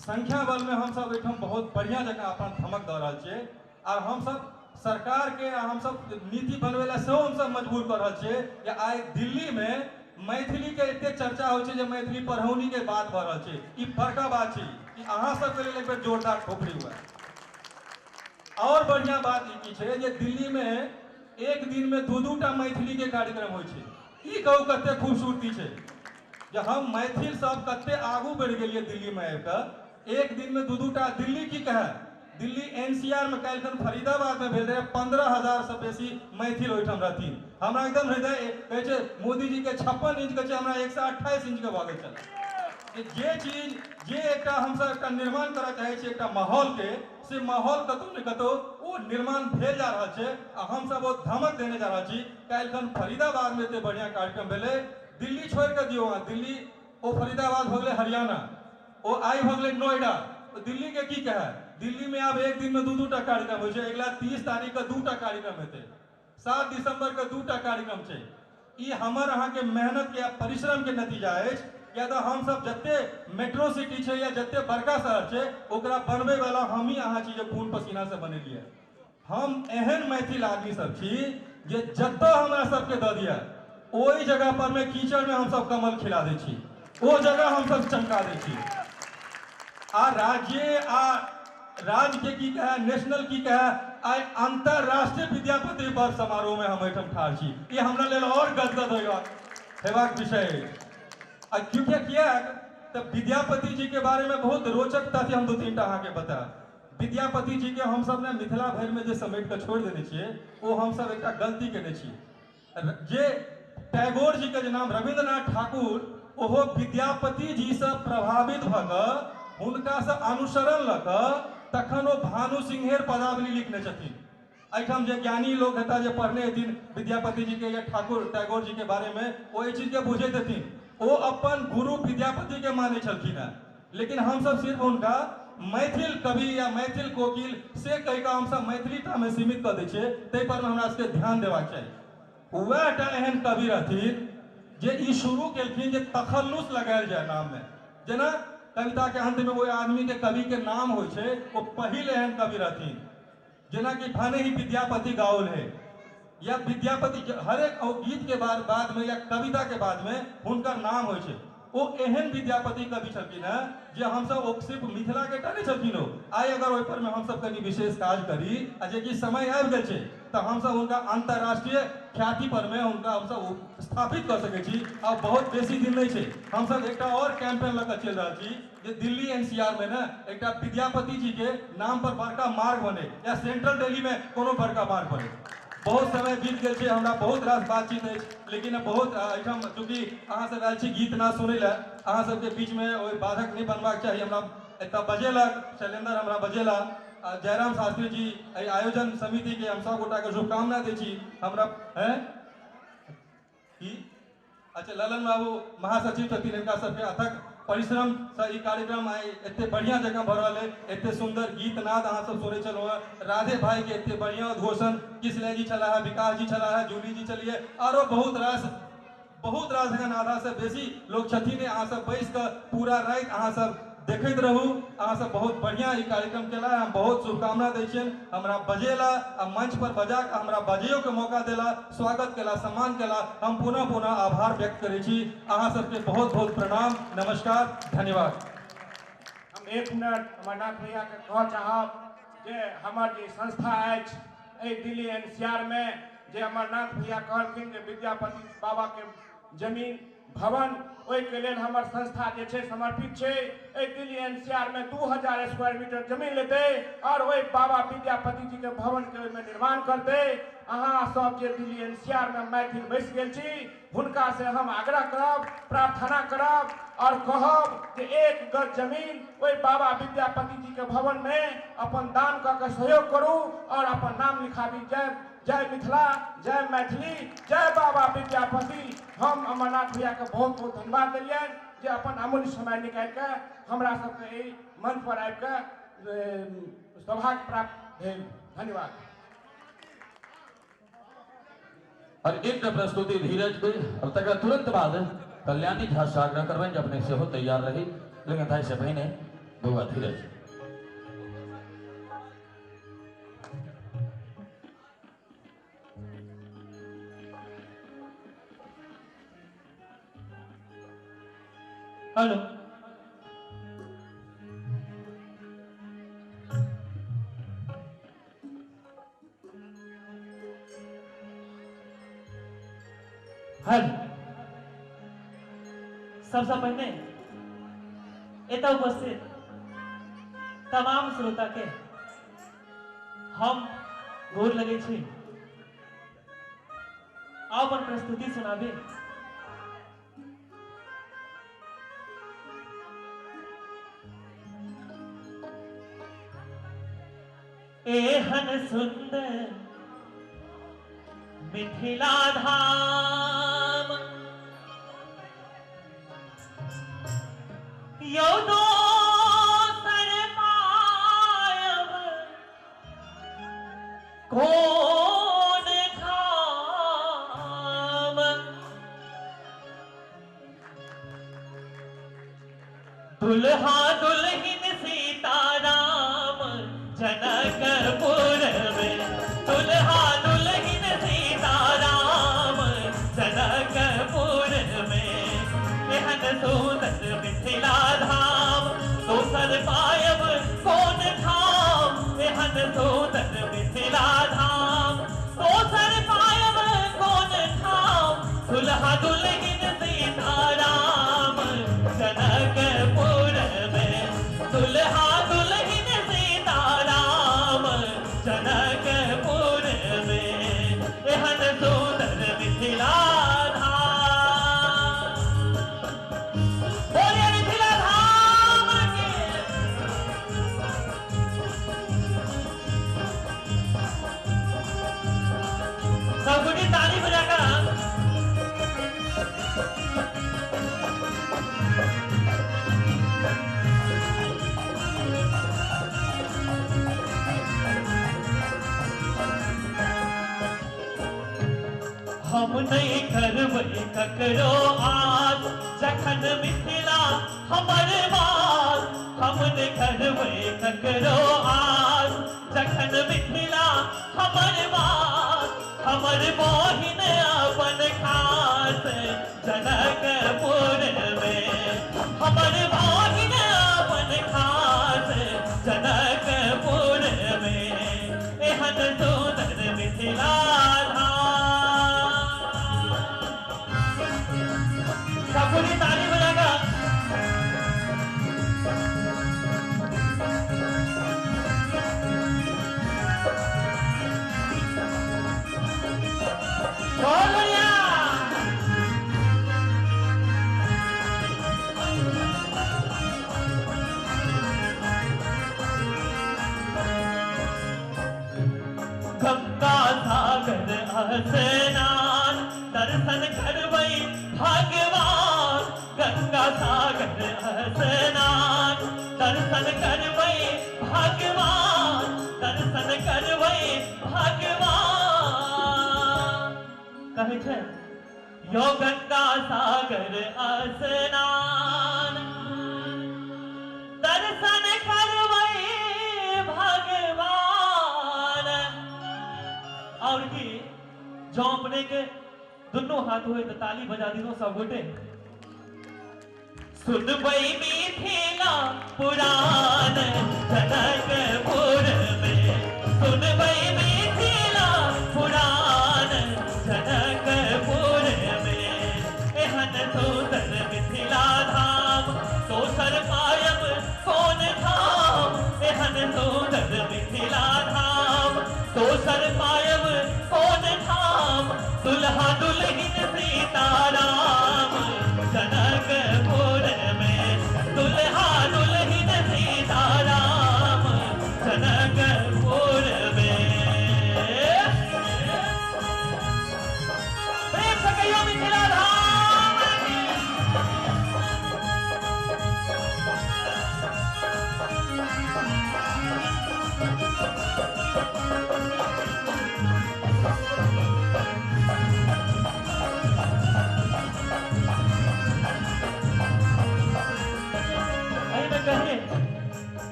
संख्या बलमे हमसब एहिठाम बहुत बढ़िआँ जकाँ अपन धमक दऽ रहल छियै। आर हमसब सरकारके आ हमसब नीति बनबै लए सेहो हमसब मजबूर कऽ रहल छियै जे आइ दिल्लीमे मैथिलीके एते चर्चा होइ छै जे मैथिली पढ़ौनीके बात भऽ रहल छै। ई बड़का बात छै। ई अहाँ सबके लेल एक बेर जोरदार ठोकरी हुए। और बढ़िया बात ई की छै जे दिल्लीमे एक दिनमे 2-2 टा मैथिलीके कार्यक्रम होइ छै। ई कहू कते खूबसूरती छै जे हम मैथिल सब कते आगू बढ़ि गेलियै दिल्लीमे आबि कऽ। एक दिनमे 2-2 टा। दिल्ली की कहै, दिल्ली एनसीआर में काल्हिखन फरीदाबाद में भेल रहे, 15,000 से बेसी मैथिल ओहिठाम रहथिन। हमरा एकदम हृदय कहै छै मोदी जी के 56 इंच के छै, हमरा 128 इंच के भऽ गेल छलै। जे चीज जे एकटा हमसब एकटा निर्माण करऽ चाहै छी एकटा माहौल के, से माहौल कतौ ने कतौ ओ निर्माण भेल जा रहल छै आ हमसब ओ धमक देने जा रहल छी। काल्हिखन फरीदाबाद में एते बढ़िया कार्यक्रम भेलै। दिल्ली छोड़ि कऽ दियौ अहाँ, दिल्ली ओ फरीदाबाद भऽ गेलै हरियाणा, ओ आइ भऽ गेलै नोएडा, दिल्ली के की कहै। दिल्ली में आब एक दिन में 2-2 टा कार्यक्रम होइ छै। अगिला 30 तारीख के 2 टा कार्यक्रम हेतै, 7 दिसंबर के 2 टा कार्यक्रम छै। ई हमर अहाँके मेहनत के आ परिश्रम के नतीजा अछि। किया तऽ हमसब जते मेट्रो सिटी छै या जते बड़का शहर छै ओकरा बनबै वाला हमही अहाँ छी जे खून पसीना से बनेलियै। हम एहन मैथिल आदमी सब छी जे जतऽ हमरा सबके दऽ दिअ ओहि जगह पर में कीचड़ में हमसब कमल खिला दै छी, ओ जगह हमसब चमका दै छी। आ राज्य आ राज्य के की कहे, नेशनल की कहे, आइ अंतरराष्ट्रीय विद्यापति पर्व समारोह में हम एहिठाम ठाढ़ छी। ई हमरा लेल और गदगद हेबाक विषय अछि। आ क्योंकि किएक तऽ विद्यापति जी के बारे में बहुत रोचक तथ्य हम 2-3 टा अहाँके बतायब। विद्यापति जी के हमसब ने मिथिला भरि में जे समेट कऽ छोड़ि देने छियै ओ हमसब एकटा गलती केने छी। जे टैगोर जी के जे नाम रविन्द्रनाथ ठाकुर, ओहो विद्यापति जी से प्रभावित भऽ कऽ हुनका से अनुसरण लऽ कऽ तखन ओ भानु सिंहेर पदावली लिखने छथिन। एहिठाम जे ज्ञानी लोग हेता जे पढ़ने हेथिन विद्यापति जी के या ठाकुर टैगोर जी के बारे में, ओ एहि चीज के बुझैत हेथिन। ओ अपन गुरु विद्यापति के मानै छलखिन हेँ, लेकिन हमसब सिर्फ हुनका मैथिल कवि या मैथिल कोकिल से कहि कऽ हमसब मैथिली टा में सीमित कऽ दै छियै। ताहि पर हमरा सबके ध्यान देबाक चाही। वएह टा एहन कवि रहथिन जे ई शुरू केलखिन जे तखल्लुस लगायल जाय नाम में। जेना कविता के अंत में ओहि आदमी के कवि के नाम होइ छै, ओ पहिल एहन कवि रहथिन। जेनाकि भने ही विद्यापति गाओल है या विद्यापति हरेक गीत के बाद में या कविता के बाद में हुनकर नाम होइ छै। ओ एहन विद्यापति कवि छलखिन हेँ जे हमसब ओ सिर्फ मिथिलाके टा नहि छलखिन ओ। आइ अगर ओहिपर मे हमसब कनि विशेष काज करी आ जेकि समय आबि गेल छै तऽ हमसब हुनका अन्तर्राष्ट्रीय ख्याति पर मे हुनका हमसब स्थापित कऽ सकै छी। आ बहुत बेसी दिन नहि छै, हमसब एकटा आओर कैंपेन लऽ कऽ चलि रहल छी जे दिल्ली एनसीआर मे ने एकटा विद्यापति जी के नाम पर बड़का मार्ग बने या सेंट्रल दिल्ली मे कोनो बड़का मार्ग बने। बहुत समय बीत गेल छै, हमरा बहुत रास बातचीत अछि, लेकिन बहुत एहिठाम चूँकि अहाँ सब आयल छी गीत नाद सुनै लए, अहाँ सबके बीच मे ओहि बाधक नहि बनबाक चाही। हमरा एतऽ बजेलक शैलेन्द्र, हमरा बजेला जयराम शास्त्री जी, एहि आयोजन समिति के हम सब गोटा के शुभकामना दै छी। हमरा की अच्छा ललन बाबू महासचिव छथिन, हिनका सबके अथक परिश्रम से ई कार्यक्रम आइ एते बढ़िया जकाँ भऽ रहल है। एते सुंदर गीत नाद अहाँ सब सुनै छलहुँ हेँ, राधे भाई के एते बढ़िया उद्घोषण, किसलय जी छलाह है, विकास जी छलाह है, जूली जी छलिए, आरो बहुत रास एखन आधा से बेसी लोग छथिन। अहाँ सब बैस कऽ पूरा राति अहाँ सब देखैत रहू। अहाँ सब बहुत बढ़िया ई कार्यक्रम केला, हम बहुत शुभकामना दै छियनि। हमरा बजेला आ मंच पर बजा कऽ हमरा बजैयो के मौका देला, स्वागत केला, सम्मान केला, हम पुनः पुनः आभार व्यक्त करै छी। अहाँ सबके बहुत बहुत प्रणाम, नमस्कार, धन्यवाद। हम एक मिनट अमरनाथ भैया के कहऽ चाहब जे हमर जे संस्था अछि एहि दिल्ली एनसीआर में, जे अमरनाथ भैया कहलखिन जे विद्यापति बाबा के जमीन भवन, ओहिके लेल हमर संस्था जे छै समर्पित छै। एहि दिल्ली एनसीआर में 2000 स्क्वायर मीटर जमीन लेतै और ओहि बाबा विद्यापति जी के भवन के ओहिमे निर्माण करतै। अहाँ सब जे दिल्ली एनसीआर में मैथिल बसि गेल छी, हुनका से हम आग्रह करब, प्रार्थना करब और कहब जे 1 गज जमीन ओहि बाबा विद्यापति जी के भवन में अपन दान कऽ के सहयोग करू और अपन नाम लिखाबी। जय जय मिथिला, जय मैथिली, जय बाबा विद्यापति। हम अमरनाथ भैया के बहुत बहुत धन्यवाद देलियनि जे अपन अमूल्य समय निकालि कऽ हमरा सबके एहि मंच पर आबि कऽ सौभाग्य प्राप्त भेल। धन्यवाद। और एक प्रस्तुति धीरज के और तकर तुरंत बाद कल्याणी झा से आग्रह करबनि जे अपने सेहो तैयार रही, लेकिन ताहि से पहिने बौआ धीरज। Hello, hello. सबसे पहिने एतऽ उपस्थित तमाम श्रोता के हम गोर लगै छी। आउ अपन प्रस्तुति सुनाबी। एहन सुंदर मिथिला धाम यौ दोसर पायब कोन ठाम। दुल्हा दुल्हिन सीताराम जनकपुर में, दुल्हा दुल्हिन सीताराम जनकपुर में, एहन सुंदर मिथिला धाम दोसर पायब कोन ठाम। एहन सुंदर मिथिला धाम दोसर पायब कोन ठाम। दुल्हा दुल्हिन सीताराम जनकपुर में, दुल्हा दुल्हिन सीताराम जनकपुर में, एहन सुंदर मिथिला धाम। बोलिए मिथिला धाम के। सब गोटी ताली बजाकर हम नहीं करबै ककरो आस जखन मिथिला हमर वास। हम नहीं करबै ककरो आस जखन मिथिला हमर वास। हमर बहिन अपन खास जनकपुर में, सबको ताली बजाएगा। बहुत बढ़िया। गंगा सागर स्नान दर्शन करबै भगवान, गंगा सागर स्नान दर्शन करबै भगवान, दर्शन करबै भगवान। कहै छै यो गंगा सागर स्नान दर्शन करबै भगवान। और की जो अपने के दोनों हाथ हुए तो ताली बजा दिनो सब गोटे। सुनबै मिथिला पुराण जनकपुर में, सुनबै मिथिला पुराण जनकपुर में, एहन सुंदर मिथिला धाम दोसर पायब कोन धाम, एहन सुंदर मिथिला धाम दोसर पायब कोन धाम, दुल्हा दुल्हिन सीताराम जनकपुर में, दुल्हा दुल्हिन सीताराम जनकपुर में। प्रेम से कहियो मिथिला धाम की।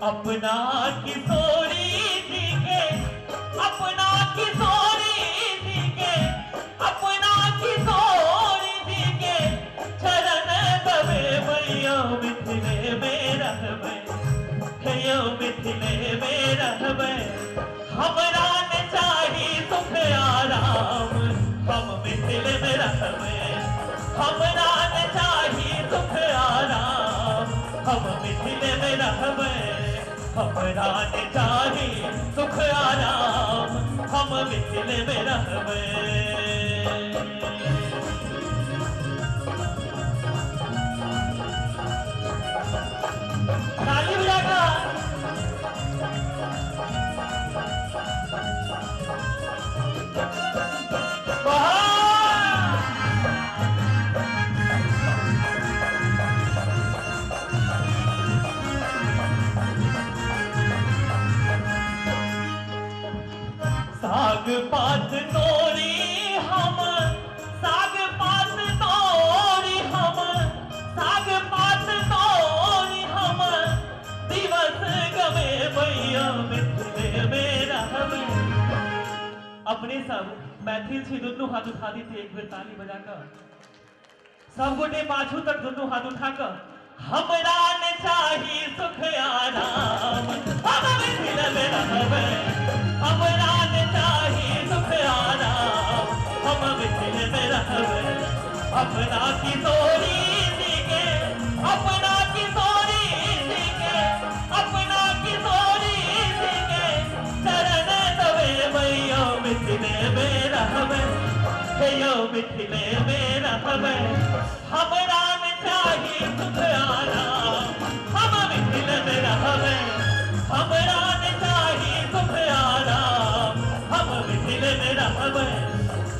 अपना किशोरी जी के, अपना किशोरी जी के, अपना किशोरी जी के चरण दबे मैया मिथिले में रहबै, हे मिथिले में रहबै, हमरा न चाही सुख आराम, हम मिथिले में रहबै, हमरा न चाही सुख आराम, हम मिथिले में रहबै, हमरा न चाही सुख आराम, हम मिथिले में रहबै। ताली बजाकर। साग पात तोरी हम, साग पात तोरी हम, साग पात तोरी हम, दिवस गवे मैया मिथिले में रहबै। अपने सब मैथिल छी, दुनू हाथ उठा दीते एक बेर ताली बजाकर, सब गोटे पाछू तक दुनू हाथ उठाकर, हमरा न चाही सुख आराम, हम मिथिले में रहबै, हमरा न चाही सुख आराम, हम मिथिले में रहबै, अपना किशोरी जी के, अपना किशोरी जी के, अपना किशोरी जी के चरण दबे मैया मिथिले में रहबै, हे यो मिथिले में रहबै, हमरा न चाही सुख आराम, हम मिथिले में रहबै, हमरा न चाही सुख आराम, हम मिथिले में रहबै,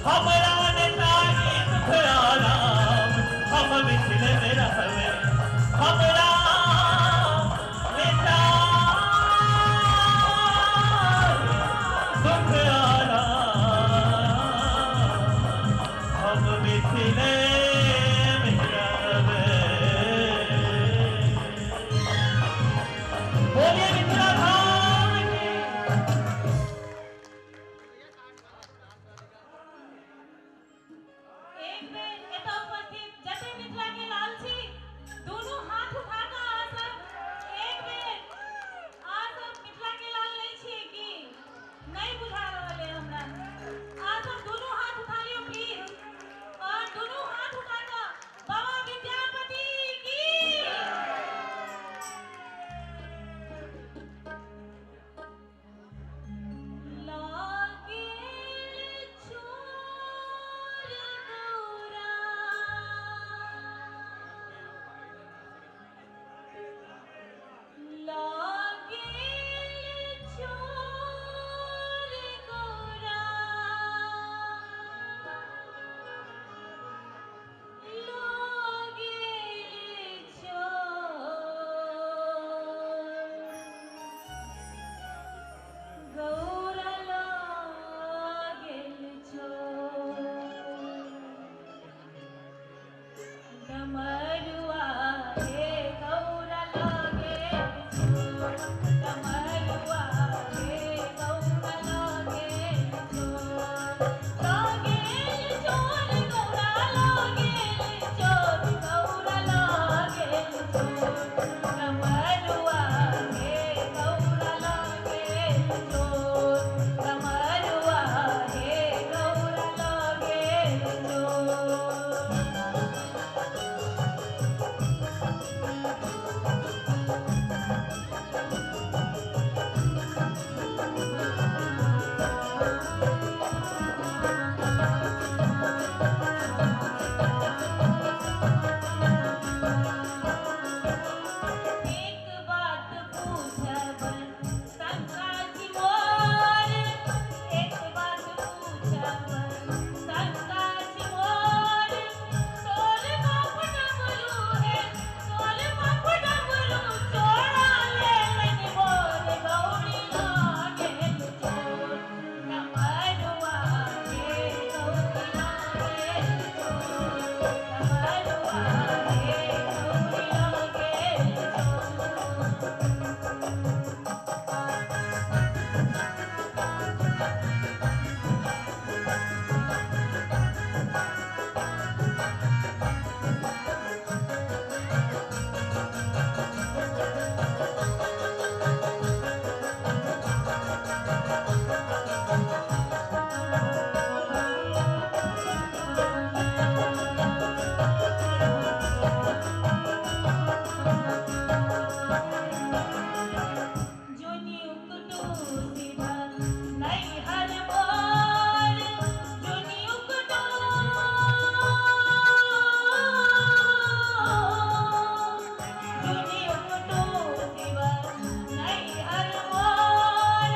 हमरा न चाही सुख आराम, हम मिथिले में रहबै, हमरा न चाही सुख आराम, हम मिथिले में रहबै। डमरुआ हे गौरा लागे चोर, डमरुआ हे गौरा लागे चोर, लागे चोर गौरा लागे चोर, गौरा लागे चोर, डमरुआ हे गौरा लागे चोर, डमरुआ हे गौरा लागे चोर। एक बात पूछब शंका जी मोर, एक बात पूछब शंका जी मोर, तोर बाप डमरू है, तोर बाप डमरू चोरा लेलनि मोर, गौरी लागे चोर, डमरुआ हे गौरी लागे चोर, डमरुआ हे गौरी लागे चोर। जुनी उकटू सीधा नैहर मोर, जुनी उकटू, जुनी उकटू शिवा नैहर मोर,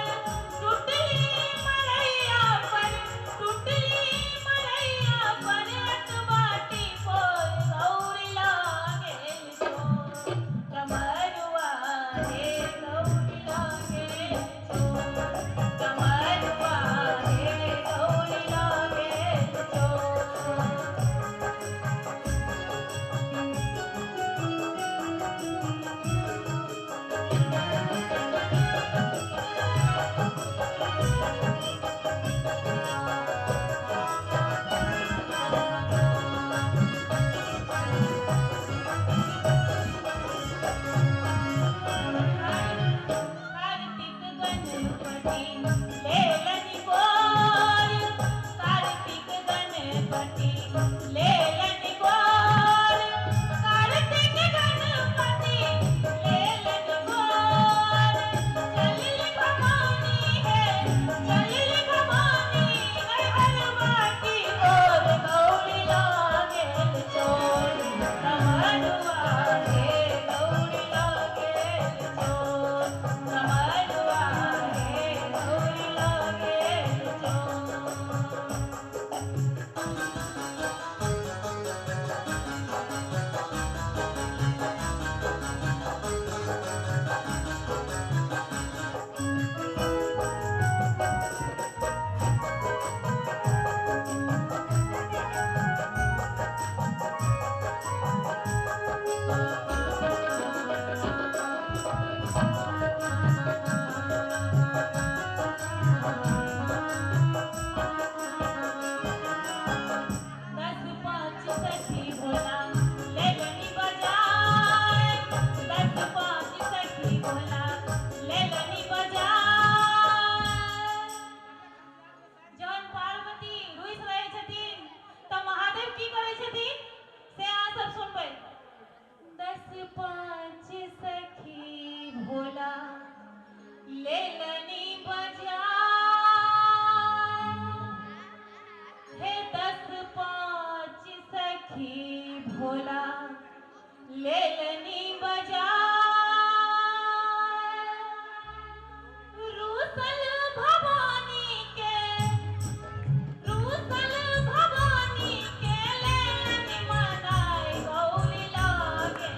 टुटली मरैया पर, टुटली मरैया पर अतबाटी पोर, गौरी लागे चोर, डमरुआ हे गौरी लागे चोर, डमरुआ हे गौरी लागे चोर। कार्तिक गणपति लेलनि गोर, कार्तिक गणपति लेलनि गोर, कार्तिक गणपति लेलनि गोर, चलली भवानी है, चलली भवानी हर बाटी गोर, गौरी लागे चोर, डमरुआ हे गौरी लागे चोर, डमरुआ हे गौरी लागे चोर। दस पाँच सखी भोला लेलनि बजाय, दस पाँच सखी भोला लेलनि बजाय। जहन पार्वती रुसि रहै छथिन तऽ महादेव की करै छथिन से अहाँ सब सुनबै। दस पाँच सखी भोला लेलनि बजाय, हे दस पाँच सखी भोला लेलनि बजाय, रूसल भवानी के, रूसल भवानी के लेलनि मनाय, गौरी लागे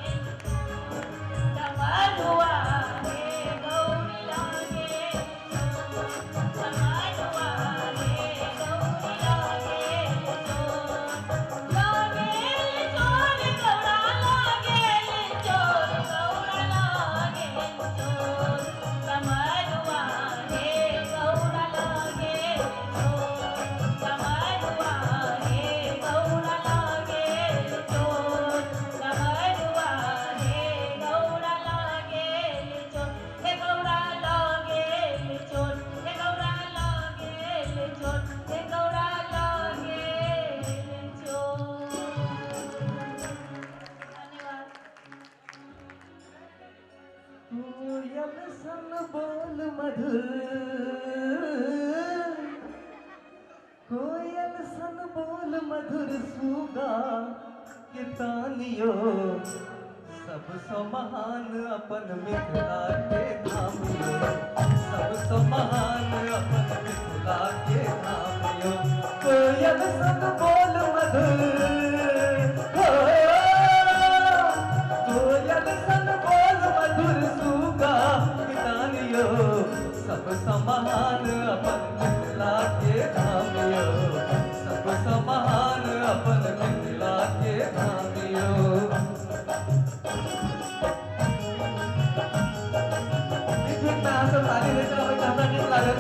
डमरुआ हे गौरी लागे चोर, डमरुआ हे गौरी लागे चोर, लागे चोर गौरा के तानियो, सबसँ महान अपन मिथिला के धाम यो, सबसँ महान अपन मिथिला के धाम यो। कोयल सन बोल मधुर, कोयल सन बोल मधुर सुगा के तानियो, सबसँ महान अपन मिथिला के धाम यो, सबसँ महान अपन मिथिला के धाम यो। सब ताली दैत रहबै तऽ हमरा नीक लागत।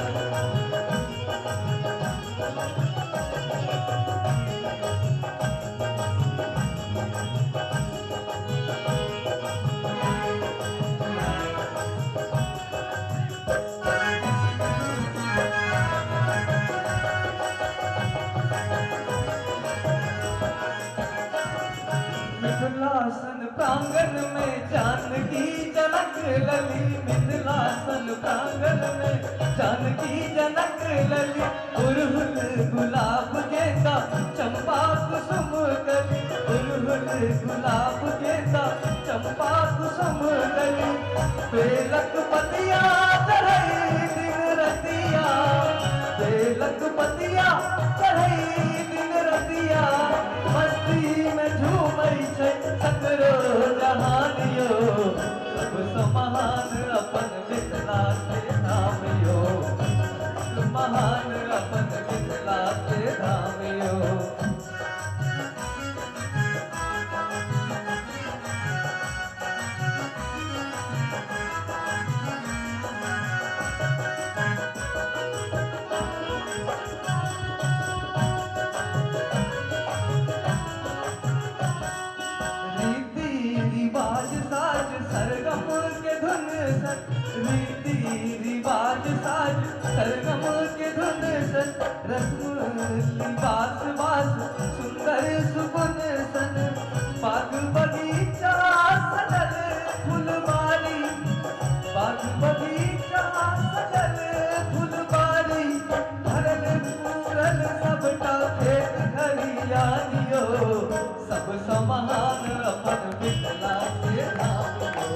मिथिलासन प्रांगण में जानकी जनक लली, मिथिलासन प्रांगण में जानकी जनक लली, उड़हुल गुलाब गेंदा चंपा कुसुम कली, उड़हुल गुलाब गेंदा चंपा कुसुम कली, बेलक पतिया चढ़ई दिन रतिया, बेलक पतिया चढ़ई दिन रतिया, मस्ती में झूमै छै सगरो जहान यो, सबसँ महान अपन मिथिला के धाम यो, महान अपन मिथिला के धाम यो। रीति रिवाज साज सरगम के धुन सन, रीति रिवाज साज सरगम के धुन सन, रस्म लिबास वास सुंदर सुगुन सन, बाग बगीचा सजल फुलबारी, बाग बगीचा सजल फुलबारी, भरल पूरल सबटा खेत खरियानियो, सबसँ महान अपन मिथिला के धाम यो,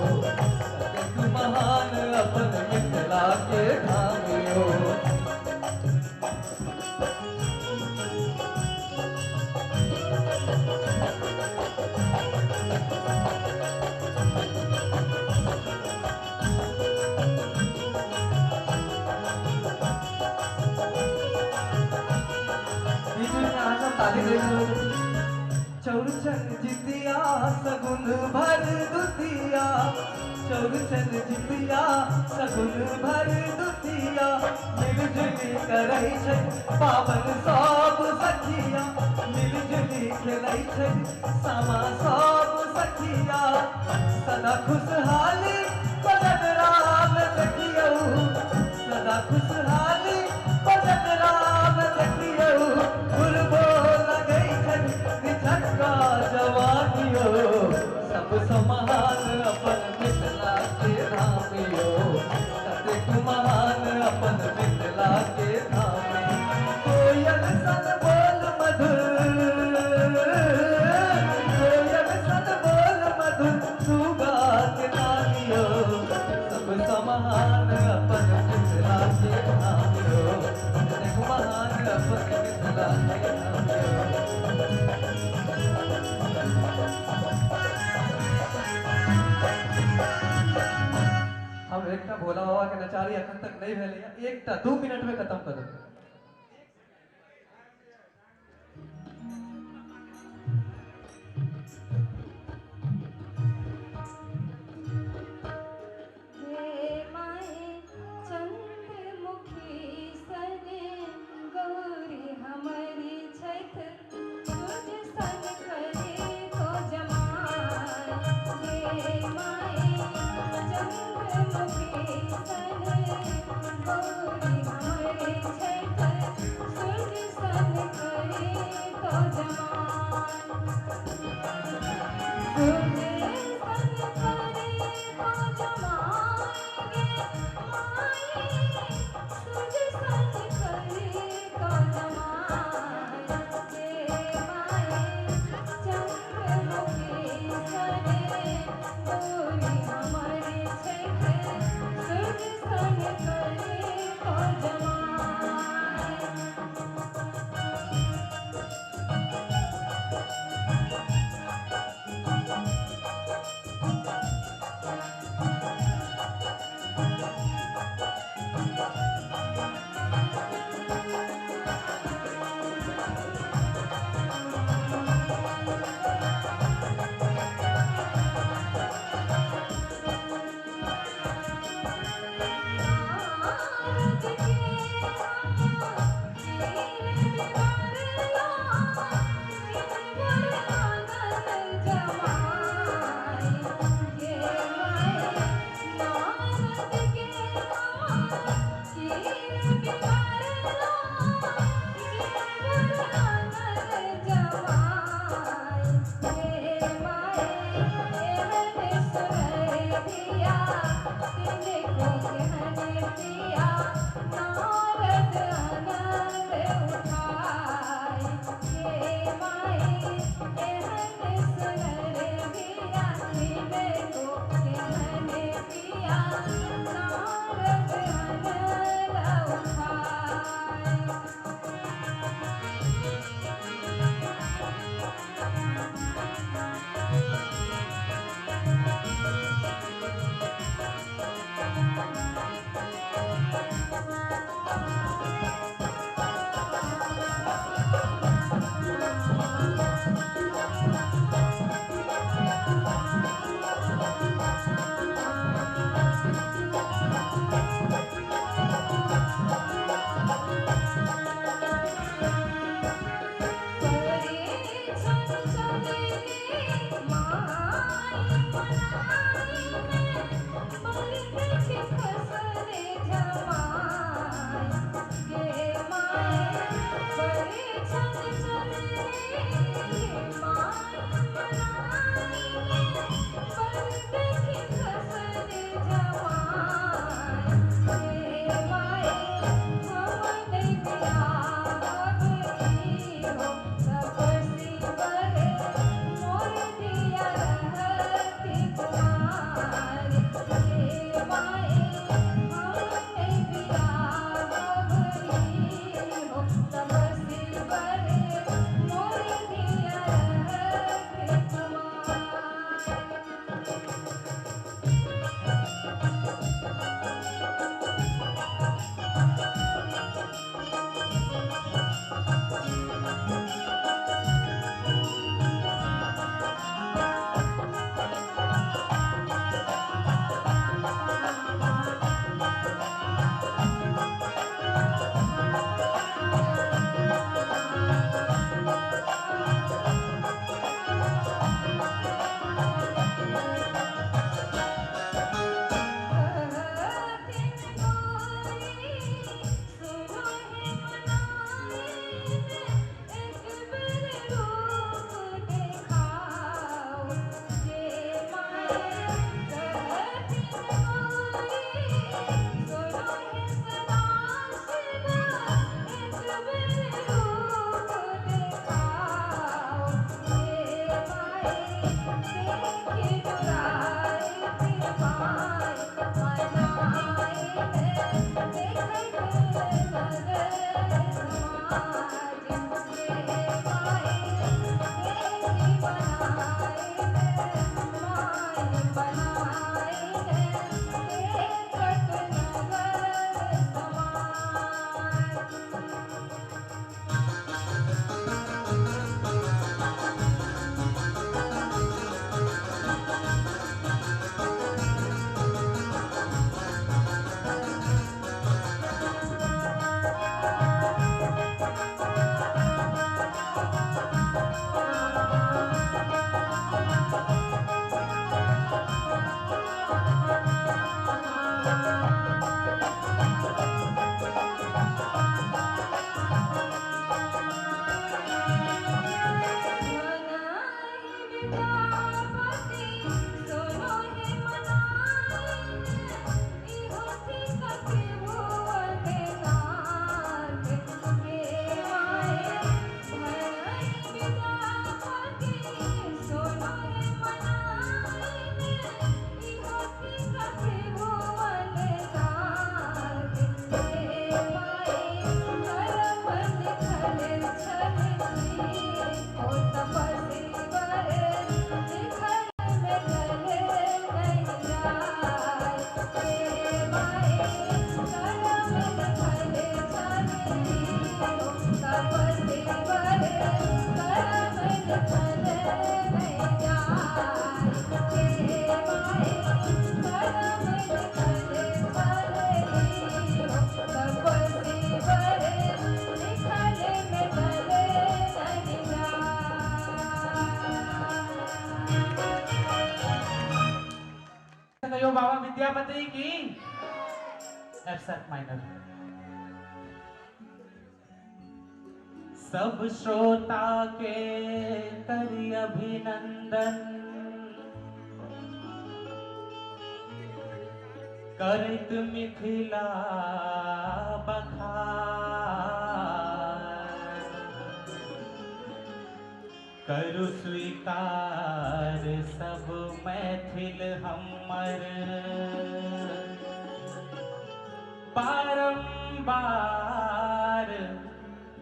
कतेक महान अपन मिथिला के धाम यो। बीच में अहाँ सब ताली दैत रहबै। चौरचन जितिया सगुन भर दुतिया, चौरचन जितिया सगुन भर दुतिया, मिलजुली करै छै पावन सब सखिया, मिलजुली खेलै छै सामा सब सखिया, सदा खुशहाली बदन राम देखियौ, सदा खुशहाली बदन राम देखियौ, फुलबो लगै छै निझक्का जवानियो, सबसँ महान अपन मिथिला के धाम यो, कतेक महान अपन मिथिला के धाम। कोयल सन बोल मधुर, कोयल सन बोल मधुर सुगा के तानियो, सबसँ महान अपन मिथिला के धाम यो, कतेक महान अपन मिथिला के धाम यो। हम एकटा भोला बाबा के नचारी अखन तक नहीं भेलैया, एकटा 2 मिनट में खत्म कर देबै। चंद्रमुखी सने गौरी हमारी छठ, तुझ सन करे तो जमाए, हे माए चंद्रमुखी सने गौरी हमारी छठ, तुझ सन करे तो जमाए, तुझ सन करे तो जमाएंगे माए, तुझ सन करे तो जमाए, हे माए चंद्रमुखी विद्यापति सुनो हे मनाइन, इहो थिक त्रिभुवन नाथ। हे माए भनहि विद्यापति सुनो हे मनाइन, इहो थिक त्रिभुवन नाथ। हे माए करम लिखल छल जी, ओ तपस्वी वर लिखल में गल नहीं जाय। हे माए करम लिखल छल जी, ओ तपस्वी वर करम लिखल नहीं जाय। हे माए करम लिखल छल जी, ओ तपस्वी वर लिखल में गल नहीं जाय। कहियो बाबा विद्यापति की एफ सेट माइनर। सब श्रोता के करी अभिनंदन, करत मिथिला बखान, करु स्वीकार सब मैथिल हमर, बारंबार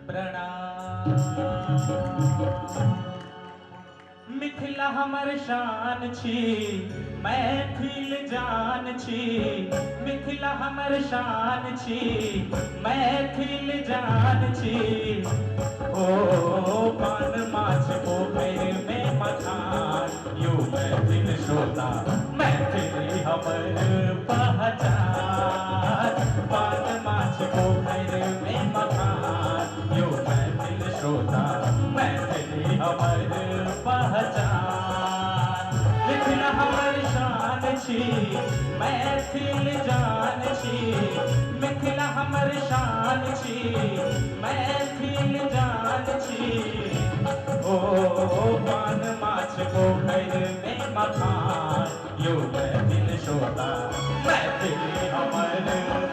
प्रणाम। मिथिला हमर शान छी, मैथिल जान छी, मिथिला हमर शान छी, मैथिल जान छी। ओ पान माछ पोखरि में मखान, यो मैथिल श्रोता मैथिली हमर पहचान। पान माछ पोखरि में मखान, यो मैथिल श्रोता मैथिली हमर पहचान। मिथिला हमर शान छी, मैथिल जान छी, मिथिला हमर शान छी, मैथिल जान छी। ओ पान माछ पोखरि में मखान, यो मैथिल श्रोता मैथिली हमर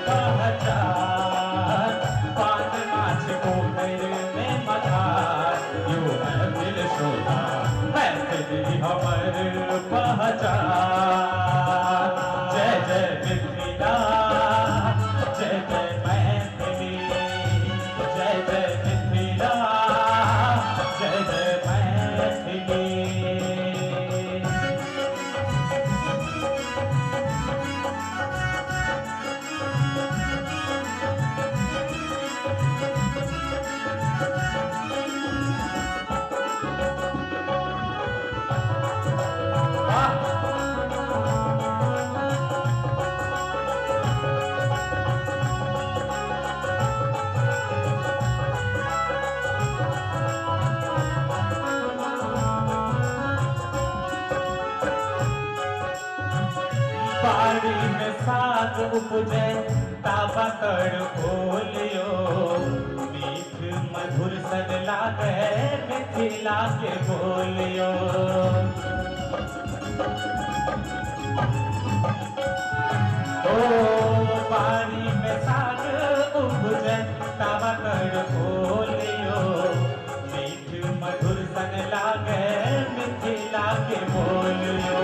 पहचान। पान माछ पोखरि में मखान, यो मैथिल श्रोता मैथिली हमर पहचान। जय जय मिथिला, जय जय मैथिली, जय जय मिथिला, जय जय मैथिली। बाड़ी में साग उपजे ताबा तर ओलियो, मीठ मधुर सन लागे मिथिला के बोलियो। ओ बाड़ी में साग उपजे ताबा तर ओलियो, मीठ मधुर सन लागे मिथिला के बोलियो।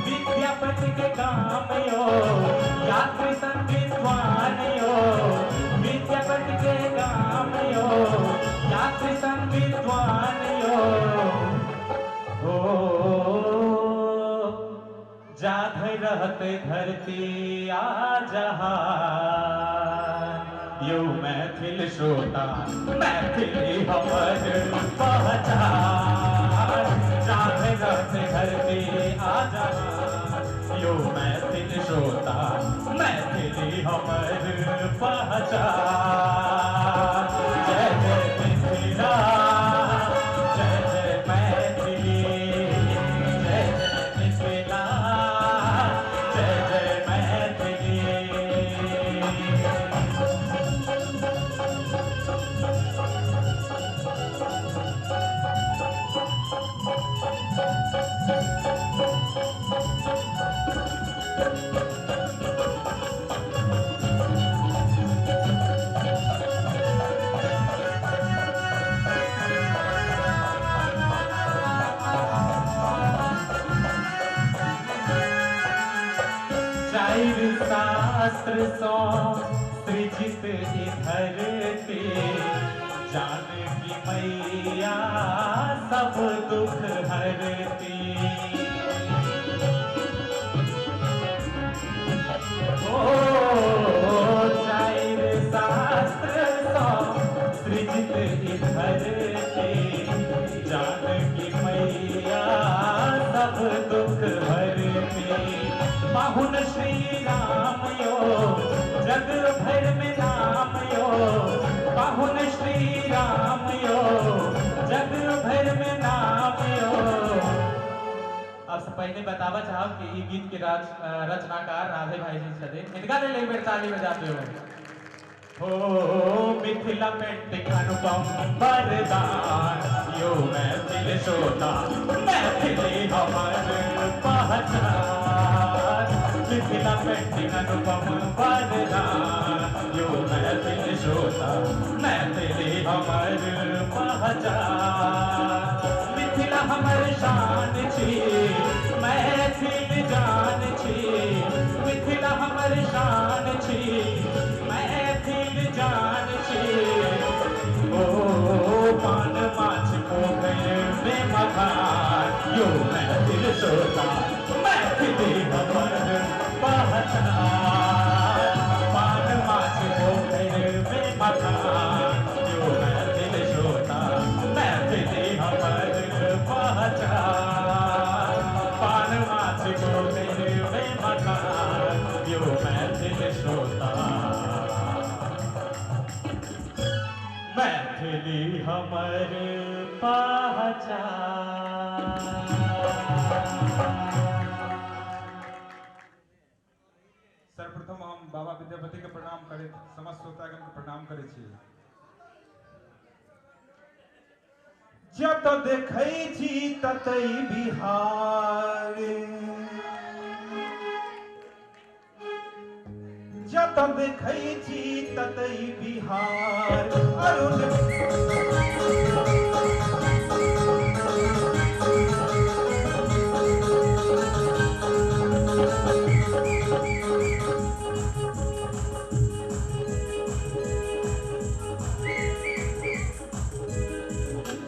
विद्यापति के गाम यो, यात्री संग विद्वान यो, विद्यापति के गाम यो, यात्री संग विद्वान यो। हो जाधर रहते धरती आ जहान, यो मैथिल श्रोता मैथिली हमर पहचान। जाधर रहते धरती आ जहान, यो मैथिल श्रोता मैथिली हमर पहचान। जय जय मिथिला, जय जय मैथिली, जय जय मिथिला, जय जय मैथिली। शास्त्र सँ सृजित ई धरती, जानकी मैया सब दुख हरती। ओ चारि शास्त्र सँ सृजित ई धरती, जानकी मैया सब दुख हरती। पाहुन श्री राम यो जग भर में नाम यो, पाहुन श्री राम यो जग भर में नाम यो। आपसे पहले बतावा चाहब कि ई गीत के रचनाकार राधे भाई जी छथिन। हिनका लेल एक बेर ताली बजाते हो। हो मिथिला पेंटिंग अनुपम वरदान यो मैथिल श्रोता मैथिली हमर पहचान। मिथिला पेंटिंग अनुपम वरदान यो मैथिल श्रोता मैथिली हमर पहचान। मिथिला हमर शान छी मैथिल जान छी, मिथिला हमर शान छी मैथिल जान छी। ओ पान माछ पोखरि में मखान यो मैथिल श्रोता मैथिली हमर पहचान। पान माछ पोखरि में मखान यो मैथिल श्रोता मैथिली हमर पहचान। पान माछ पोखरि में मखान यो मैथिल श्रोता मैथिली हमर पहचान। सर्वप्रथम हम बाबा विद्यापति के प्रणाम करे, समस्त श्रोतागण के प्रणाम करे छी। जत देखै छी ततै बिहार, जत देखै छी ततै बिहार। अरुण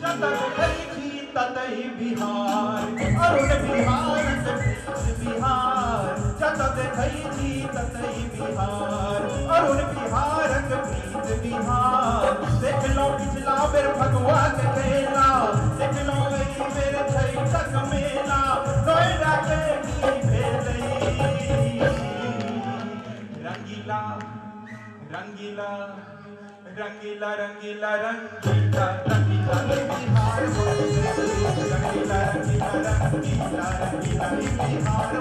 जत देखै छी ततै बिहार, अरुण बिहार बिहार। जत देखै छी ततै बिहार, अरुण बिहारक प्रीत बिहार। देखलहुँ पिछला बेर फगुआ के मेला, देखलहुँ एहि बेर छठक मेला। नोएडा के की भेलै रंगीला रंगीला रंगीला रंगीला रंगीला रंगीला बिहार रंगीला रंगीला रंगीला रंगीला बिहार।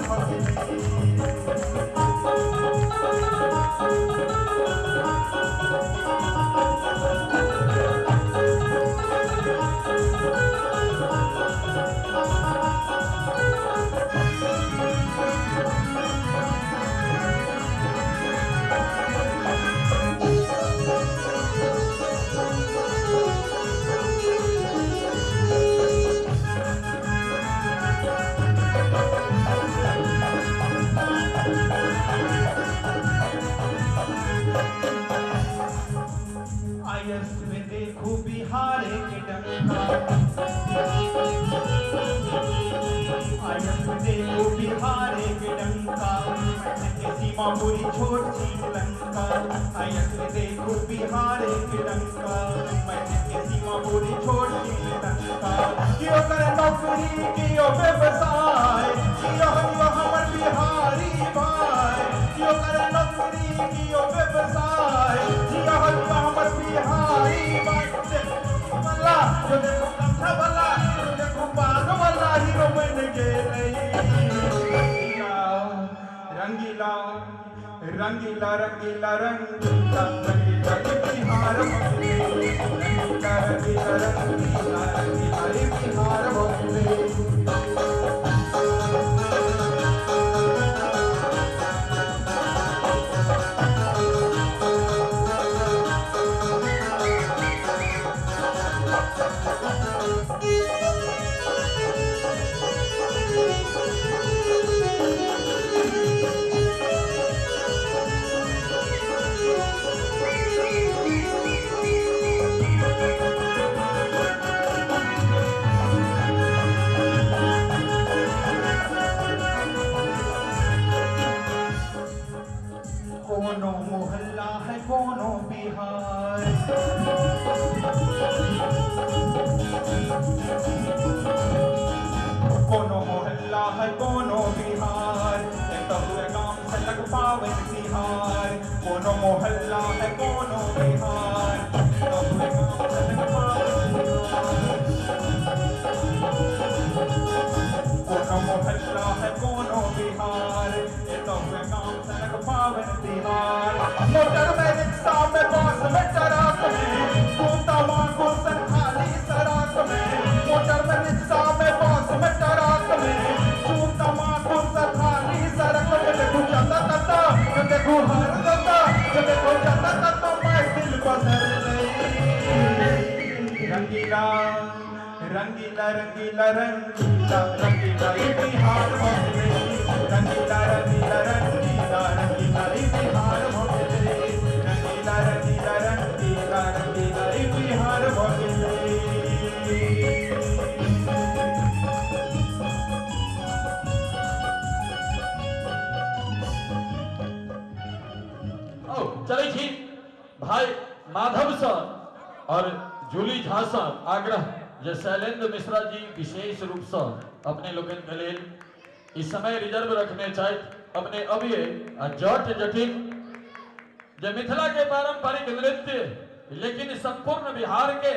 आयस में देखो बिहार के डंका, आयस में देखो बिहार के डंका। के सीमा पूरी छोट छी लंका, आयस में देखो बिहार के डंका। के सीमा पूरी छोट छी लंका। कियो करे नौकरी कियो व्यवसाय, कियो हमर बिहारी भाई। कियो करे नौकरी कियो व्यवसाय, जियो हमर बिहारी भाई। वाला जो देखो गमछा वाला, जो देखो पाग वाला हीरो बन गेलै। रंगीला रंगीला रंगीला रंगीला रंगीला बिहार रंगीला रंगीला रंगीला रंगीला बिहार। मोहल्ला है कोनो बिहार, कोनो मोहल्ला है कोनो बिहार, ये तो हुए गांव सनक पावन तिहार। मोटर में रिक्शा में बस में ट्रक में, कूता मांगो सन खाली सड़क में, मोटर में रिक्शा में बस में ट्रक में, कूता मांगो सन खाली सड़क में। देखो जाता तता देखो हर दता, देखो जाता तता मैं दिल बदल गई। रंगीला रंगीला रंगीला रंगीला रंगीला ये बिहार हो गई, रंगीला रंगीला रंगीला रंगीला ये बिहार हो गई, रंगीला रंगीला रंगीला रंगीला ये बिहार हो गई। चलै छी भाई माधव सर और जूली झा सर आग्रह जे शैलेंद्र मिश्रा जी विशेष रूप से अपने लोकनि के लेल इस समय रिजर्व रखने छथि। अपने अबिये आ जट जटिन जे मिथिला के पारंपरिक नृत्य, लेकिन संपूर्ण बिहार के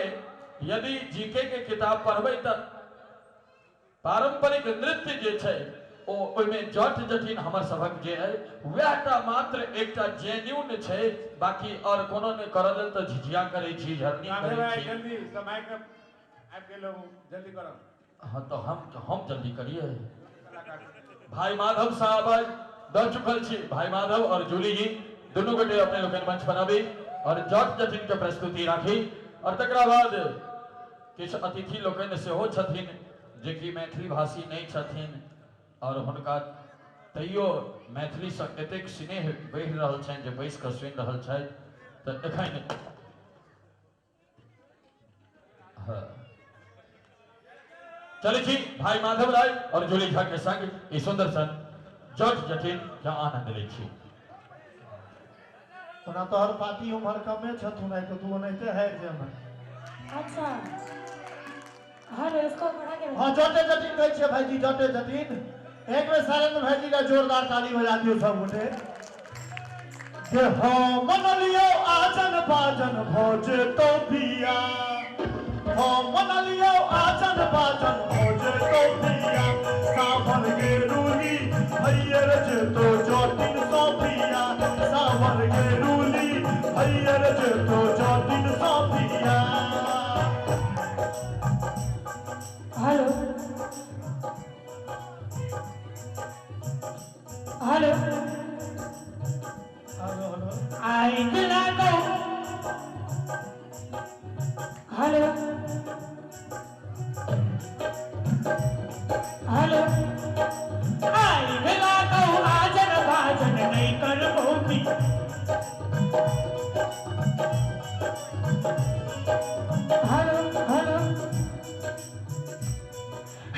यदि जीके के किताब पढ़बै त पारंपरिक नृत्य जे छै ओ ओहिमे जट जटिन हमर सभक जे है वएह टा मात्र एकटा जेन्यून छै, बाकी और कोनो नहि करऽ लेल तऽ झिझिया करै छी, झरनी करै छी। जल्दी समय के आबि गेलो, जल्दी करब। हाँ तो हम जल्दी करिए। भाई माधव साहब दऽ चुकल छी, भाई माधव और जूली जी दुनू गोटे अपने लोकनि मंच पर आबी और जट जटिन के प्रस्तुति राखी। और तकरा बाद किछु अतिथि लोकनि सेहो छथिन जेकि मैथिली भाषी नहि छथिन और हुनका तैयो मैथिली से एतेक स्नेह बढ़ि रहल छनि जे बैस कऽ सुनि रहल छथि। तऽ एखन हाँ चलै छी भाई माधव राय और जूली झा के संग ई सुंदर सन जट जटिन के आनंद लै छी। ओना तोहर पार्टी उम्हर कमे छथुन, आइ तऽ तू ओनाहिते हारि जेबह। अच्छा हेलो, इसको बढ़ा के। हाँ जटे जटिन कहै छियै भाईजी, जटे जटिन। एक बेर शैलेंद्र भाईजी का जोरदार ताली बजा दियौ सब गोटे। जे हाँ मनलियो आजन बाजन भोज तो पिया, हाँ मनलियो आजन बाजन भोज तो पिया, सावन के रूली भैयर जे तो जटिन सौपिया, सावन के रूली भैयर जे तो जटिन सौपिया। हेलो हेलो हेलो हेलो आई लागो। हेलो हेलो आई लागो आजन बाजन नहीं करबो भी। हेलो हेलो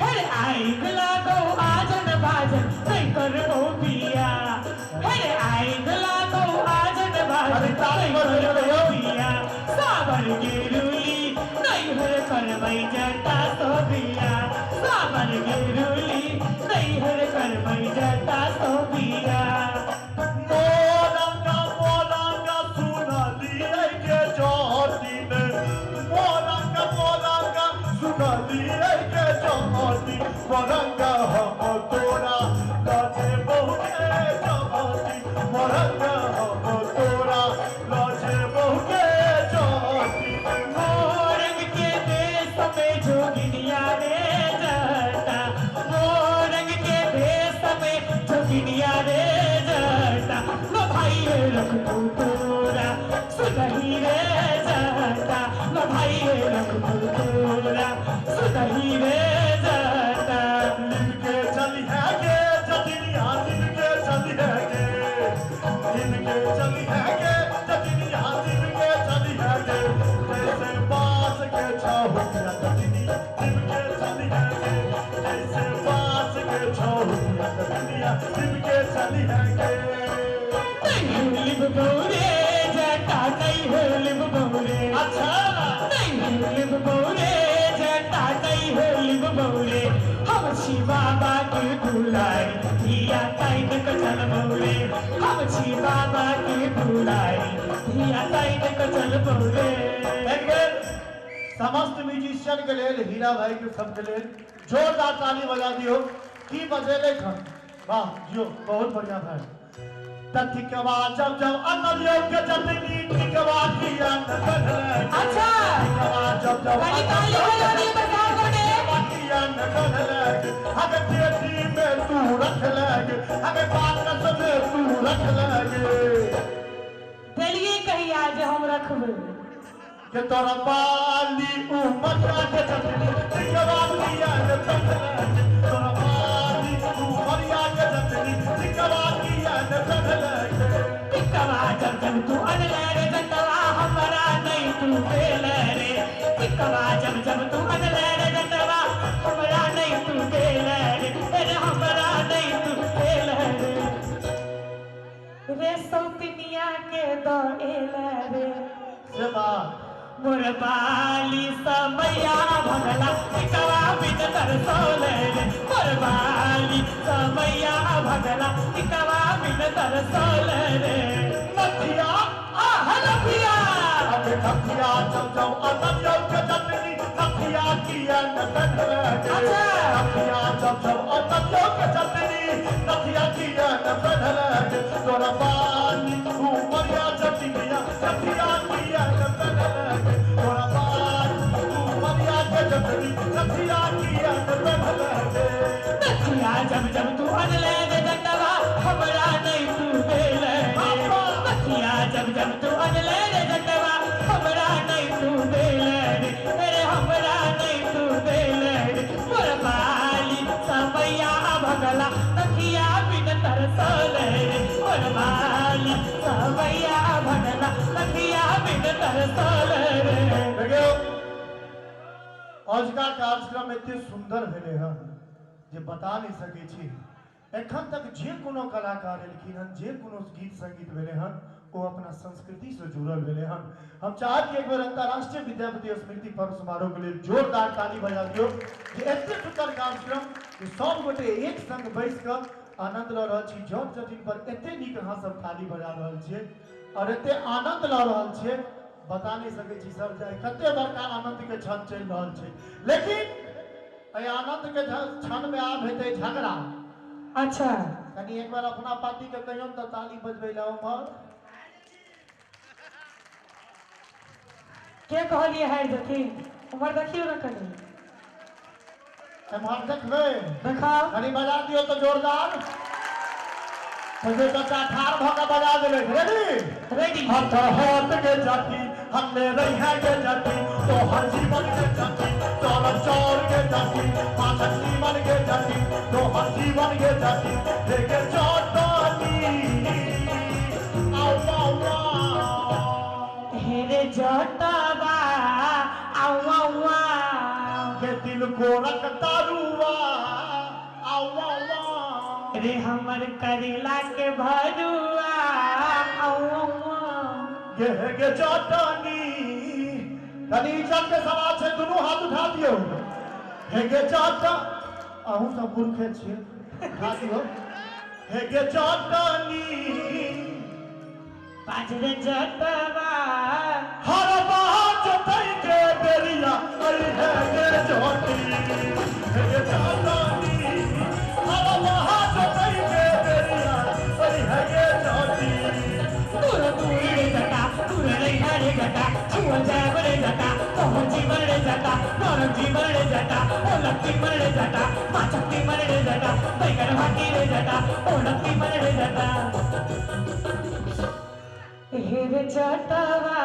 हरे आई लागो आजन बाजन नहीं करबो पिया, हरे आई लागो आजन बाजन नहीं करबो पिया, सावर के रूली नहीं हर करबै जटा सोबिया, सावर के रूली नहीं हर करबै जटा सोबिया। मोरंगा मोरंगा सुनलियै के जटिन, मोरंगा मोरंगा सुनलियै के जटिन, मोरंगा हम तोरा लजे बहुके जटिन, मोरंगा हम तोरा लजे बहुके जटिन। मोरंग के देश में जोगिनिया रे जटा, मोरंग के देश में जोगिनिया रे जटा, लो भाई रख तू तोरा सुनही रे जटा, लो भाई रख तू तोरा सुनही रे जटा। लिबके चली है गे जटिनिया, लिबके चली है गे, लिबके चली है गे जटिनिया, लिबके चली है गे, जैसे बांस के छहुआ जटिनिया, लिबके चली है गे, जैसे बांस के छहुआ जटिनिया, लिबके चली है गे। नहीं लिब बौरे जटा, नहीं लिब बौरे, अच्छा नहीं लिब बौरे जटा, नहीं लिब बौरे, हम छी छी बाबा के दुलारी धिया ताइन के चलबौ रे। हम छी बाबा के दुलारी धिया ताइन के चलबौ रे। एक बेर समस्त म्यूजिशियन के लेल, हीरा भाई के सबके लेल जोरदार ताली बजा दियो। की बजेले खन, वाह जियो, बहुत बढ़िया भाई। तथिकवा जब जब अनलियो के जतनी टिकवा किया न कढ़ले। अच्छा टिकवा जब जब कनी ताली बजा दियो प्रसाद गोटे। किया न कढ़ले। हग पेटी में तू रख लग, हग बाकस में तू रख लग। देलिए कहिया जे हम रखबै के तोरा बाली उमर के जतनी टिकवा किया न कढ़ले। तोरा बाली उमर के जतनी टिकवा किया न कढ़ले। टिकवा जब जब तू अनले रे जतवा हमरा नहीं तू देले रे। टिकवा जब जब तू अनले रे जतवा हमरा नहीं तू देले रे। अरे हमरा नहीं तू देले रे। रे सौतनिया के दो एले रे। सेवा मोर बाली समैया भगला टिकवा बिन तरसोले रे। मोर बाली समैया भगला टिकवा बिन तरसोले रे। नथिया आह नथिया अबे नथिया जब जब अनलियो के जतनी नथिया किया न कढ़ले। अच्छा नथिया जब जब अनलियो के जतनी नथिया किया न कढ़ले। तोरा बाली उमरिया जतनिया नथिया किया न कढ़ले। तोरा बाली उमरिया के जतनी नथिया किया न कढ़ले। नथिया जब जब तू अनले रे जतवा हमरा नहीं तू देले रे। नथिया जब जब तू अनले रे जतवा हमरा नहीं तू देले रे। अरे हमरा नहीं तू देले रे। मोर बाली समैया भगला नथिया बिन तरसोले रे। मोर बाली समैया भगला नथिया बिन तरसोले रे। देखियौ अजुका कार्यक्रम एते सुंदर भेलै हन जे बता नहीं सकै छी। एखन तक जे कोनो कलाकार एलखिन हन, जे कोनो गीत संगीत भेलै हन, ओ अपना संस्कृति से जुड़ल भेलै हन। हम चाहब कि एक बेर अंतर्राष्ट्रीय विद्यापति स्मृति पर्व समारोह के लेल जोरदार ताली बजा दियौ जे एते सुंदर कार्यक्रम जे सब गोटे एक संग बैस कऽ आनंद लऽ रहल छी। जट जटिन पर एते नीक अहाँ सब ताली बजा रहल छियै और एते आनंद लऽ रहल छियै, बता नहीं सकै छी सर जे कते बड़का आनंद के क्षण चलि रहल छै। लेकिन एहि आनंद के क्षण में आब हेतै झगड़ा। अच्छा कनी एक बार अपना पार्टी के कहियौन तऽ ताली बजबै लए उम्हर। के कहलिए हारि जथिन, उम्हर देखियौ ने कनी। एम्हर देखबै, देखाउ कनी बजा दियौ तऽ जोरदार। तो जे चाचा ठाढ़ भऽ कऽ बजा देबै। Ready ready. हथ हाथ के जाति हमने रहिया के जाति तोहर जीवन के जाति तोहर चौर के जाति पाछक जीवन के जाति तोहर जीवन के जाति देखे चौटानी आउ आउ आउ। हे रे जटवा आउ आउ आउ। के दिल को रख तारुआ आउ आउ आउ। रे हमर करेला के भरुआ आउ आउ आउ। गे गे चटनी कनी इज्जत के सवाल छै, दुनू हाथ उठा दियौ। हे गे चटा, अहूँ सब मूर्खे छियै, उठा दियौ। हे गे चटनी बाजरे जटवा हर बार जोतै के बेरिया अरे हे गे चटनी। हे गे चटनी हर बार जोतै के बेरिया अरे हे गे चटनी। दूर दूर रे जटा दूर रे रे जटा छुअल जाब रे जटा तोहर जीवन रे जटा नरक जीवन रे जटा ओ लक्की मन रे जटा माछक मन रे जटा बैगन भाटी रे जटा ओ लक्की मन रे जटा। हे रे जटवा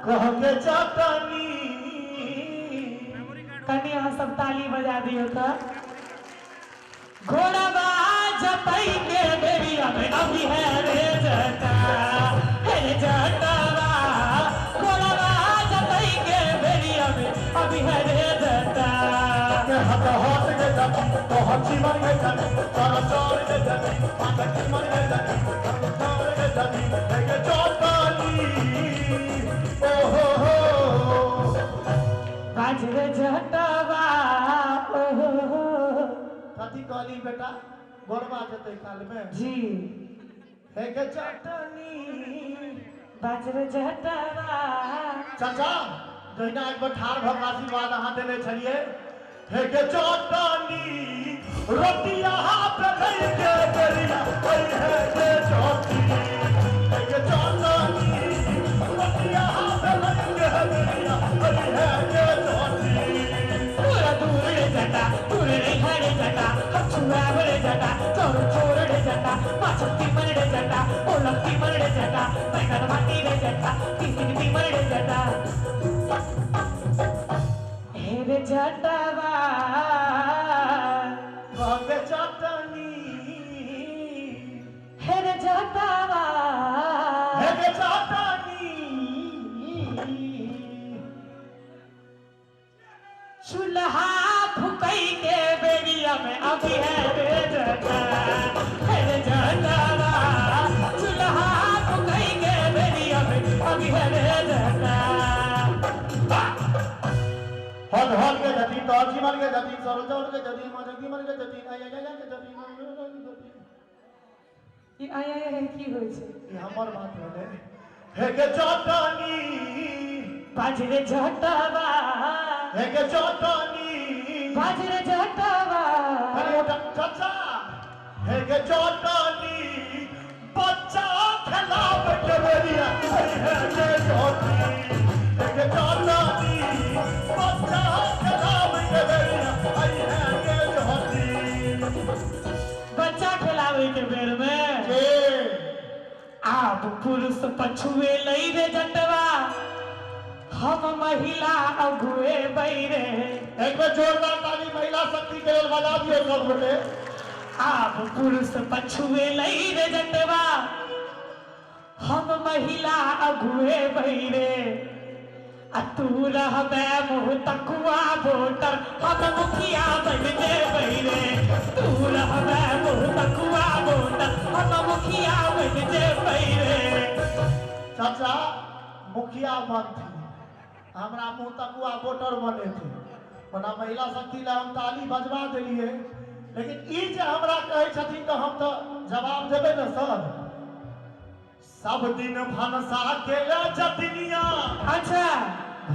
कह के चटनी कनी अहाँ सब ताली बजा दियौ तऽ। घोड़ाबा जतई के बेरिया में अभी है रे जटा हे रे जटवा। घोड़ाबा जतई के बेरिया में अभी है रे जटा। के हथ हाथ के जाति तोहर जीवन के जाति तोहर चौर के जाति माता जीवन के जाति तोहर चौर के जाति हे गे चटनी ओ हो हो। बाजरे जटवा ओ हो कहली बेटा गोरबा जेतै काल में जी। हे गे चटनी बाजरे जटवा। चाचा जहिना एक बेर ठाढ़ भऽ कऽ आशीर्वाद अहाँ देने छलियै, हे गे चटनी रोटिया पे लई के बेरिया, हे गे चटनी, हे गे चटनी रोटिया पे लई के बेरिया, हे गे चटनी। पूरा दूर रे जटा, दूर रे घरे जटा, हम छुआ रे जटा, चोर चोर रे जटा, माछती मर रे जटा, ओलती मर रे जटा, बैगन भाटी रे जटा, तीसिन मर रे जटा, हे रे जटवा गे चटनी, हे रे जटवा, हे गे चटनी। चूल्हा फुकई के बेरिया में अभी है रे जटा, हे रे जटवा, चूल्हा फुकई के बेरिया में अभी है रे जटा। हल हल के जतीन, तोर मर के जतीन, सरल चौर के जतीन, मजगी मर के जतीन, आय आय आय के जतीन। ई आय आय आय की होइ छै? ई हमर बात भेलै। हे गे चटनी बाजरे जटवा, हे गे चटनी बाजरे जटवा। अरे ओटा चाचा, हे गे चटनी बच्चा खेलाब के बेरिया, हे गे चटनी, हे गे चटनी बच्चा खेलाब के बेरिया, हे गे चटनी। बच्चा खेलावे के बेर में आप पुरुष पछुए लई रे जटवा, हम महिला अगुए बैरे। एक बार जोरदार ताली महिला शक्ति के लेल बजा दियो सब गोटे। आप पुरुष पछुए लई रे जटवा, हम महिला अगुए बैरे, आ तू रहबे मुँह तकुआ वोटर, हम मुखिया बन जेबै रे। तू रहबे मुँह तकुआ वोटर, हम मुखिया बन जेबै रे। चाचा मुखिया बनथिन, हमरा मुँह तकुआ वोटर बनेथिन। ओना महिला शक्ति लए हम ताली बजबा देलियै, लेकिन ई जे हमरा कहै छथिन तऽ हम तऽ जवाब देबै ने सर। सब दिन भनसा के ले जतनिया, अच्छा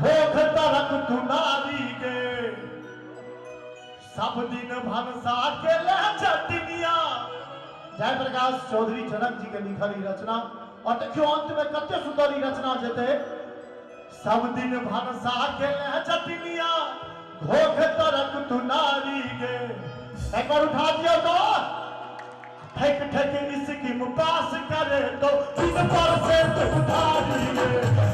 भोख तरक तुनारी के। सब दिन भनसा के ले जतनिया। जयप्रकाश चौधरी जनक जी के लिखल ई रचना, और देखियो अंत में कते सुंदर ई रचना जेतै। सब दिन भनसा के ले जतनिया, घोख तरक तुनारी के। एक बार उठा दियो तो ठेक ठेक इसकी पास करे तो बिन पर से तो उधारी गे।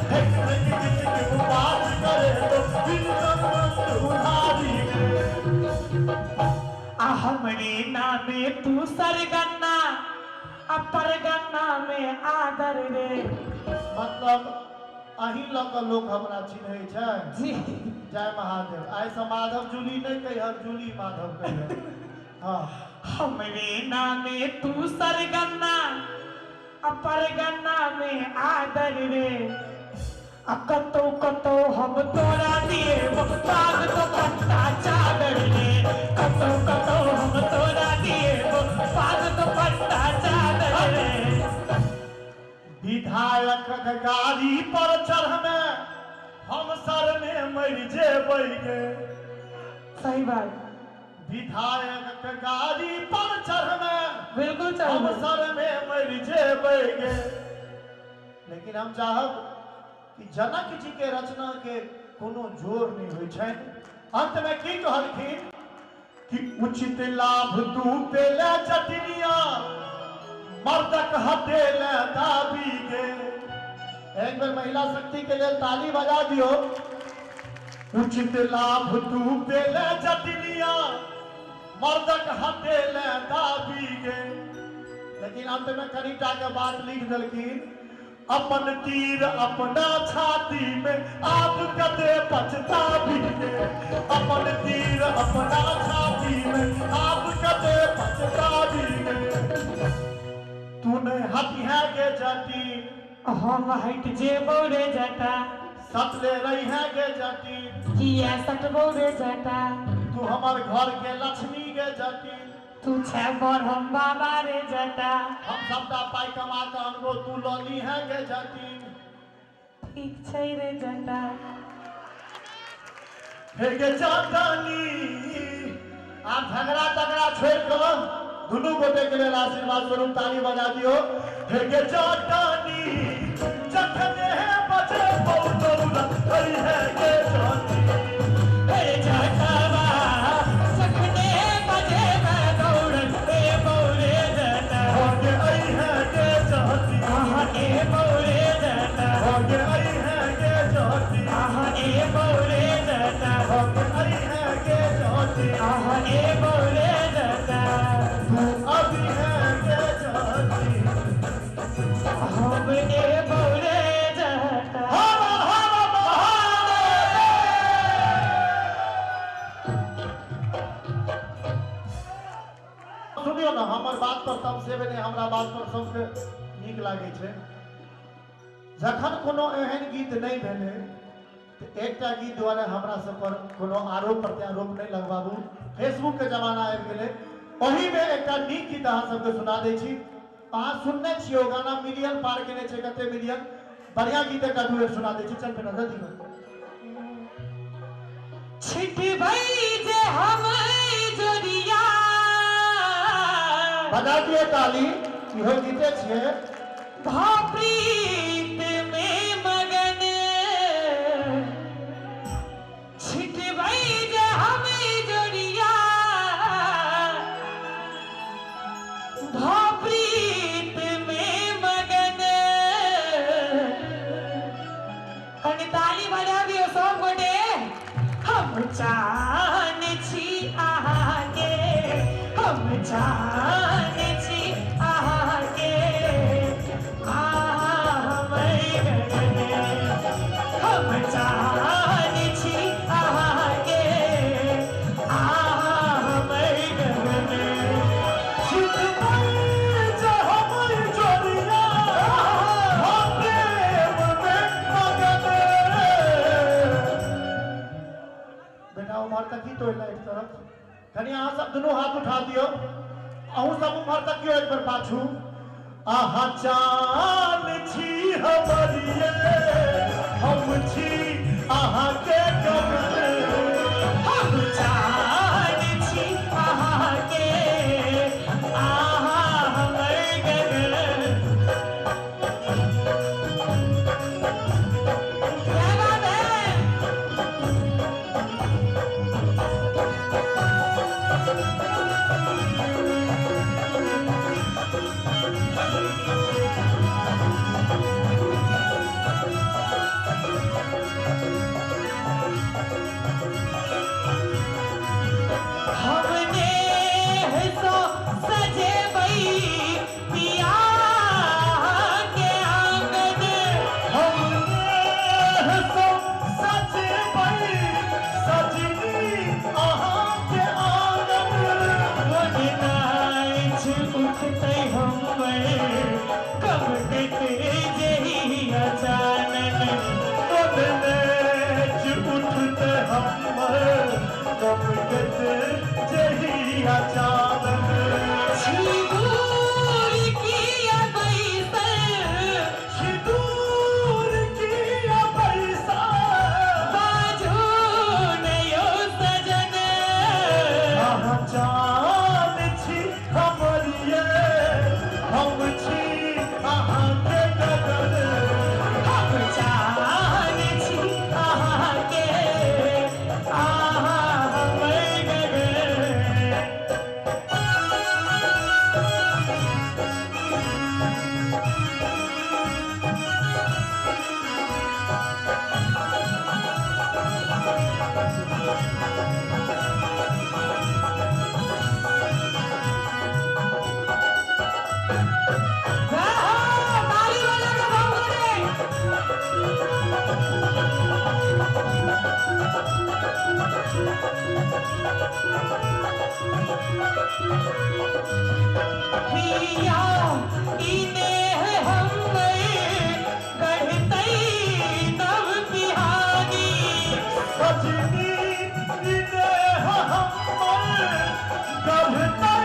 ठेक ठेक इसकी पास करे तो बिन पर से उधारी गे। आ हमरे नामे तू सरगन्ना, आ परगन्ना में आदर रे। मतलब अहीं लऽ कऽ लोक हमरा चिन्है छै जी। जय महादेव। आइ से माधव जूली नहि कहिहक, जूली माधव कहिहक। हाँ हमरे नामे तू सरगन्ना, आ परगन्ना में आदर रे। आ कतौ कतौ हम तोरा दिए पाग तो पत्ता चादर रे। कतौ कतौ हम तोरा दिए पाग तो पत्ता चादर रे। विधायक के गाड़ी पर चढ़मे हम सर में मर जेबै गे। सही बात। विधायक के गाड़ी पर चढ़मे बिल्कुल हम चढ़बै। सर में मर जेबै गे। लेकिन हम चाहब कि जनक जी के रचना के कोनो जोर नहीं होइ छनि। अंत में की कहलखिन कि उचित लाभ तू पेले चटनिया, मर्दक हटेले दाबी गे। एक बेर महिला शक्ति के लेल ताली बजा दियो। उचित लाभ तू पेले चटनिया, मर्दक हटेले दाबी गे। लेकिन अंत में कनिटा के बात लिख देलखिन, अपन तीर अपना छाती में आप कदे पछताबी गे। अपन तीर अपना छाती में आप कदे पछताबी गे। तू नहीं हटी है गे जटी, हम हट जेबौ रे जटा। सटले रही है गे जटी, किया सटबौ रे जटा। तू हमर घर के लक्ष्मी गे जटी, तू छै बरहम बाबा रे जटा। हम सबटा पाइ कमा कऽ अनबो, तू लऽ लीहे गे जटिन। ठीक छै रे जटा। हे गे जटनी, आब झगड़ा तगड़ा छोड़ि कऽ दुनू गोटे के लेल आशीर्वाद स्वरूप ताली बजा दियौ। हे गे जटनी, जखने बजे पौतौला, हे गे जटनी। हे जटवा, जखने बजे दौड़ल, हे बौरे जटा। हो गे ऐ गे जटनी। आहा ए बौरे जटा। हो गे ऐ गे जटनी। आहा ए बौरे जटा। हो गे ऐ गे जटनी। आहा ए बौरे जटा। तू अभी है गे जटनी। हम ए बौरे जटा। हर हर महादेव। सुनियो ने, हमर बात पर तमसेबे नहि, हमरा बात पर सबके नीक लागै छै। जखन कोनो एहन गीत नहि भेलै तऽ एकटा गीत दुआरे हमरा सब पर कोनो आरोप प्रत्यारोप नहि लगबाबू। फेसबुक के जमाना आबि गेलै, ओहिमे एकटा नीक गीत अहाँ सबके सुना दै छी। अहाँ सुनने छियै, ओ गाना मिलियन पार केने छै, कते मिलियन। बढ़िया गीत एकटा दू बेर सुना दै छी। चल बेटा, जल्दी कर। छिटबै जे हम जोड़िया। बजा दियौ ताली, इहो गीते छियै। भाप्रीत में मगन छिटबै जे हम जोड़िया। भाप्रीत में मगन। कनि ताली बजा दियौ सब गोटे। हम चान छी अहाँके, हम चान छी अहाँके, अहाँ हमर गगन। हम चान छी अहाँके, अहाँ हमर गगन। छिटबै जे हमर जोड़िया, हम प्रेम में मगन। बेटा उम्हर तक ही तो लाइट तरफ कनि अहाँ सब दुनू हाथ उठा दियौ। अहूँ सब उम्हर तकियौ एक बेर पाछू। अहाँ चान छी हमर ये, हम छी अहाँके गगन। हम चान छी अहाँके, अहाँ हमर गगन। क्या बात है। हमने सो सजेबै पिया के आंगन। हमने सो सजेबै सजनी अहाँके आंगन। मन नाच उठतै हमर कमकत जेहि अचानन। मन नाच उठतै हमर कमकत जेहि अचानन। छी दूर किया बैसल, छी दूर किया बैसल, बाजू ने यौ सजन। अहाँ चान छी हमर ये, हम छी अहाँके गगन। हम चान छी अहाँके, अहाँ हमर गगन। ताली बजा के सब गोटे। पिया इने हमर गढ़तै नव बिहानी। सजनी इने हमर गढ़तै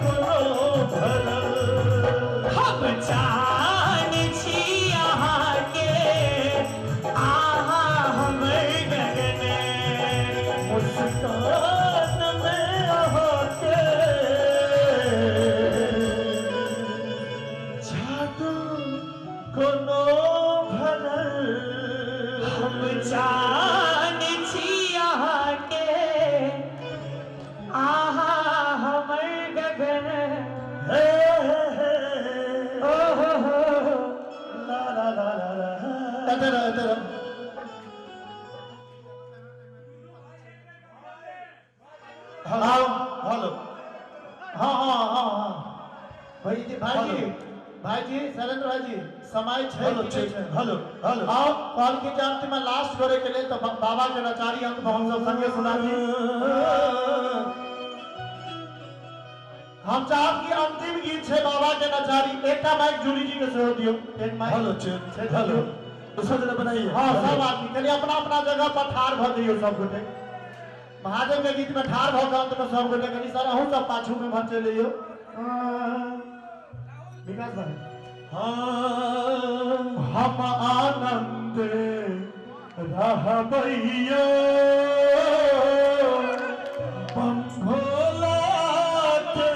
कोनो भरल। हम चान छी अहाँके, आहा हमर गगन। मुस्कान में अहाँके जादू कोनो भरल। हम चान छी अहाँके, आहा हमर गगन। हे हे हे ओ हो हो। ला ला ला ला ला। एते रह, एते रह। हेलो। हेलो। हाँ हाँ हाँ हाँ, भाईजी, भाईजी, भाईजी, शैलेंद्र भाईजी, समय छै हेलो, कि नहि ठीक। छै? Hello, hello. हाँ, कहलखिन जे अंत में लास्ट करे के लेल, तऽ बाबा के नचारी अंत में हम सब संगे सुना दी। हम चाहब कि अंतिम गीत छै बाबा के नचारी। एकटा माइक जूली जी के सेहो दियौ, एक माइक। Hello, cheque, hello. दूसरा जना बनाइए। हाँ, हेलो। सब आदमी खाली अपना अपना जगह पर ठाढ़ भऽ जइयौ। सब गोटे महादेव के गीत में ठाढ़ भऽ कऽ अंत में सब गोटे कनि। सर, अहूँ सब पाछू में भर चलि अइयौ। विकास भाई। हाँ, हम आनंद रहबैयो बम भोला के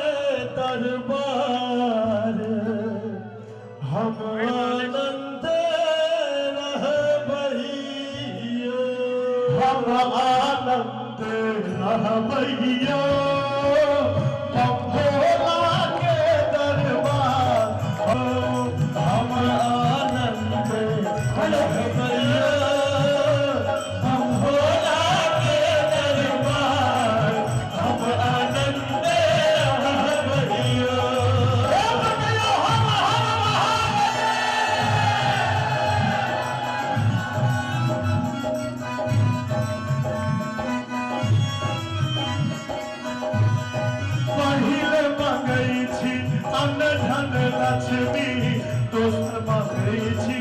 दरबार। हम आनंद रहबैयो, हम आनंद रहबैयो बम भोला के दरबार। हम आनंद रहबैयो बम भोला के दरबार। हम आनंद रहबैयो। पहिल मंगै छी अन्न धन लक्ष्मी, दोसर मंगै छी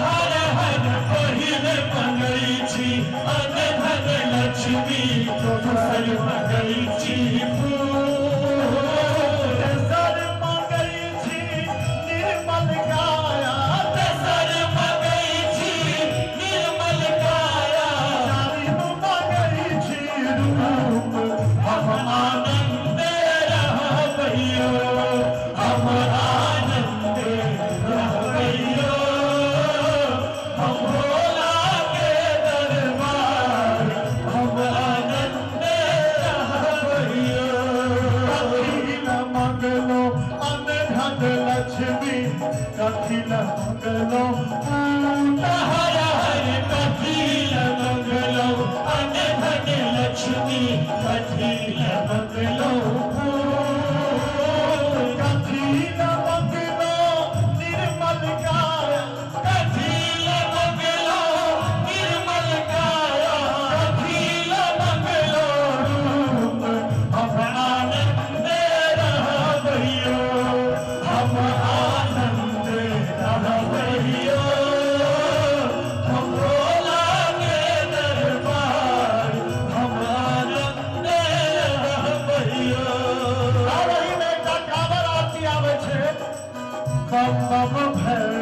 हर हर। पहिल मंगै छी अन्न धन लक्ष्मी, दोसर मंगै छी तेसर मंगै छी निर्मल काया, तेसर मंगै छी निर्मल काया, चारिम मंगै छी रूप। हम आनंद रहबैयो, हम आनंद रहबैयो हम भोला के दरबार। हम आनंद रहबैयो। कथिल मंगलो अन्न धन लक्ष्मी, कथिल मंगलो हर हर। कथिल मंगलो अन्न धन लक्ष्मी, कथिल मंगलो कथिल मंगलो निर्मल काया, कथिल मंगलो निर्मल काया, कथिल मंगलो रूप। हम आनंद रहबैयो, हम आनंद रहबैयो हम भोला के दरबार। हम आनंद रहबैयो। और एहिमे एकटा कांवर आरती आबै छै। बम बम भैरव।